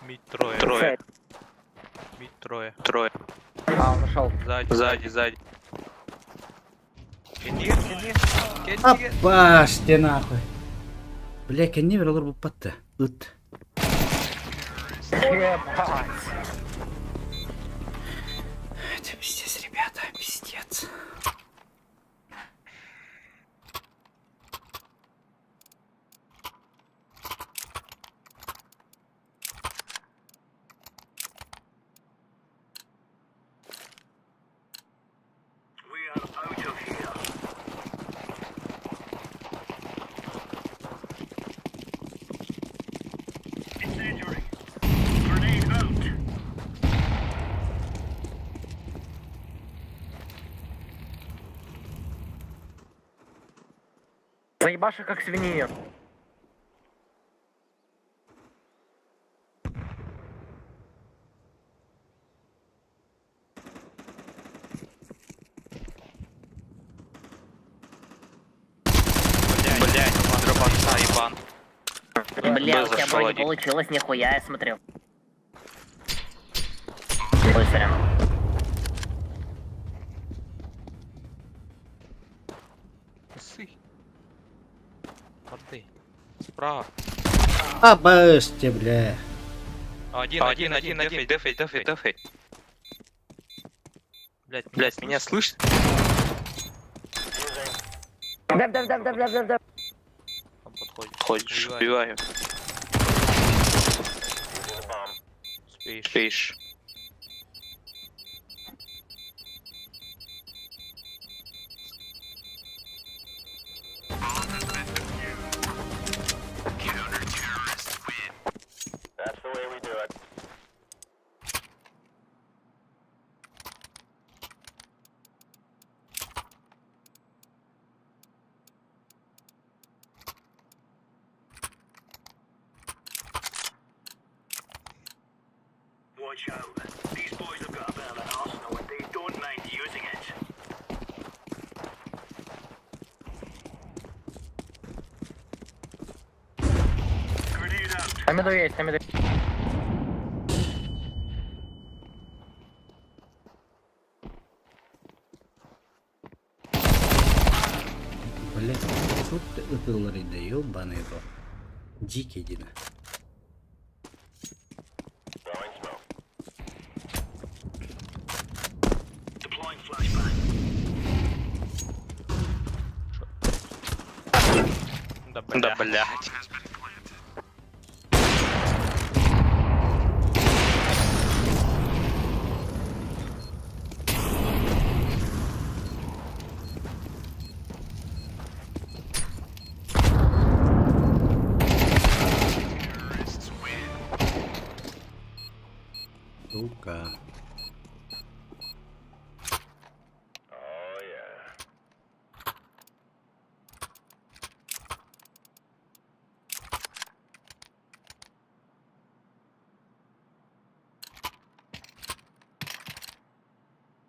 Мид трое. Трое. Мид трое. Трое. А, он ушел. Сзади. Сзади, сзади. Кенди, кенди, кенди. Аппаш ты нахуй. Бля, кэнни бер олор буппатты. Ыт. Ебать. Это пиздец, ребята, пиздец. Заебаши как свиньи. Блять, дробаша, ебан. Бля, у тебя вроде получилось, нихуя, я смотрю. Ой, сорян. Сы. Порты. Справа. Аппаш ты, бля. Один, один, один, один, дефай, дефай, дефай. Блять, Блять, меня слышно? Да, да, да, да, да, да, да. Он подходит. Ходишь, Убиваю. убиваю. Успеешь. Успеешь. Watch out. These boys have got a bit of an arsenal and they don't mind using it. Grenade out. На меду есть, на меду. Блядь, тут ты ытылар иди, ёбаный в рот. Дикий дина. Deploying flashbang. Да, блядь. Да, блять. Сука.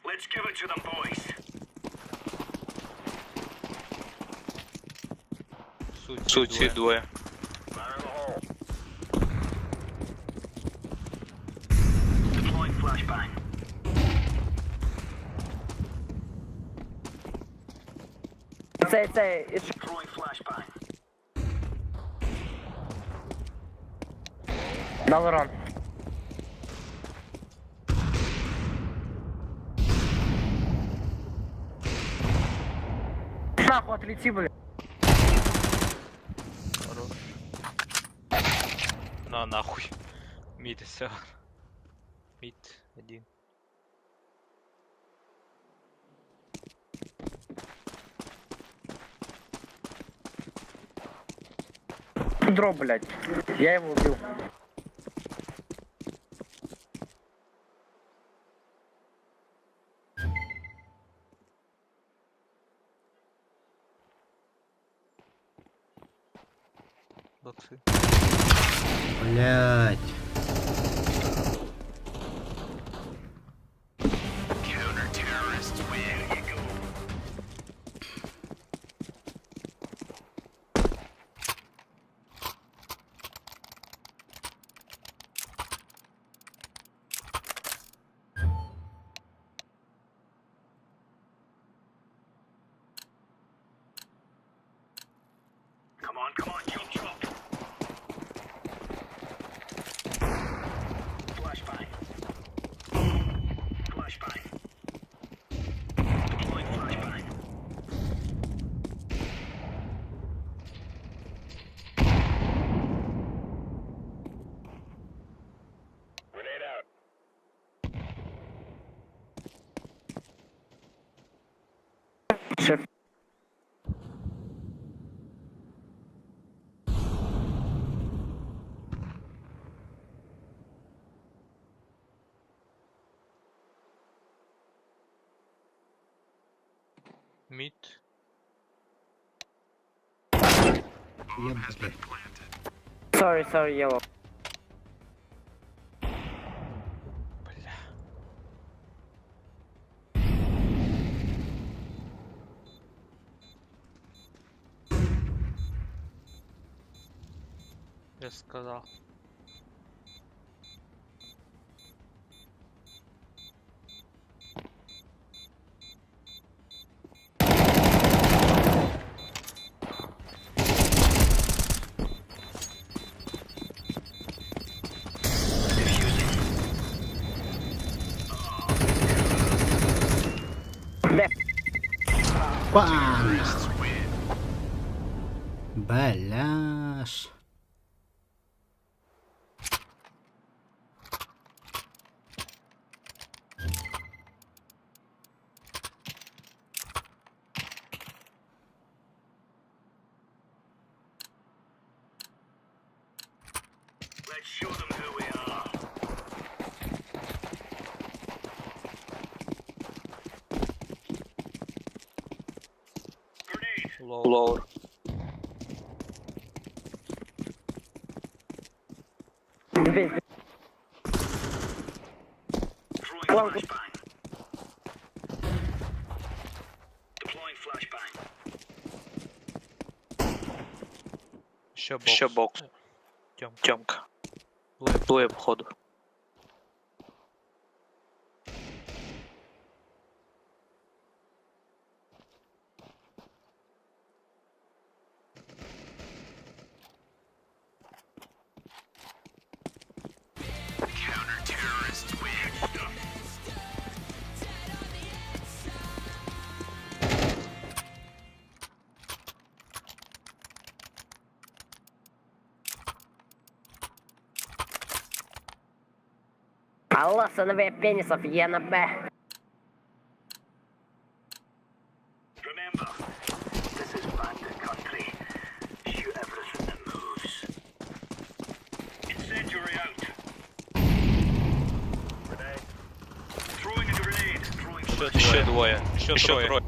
Let's give it to them, boys. Суицид двое. Дал урон. Нахуй отлети, блядь. Хорош. На нахуй. Мид все. Мид один. Дроп, блядь. Я его убил. Боксы. Блять. Шеф. Мид. Ебать. Sorry, sorry, yellow. Бля. Я сказал. Бам! Баляш. Лоур. Еще бокс. Еще бокс. Тёмка. Тёмка. Двое, походу. Алло, сыновей пенисов, я на Б. Еще двое. Еще трое.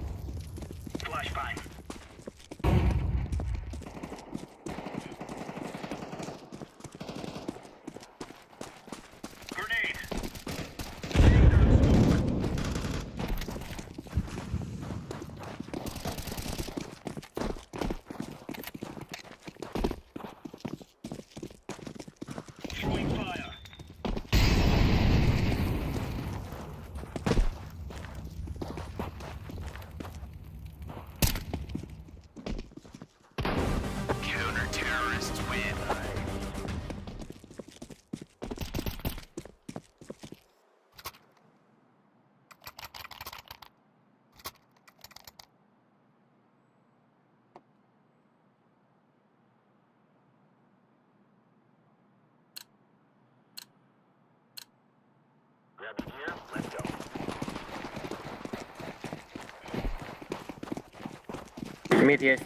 Мид есть.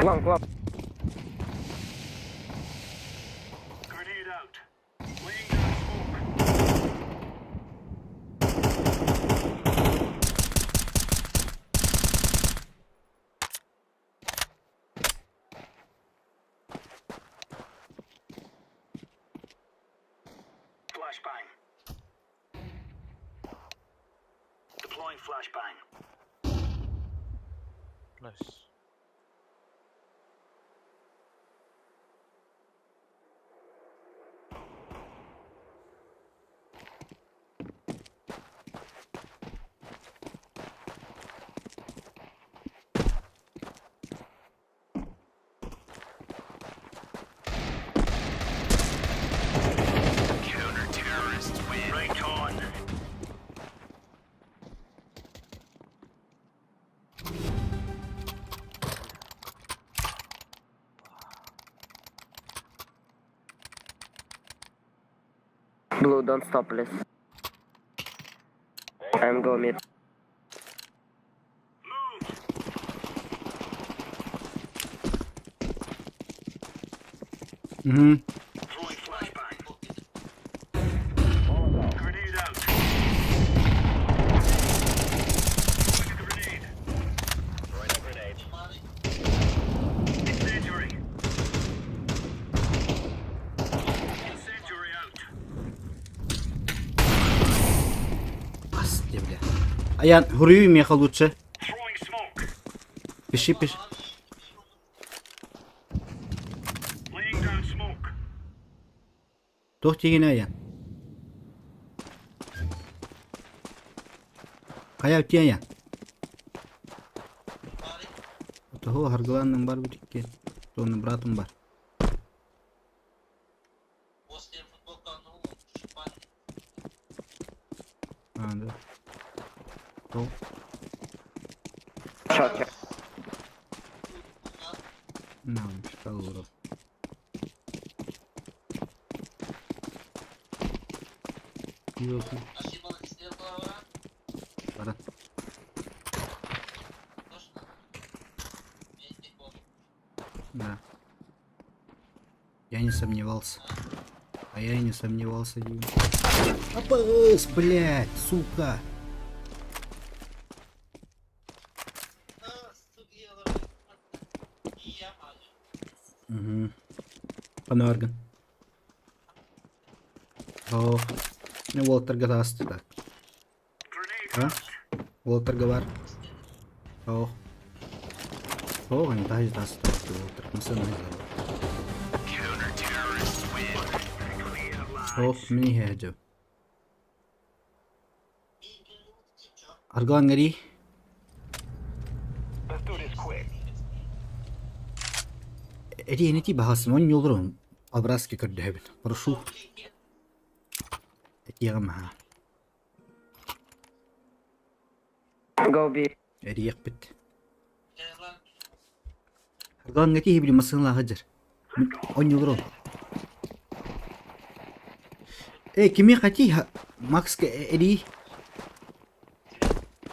Long, long. Nice. Blue, don't stop, please. I'm go mid. Угу. Бас, бля. Аян, хуруй меха лучше. Пиши, пиши. Туох тиигинэ Аян? Хайа үтиэ Аян? Того харгылаанным бар бит Туонна братым бар. А, да. То. Short. На, шкалу Ёлки. Бара. Да. Я не сомневался. А я и не сомневался, Дима. АПС, блядь, сука. Угу. Панорган. О, не Уолтер гаст так. А? Уолтер гавар. О. О, они даже даст Уолтер. Ох, мини хэжэв. Арган гэри. Эти энети бахасым он юлрун. Абраски көрдөһөбүн. Прошу. Этиэҕим аха. Go B. Эриэхпит. Арган гэти хибили масынла хажар. Он юлрун. Э, кими хати Макс эри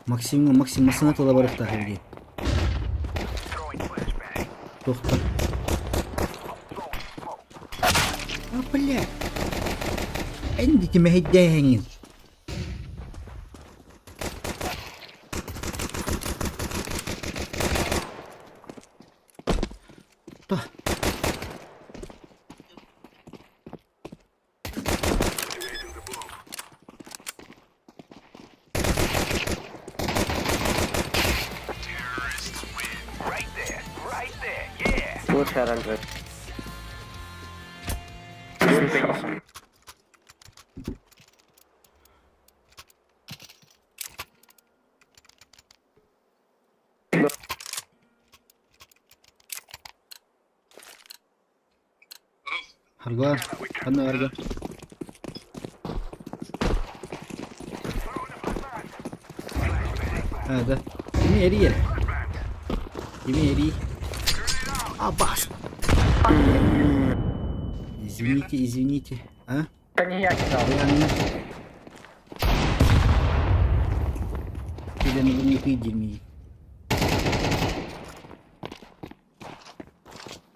Максим Максим масына тула барыхта хибили. Тохта. А, бля. Энди кимэһэйдээһэҥин. Та. Лучше оранжевый. Харгла. Ханна арга. А, да. Кими эри. Кими эри. А, бас. Извините, извините. А? Да не я кидал. Кидан не дерьми.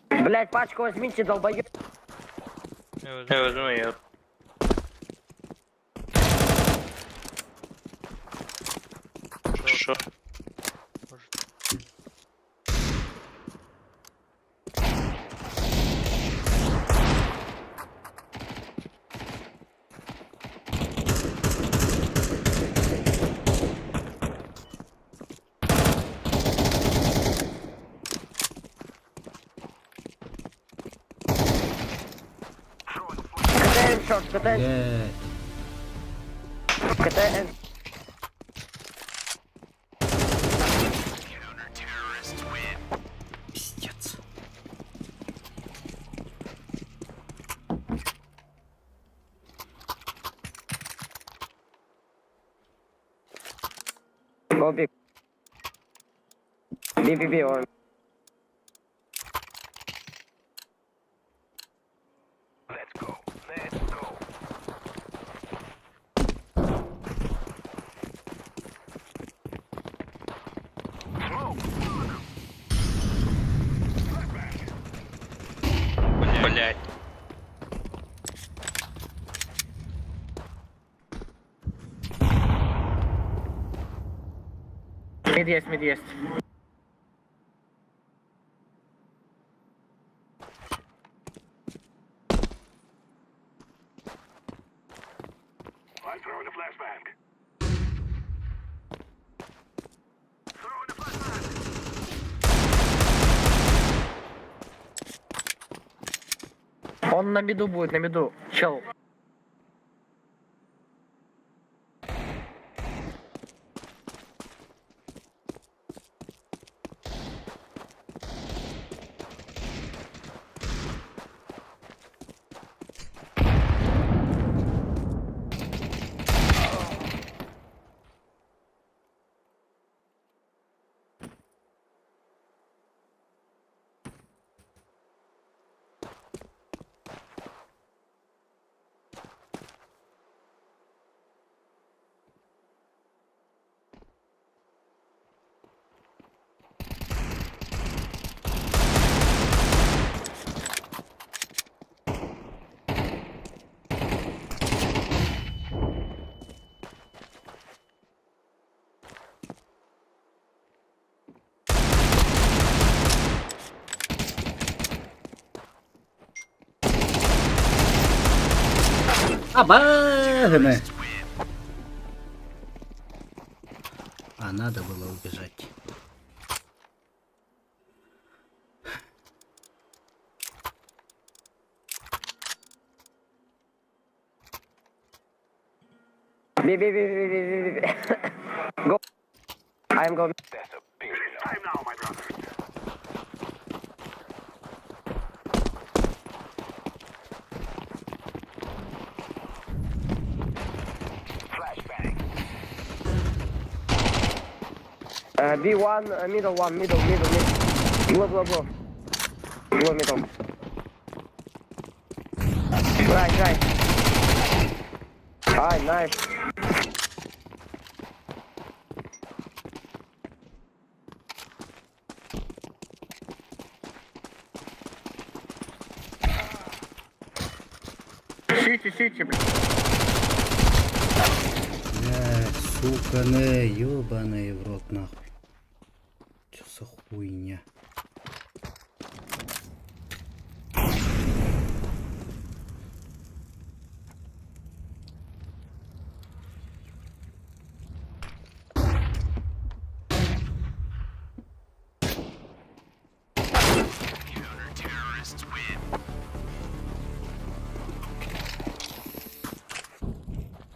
Блять, пачку возьмите, долбоёб. Я возьму ее. Шо? КТН шорт, КТН. Блядь. КТН. Пиздец. Go big. B, B, B, on. Блять. Мид есть, мид есть. I'm throwing a flashbang. Он на миду будет, на миду. Чел. Абагны! А надо было убежать. B, B, B, B, B, B, B. Go. I'm going. Time now, my brother. B1, middle one, middle, middle, middle. Blue, blue, blue. Blue, middle. Right, right. Ай, nice. Сити, сити, блядь. Блядь, сука, не, ёбаный в рот нахуй. Чё за хуйня?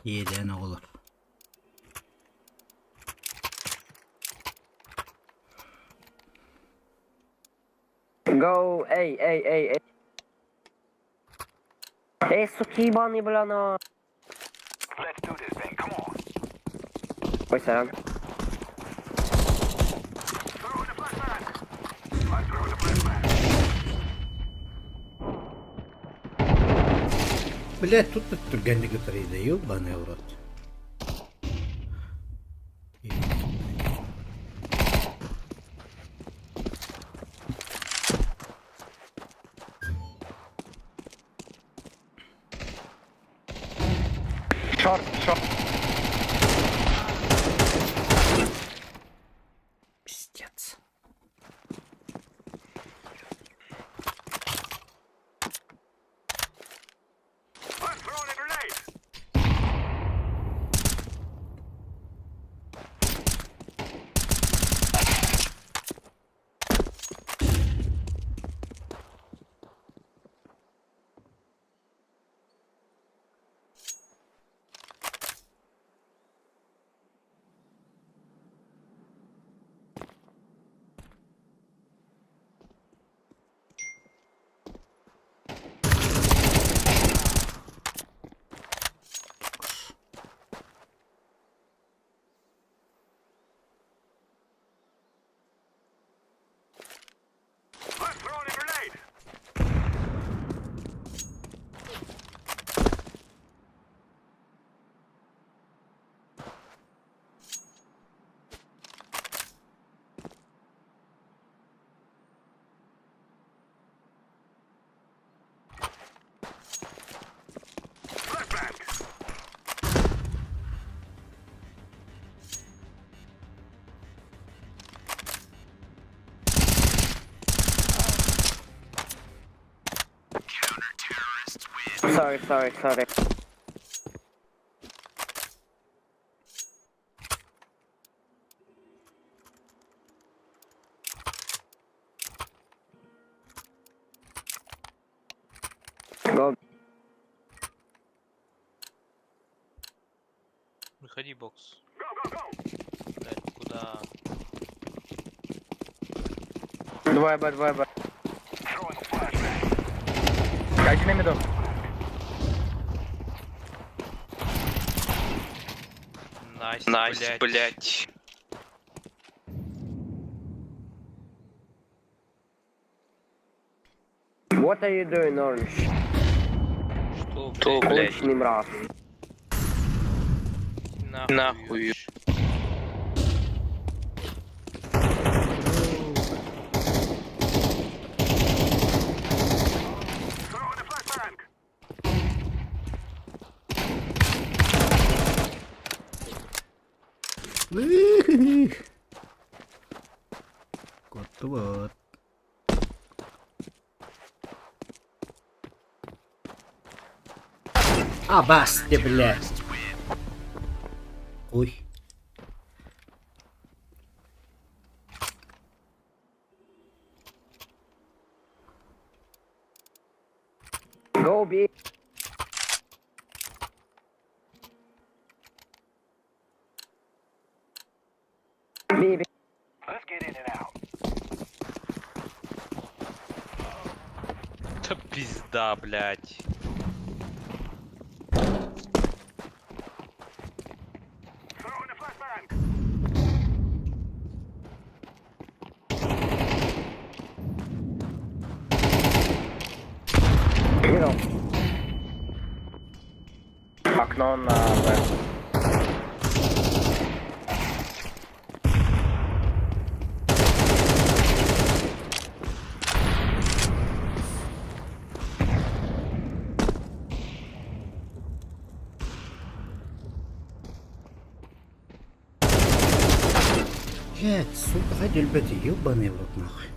Иэдээн оҕолор. Go, A, A, A, A. Эй, суки ебаные, бля, на. Let's do this thing. Come on. Ой, сорян. Throwing a flashbang. I'm throwing a flashbang. Блядь, тут түргэнник ытарыйда, ёбаный в рот. Short, short. Пиздец. Sorry, sorry, sorry. Go. Выходи, бокс. Блядь, куда? 2 Б, 2 Б. Один на миду. Nice, Nice, блядь. блядь. What are you doing, Orange? Что, Что, блядь? Конченый мразь. Нахуй. Нахуй. Куттубут. Абасте, бля. Ой. Go B. B, B. Да пизда, блядь. Middle. Окно на Б. Блядь, сука, хай өлбөтө, ебаный в рот нахуй.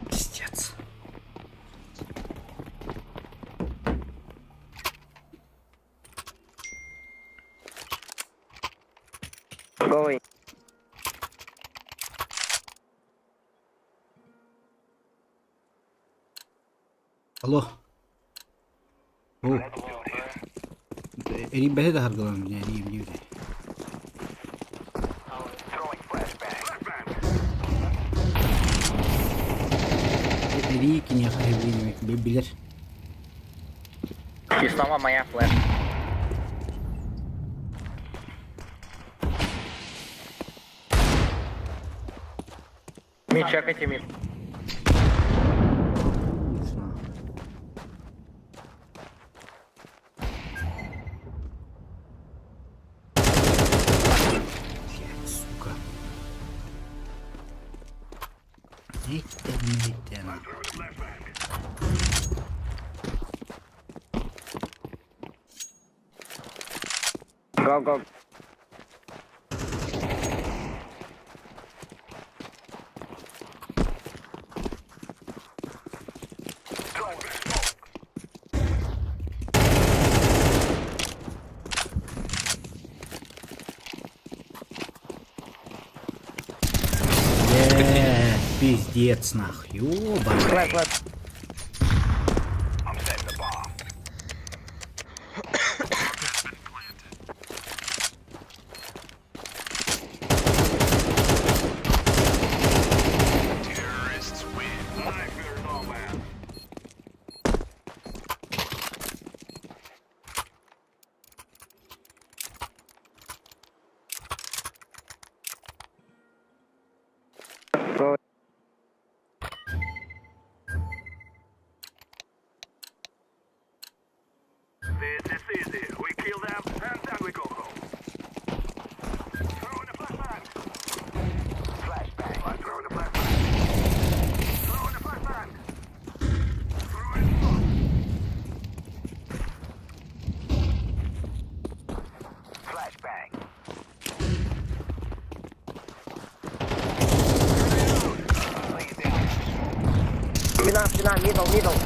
Пиздец. Going. Алло. О. Эрийбэтэ да харгылаан бile, эрийим диэбитэ. Эрии киниэхэ эбилиин билэр. И снова моя флеш. Мид, чекайте мид. Сука. Итен, итен. Go, go. Э, пиздец нах, ёбаный. Flash, flash. Go. This is easy. We kill them and then we go home. Throwing a flashbang. Flashbang. I'm throwing a flashbang. Throwing a flashbang. Throwing smoke. Flashbang. Lay it down. Спина, спина, middle, middle.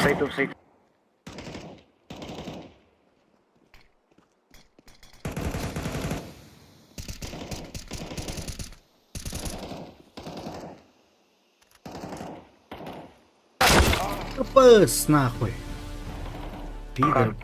Сейту, сейту. Пс нахуй. Пидор.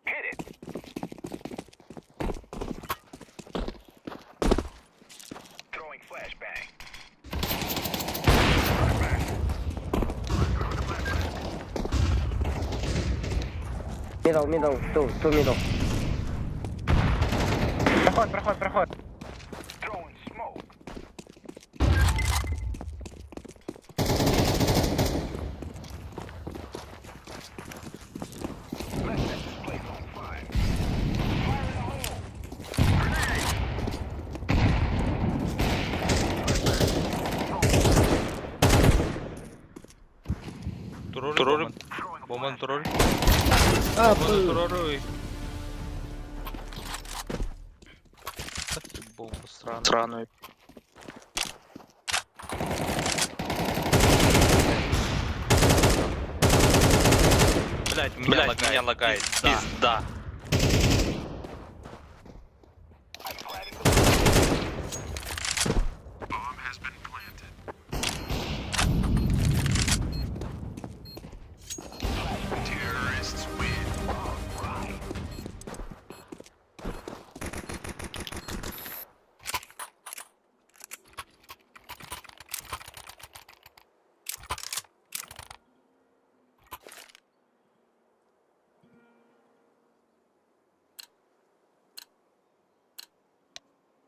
Hit it. Throwing flashbang. Middle, middle, two, two middle. Проход, проход, проход. Throwing smoke. Let's set this place on fire. Fire in the hole. Grenade. Туруру. Боман туруру. А, Боман туруру. Бомбу сраную. Сраную. Блять, меня лагает. Меня лагает. Пизда.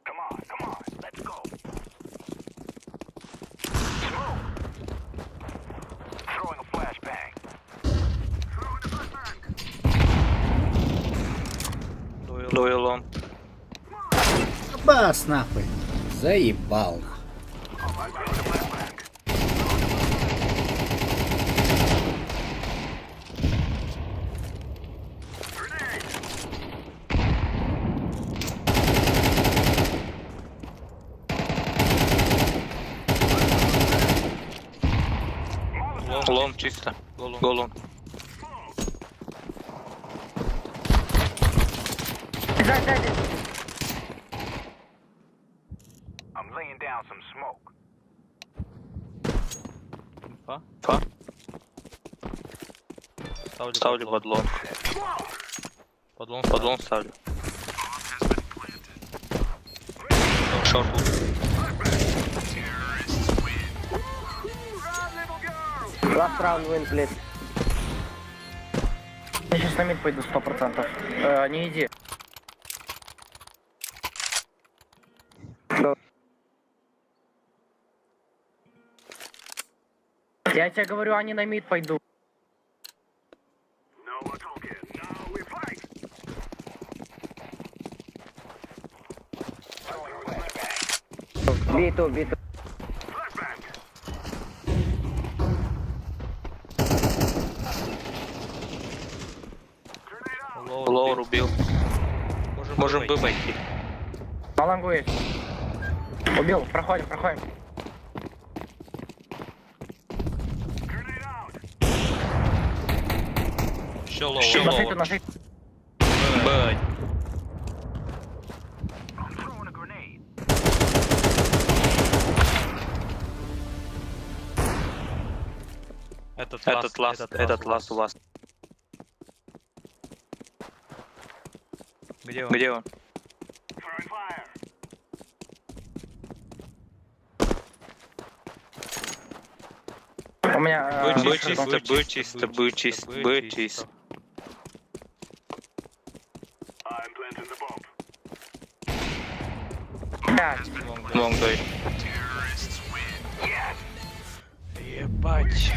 Come on, come on, let's go. Smoke. Throwing a flashbang. Throwing a flashbang. Дуэлон. Бас нахуй. Заебал нахуй. Лон чисто. Голон. Сзади, сзади. I'm laying down some smoke. Инфа. Фа. Ставлю, Ставлю под под long. Под long. Под long ставлю. Short. Last round win, please. Я сейчас на mid пойду 100%. Не иди. Go. Я тебе говорю, они на mid пойдут. No more talking. Now we fight. B2, B2. Flashbang. Lower убил. Можем Б пойти. На лонгу есть. Убил, проходим, проходим. Grenade out. Еще low. Еще На lower. сейту, на сейту. Б. I'm throwing a grenade. Этот Этот last, этот last у вас. Где он? Где он? Throwing fire. У меня... Б чисто, Б чисто, Б чисто, Б чисто. I'm planting the bomb. Блядь. Long дай. Ебать.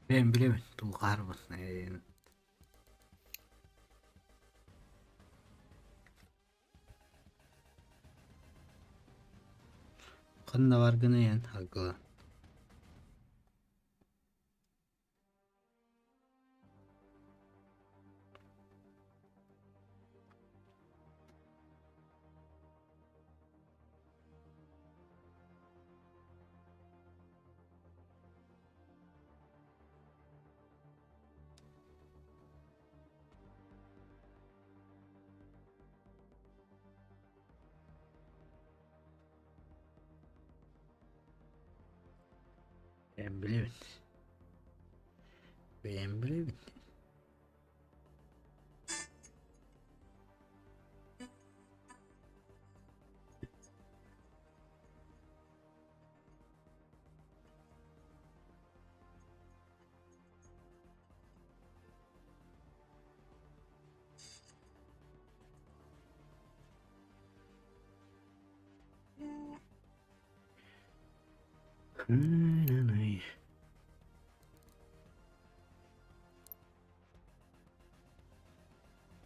Бэйэм билэбин, тулхаарбын. Ханна баргыный эн аргылан? Бэйэм билэбин. Бэйэм билэбин.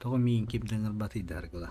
Тоҕо миигин ким да ыҥырбатый да аргыла.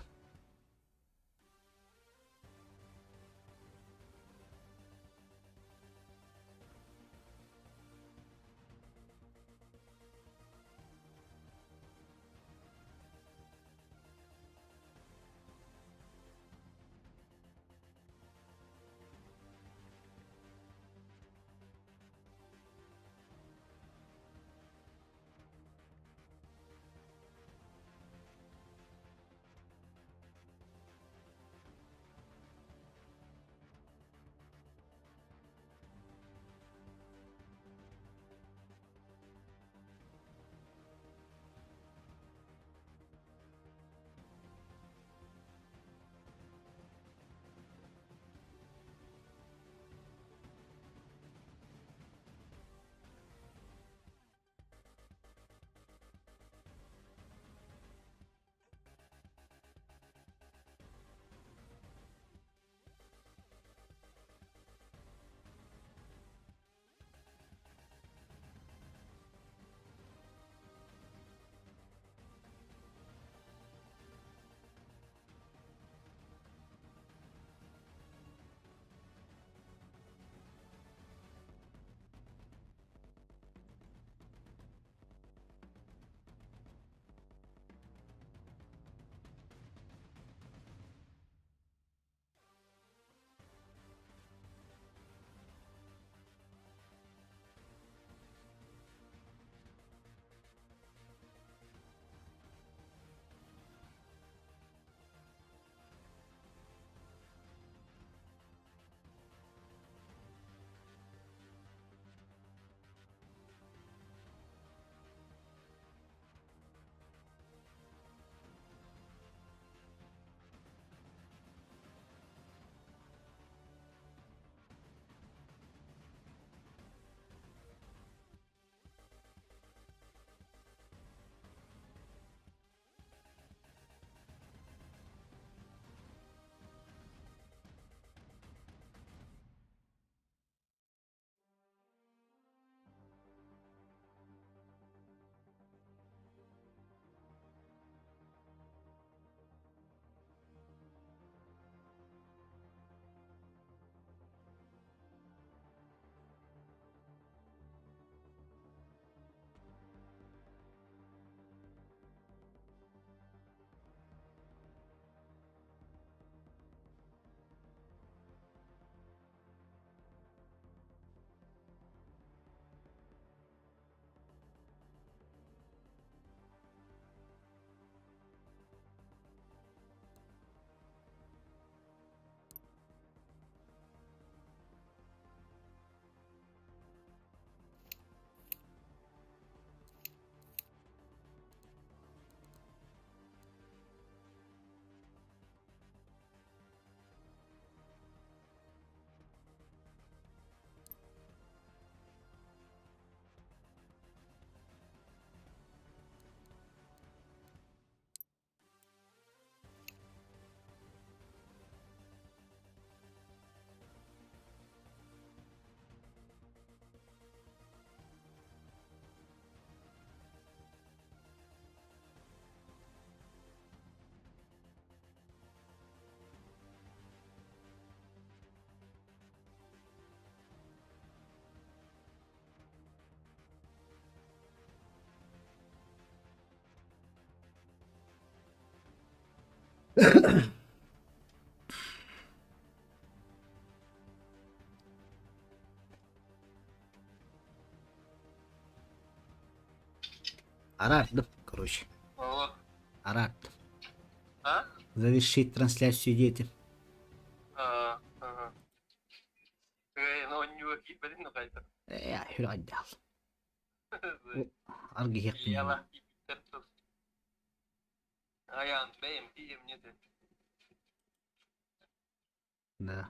Араардым, короче. Араардым. Завершить трансляцию дети. Э, отдал. Аргиһиэхпин. Да.